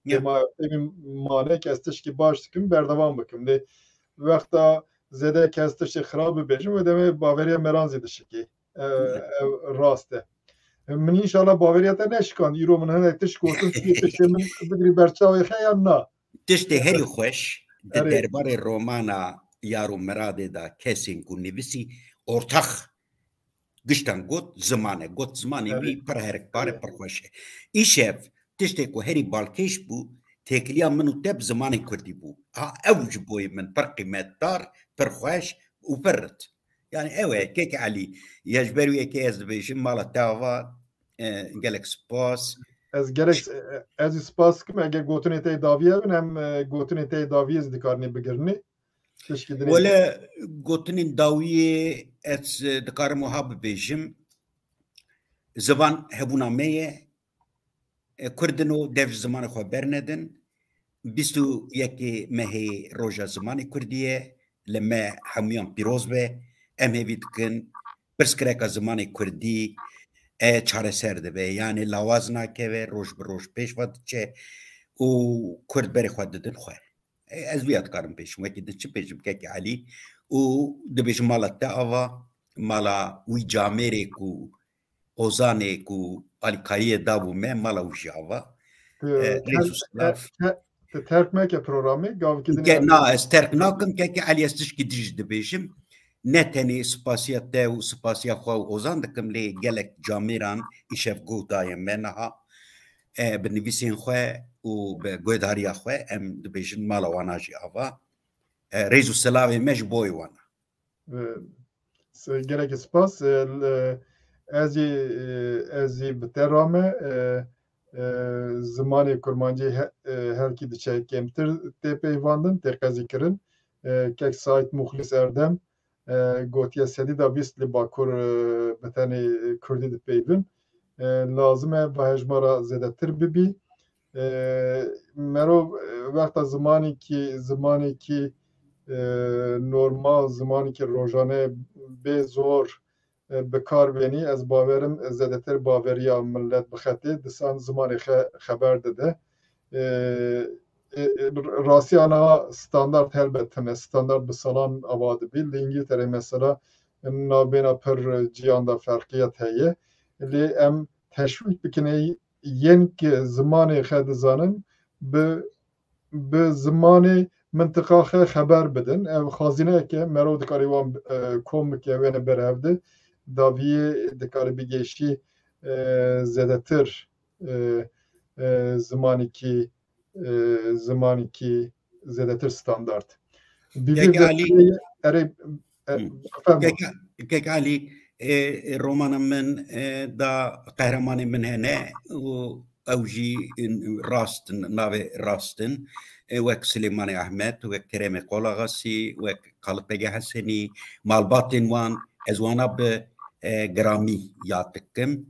Ya. dema evî mane ki ez tişkî baş dikim, berdewam bikim. Lê wexta zêde kes tiştê xirab bibêjim, wê demê baveriya meran zî dişikî. E, Ya. ev rast e. Min înşallah baveriya te neşikand. Îro min hinek tişt gotin, tu yê tiştê min bigirî ber çavê xe yan na? Tiştê herî xweş di Erê. derbarê romana Yar û Miradê de kesên ku nivîsî ortax giştan got, ziman e. Got zimanê Erê. wî pir herikbar e, Erê. pir xweş e. Îşev tiştê ku herî balkêş bû, têkiliya min û te bi zimanê kurdî bû. Ha, ew ji boyê min pir qîmetdar, pir xweş û pir rit. Yani ew e, Kek Elî, ya ji ber wî yekê ez dibêjim, mala te ava, e, gelek spas. Ez gelek, e, ez jî spas dikim, eger gotinê te yê dawiyê hebin, em, e, gotinê te yê dawiyê zî dikarinê bigirinê. Tişkî dinê. Wele gotinên dawiyê ez, e, dikarim wiha bibêjim. Zivan hebûna me ye, E, Kurd in û dev ji zimanê xwe bernedin. Bîst û yekê mehê roja zimanê Kurdî ye. Li me hemûyan pîroz be. Em hêvî dikin pirsgirêka zimanê Kurdî, e, çareser dibe. Yanî lawaz nakeve, roj bi roj pêş ve diçe û Kurd berê xwe didin xwe. E, ez wiya dikarim pêşim. Wekî din çi pêşim kekê Elî? Û dibêjim mala te ava, mala wî camêrê ku ozanê ku alîkariyê dabû me, mala wî jî ava. Tu E, rêz û terk, silav. Te, te, tu terk meke programê, gavkî din Ke, na, ez terk nakim, kekê Elî, ez tişkî din jî dibêjim. Ne tenê spasiya te û spasiya xwe û Ozan dikim, lê gelek camêran îşev guh daye me niha. E, bi nivîsên xwe û bi guhdariya xwe em dibêjin mala wana jî ava. E, rêz û silavê me ji bo wana. E, se-, gelekî spas. E, l-, ez jî, e, ez jî bi te re me. E, e, zimanê kurmancî he-, e, herkî diçe kêmtir tê peyvandin, tê qezîkirin. E, kek Saîd Muxlîs Erdem, e, gotiye sedî de bîst li Bakur, e, bi tenê kurdî dipeyvin. E, lazim e va hejmara zêdetir bibî. E, merov, e, wexta zimanekî, zimanekî, e, normal, zimanekî rojane bê zor, e, bi kar bênî, ez bawerim zêdetir baweriya millet bixetê, disan zimanê xe-, xeber dide. E, e, e, rastiya niha standart helbet tune, standart bi salan ava dibî. Li Îngilterê mesela navbêna pir ciyan de ferqiyet heye. Lê em teşwîk bikin ê yên ku zimanê xe dizanin bi, bi zimanê mintiqa xe xeber bidin. Ev xazîneyeke merov dikarî wan, e, kom bike, wêne berhevdi. Daviyê dikarî bigêşî, e, zêdetir, e, e, zimanekî, e, zimanekî zêdetir standart. Bîbî Kek Alî, vekirî, erê, e, Hı. Fermo. Kek, Kek Alî, e, e, romana min, e, da qehremanê min hene û ew jî, e, rast in, navê rast in. E, wek Silêmanê Ahmet, wek Keremê Qolaxasî, wek Qalipege Hesenî, malbatên wan, ez wana bi, e, giramî yad dikim.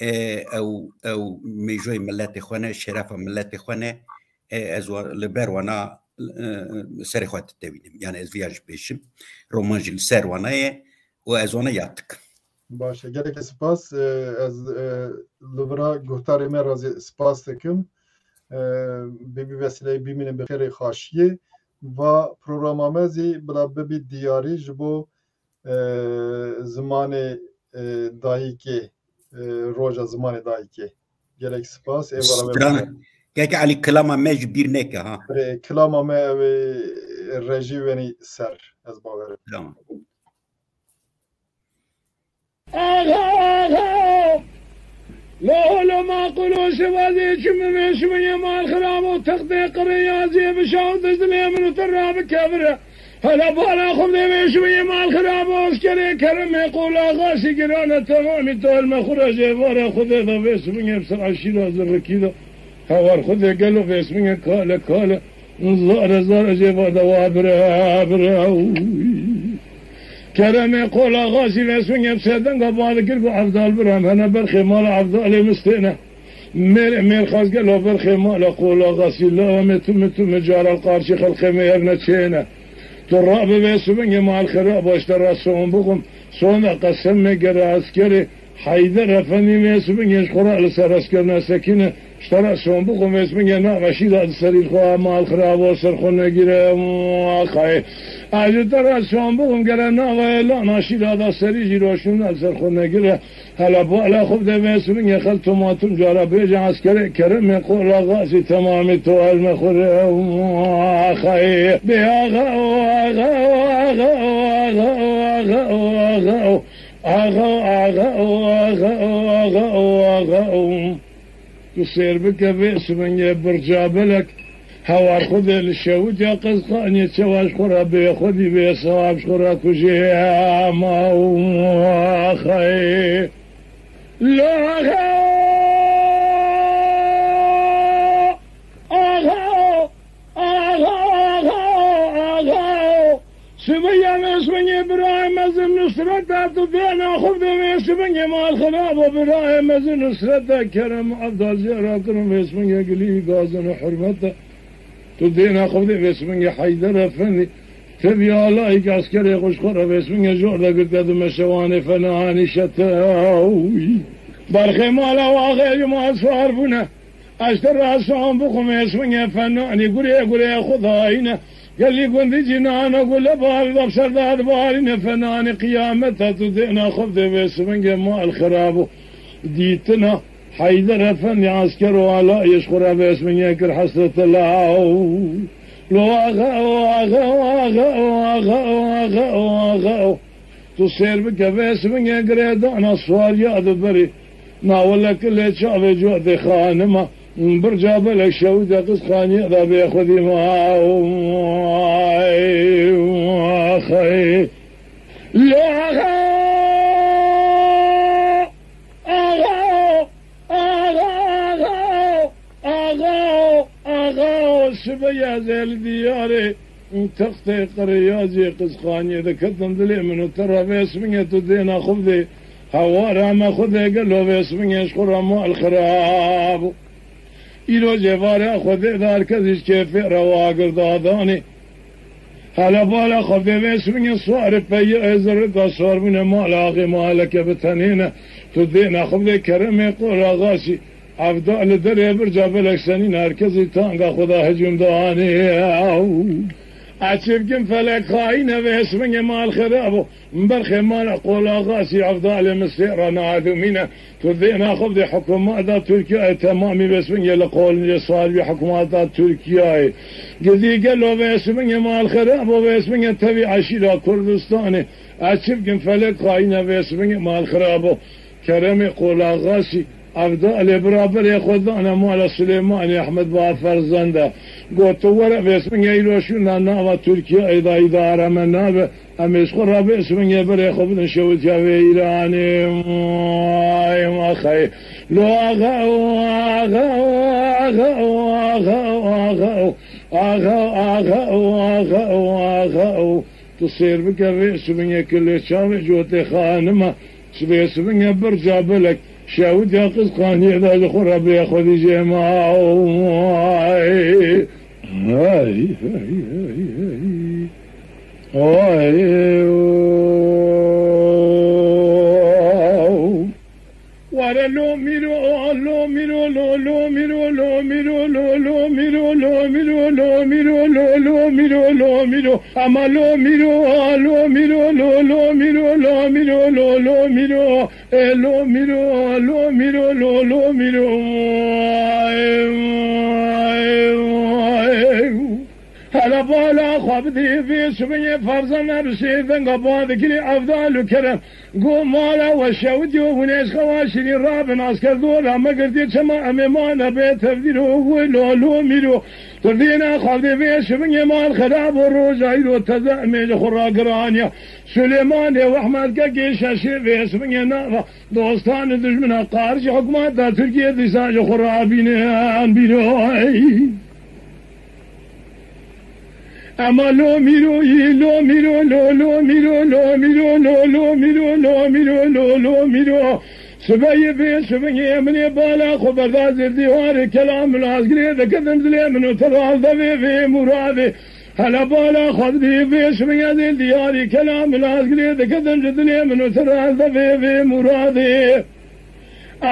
E, ew, ew mêjoyê miletê xwe ne, şerefa miletê xwe ne. E, ez wa-, li ber wana, e, serê xwe ditewînim. Yani ez viya jî pêşim. Roman jî li ser wana ye û ez wana yad dikim. Baş e, gelekî spas. E, ez, e, li vira guhdarê me re zî spas dikim. E, bi vî vesîleyê bimînin bi xêrê xaşiyê. Va programa me zî bila bibî diyarî ji bo, e, zimanê, e, dayikê, e, roja zimanê dayikê. Gelek spas. Ê vara me Strana. Keke Alî, kilama me ji bîr neke, ha. Rê, kilama me ew ê rejî wenî ser, ez bawerim. Tamam. Axa, axa! Lolo maqul û şevazê çi min vê şivinê mal xirab û textê qirê yaziyê bişaw dij dilê min û te rabikevire. Hele bala xwe vê şivinê mal xirab û askerê keremê qola xasî girane temamî to elme xwe re jê vare Xwedê de vê şivinê bi ser eşîra zirrikî de. Hewar Xwedê gelo vê şivinê kale kale. Zare zare jê va de wa bire, bire, uy. Keremê qola xasî ve sungê bi sêdenga ba dikir ku Evdal birem hene berxê mala Evdalê mistêne. Mêrê mêr xas gelo berxê mala qola xasî lawemê tu min tu min caral qarşî xelqê me evne çêne. Tu rabe vê sibingê mal xira baş te ra son bixum. Sona qesem me gere eskerê Heyder Efendî vê sibingê ji xwe re li ser esker nesekîne. Ji te re son bixwim vê sibingê nava şîra di serî xwe mal xirabo ser xwe negire. Axayê. Ez ji te re son bixwim gere nava êlana şîra da serî jî roşûna li ser xwe negire. Hele bala xwe bide vê sibingê xel tuma tum cara bêje eskerê keremê qola xasî temamî to elme xwe re. Axayê. Bê axa, axa, axa. Axa, axa, axa, axa, axa, axa, axa. Tu sêr bike vê sibingê birca belek. Hewar Xwedê li şewitya qezxanê çewa ji xwe re bê xwedî bê sewab ji xwe re kujê ama û axayê. Lo axa, axa, axa, axa, axa. Sibê ya vê sibingê birayê mezin nus Nusreta tu dêna xwe de vê sibingê mal xirab û birayê mezin Nusreta kerem Evdal jê rakirin vê sibingê gilî gazin û hurmeta. Tu dêna xwe de vê sibingê Heyder Efendî. Tevî alayî ki eskerê xwe ji xwe re vê sibingê jor de girtiye du meşewanê fena anî şete. Berxê mala waxê ji mal swar bûne. Ez te rasan bixwim ê swingê fenanî gurê gurê xwe dayîne. Gelî gundî cînana gule bar de ser de dibarîne fenanî qiyamete tu dêna xwe de vê swingê mal xirab û dîtina Heyder Efendî esker û alayê ji xwe re vê swingê kir hesrete law. Lo axe o axe o axe o axe o axe o axe o. Tu sêr bike vê sibingê girêdana swariya di berê. Nawelek lê çavê cotê xanima. Birca belek şewite qizxaniye de bê xwedî ma. Axay. Lo axa. Axa. Axa, axa, axa, axa, sibê ez ê li diyarê textê qirêyazê qizxaniyê diketim dilê min û te re vê sibingê tu dêna xwe bidê hewara me xwe dê gelo vê sibingê ji xwe re mal xirab. Îro cêvara xwe dê dar kes ji kêfê re wagir dadanê. Hele bala xwe vê vê sibingê swar peyê zirika swarbûne mala axê maleke bi tenê ne. Tu dêna xwe vê keremê qola xasî. Evda li derê birca belek senîn her kesî tanga xwe da hicûm danê. Ew. Eçî bikin felek xayîne vê sibingê mal xerab o. Berxê mala qola xasî evda li misê re nadûmîne. Tu dêna xwe bidê hikûmeta Tirkiyeyê temamî vê sibingê li qolînê sar bî hikûmeta Tirkiyeyê. Gidî gelo vê sibingê mal xerab û vê sibingê tevî eşîra Kurdistanê. Ez çi bikim felek xayîne vê sibingê mal xerab û keremê qola xasî evda lê biraberê xwe dane mala Silêmanê Ehmed Bafer Zende. Got tu were vê sibingê îro şûna nava Tirkiyeyê de îdare me nabe. Em ê ji xwe re bêsibin yê berê xwe bidin şewitiya vê Îranê. Ay, axay. Lo axa, axa, axa. Tu sêr bike vê sibin yê kilê çavê cotê xanima. Sibê sibin yê birca belek. Şewitiya qizxaniyê de ji xwe re bê xwedî jê ma. Ay. Ay, ay, ay, ay. Oy, o. Were lo mîro, lo mîro, lo, lo mîro, lo mîro, lo, lo mîro, lo mîro, lo mîro, lo, lo mîro, lo mîro. Ama lo mîro, lo mîro, lo, lo mîro, lo mîro, lo, lo mîro. E, lo mîro, lo mîro, lo, lo mîro. Hele bala xwe bidî vê şibiyê Ferzan Erşê denga badikirî Evdal û Kerem. Go mala we şewitî û hûn ê ji xewa şirîn rabin asker dora me girtî çema em ê mane bê tevdîr û wilo lo mîro. Tu dîna xwe bidî vê şibiyê mal xerab û roja îro teze em ê ji xwe ragiraniya. Sulêmanê û Ehmed Kekê şeşê vê şibiyê nava dostan û dijmina qarişî hikûmeta Tirkiyê dîsa ji xwe rabînin bîroy. Ema lo mîro yî, lo mîro, lo, lo mîro, lo mîro, lo, lo mîro, lo mîro, lo, lo mîro. Sibeyê vê sibeyê min ê bala xwe berda zêr dîwarê kelam min azgirê dikidim dilê min û te dal devê vê muradê. Hele bala xwe didî vê sibeyê zêr dîwarê kelam min azgirê dikidim ji dilê min û te dal devê vê muradê.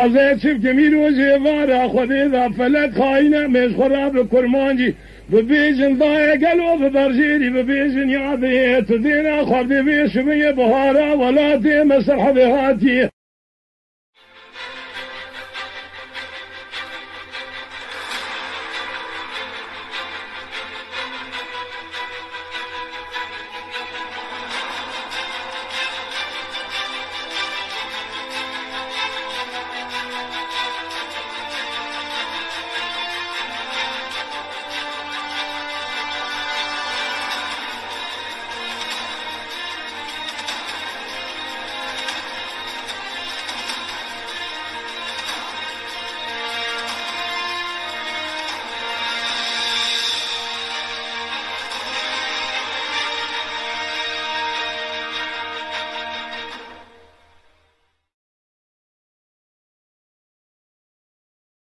Ez ê çi bikim îro jê vara Xwedê da felek xayîne mêj xwe ra bi kurmancî bibêjin dayê gelo bi berjêrî bibêjin yadê tu dêna xwedê vê şibiyê bihara welatê me ser hevê hatiye.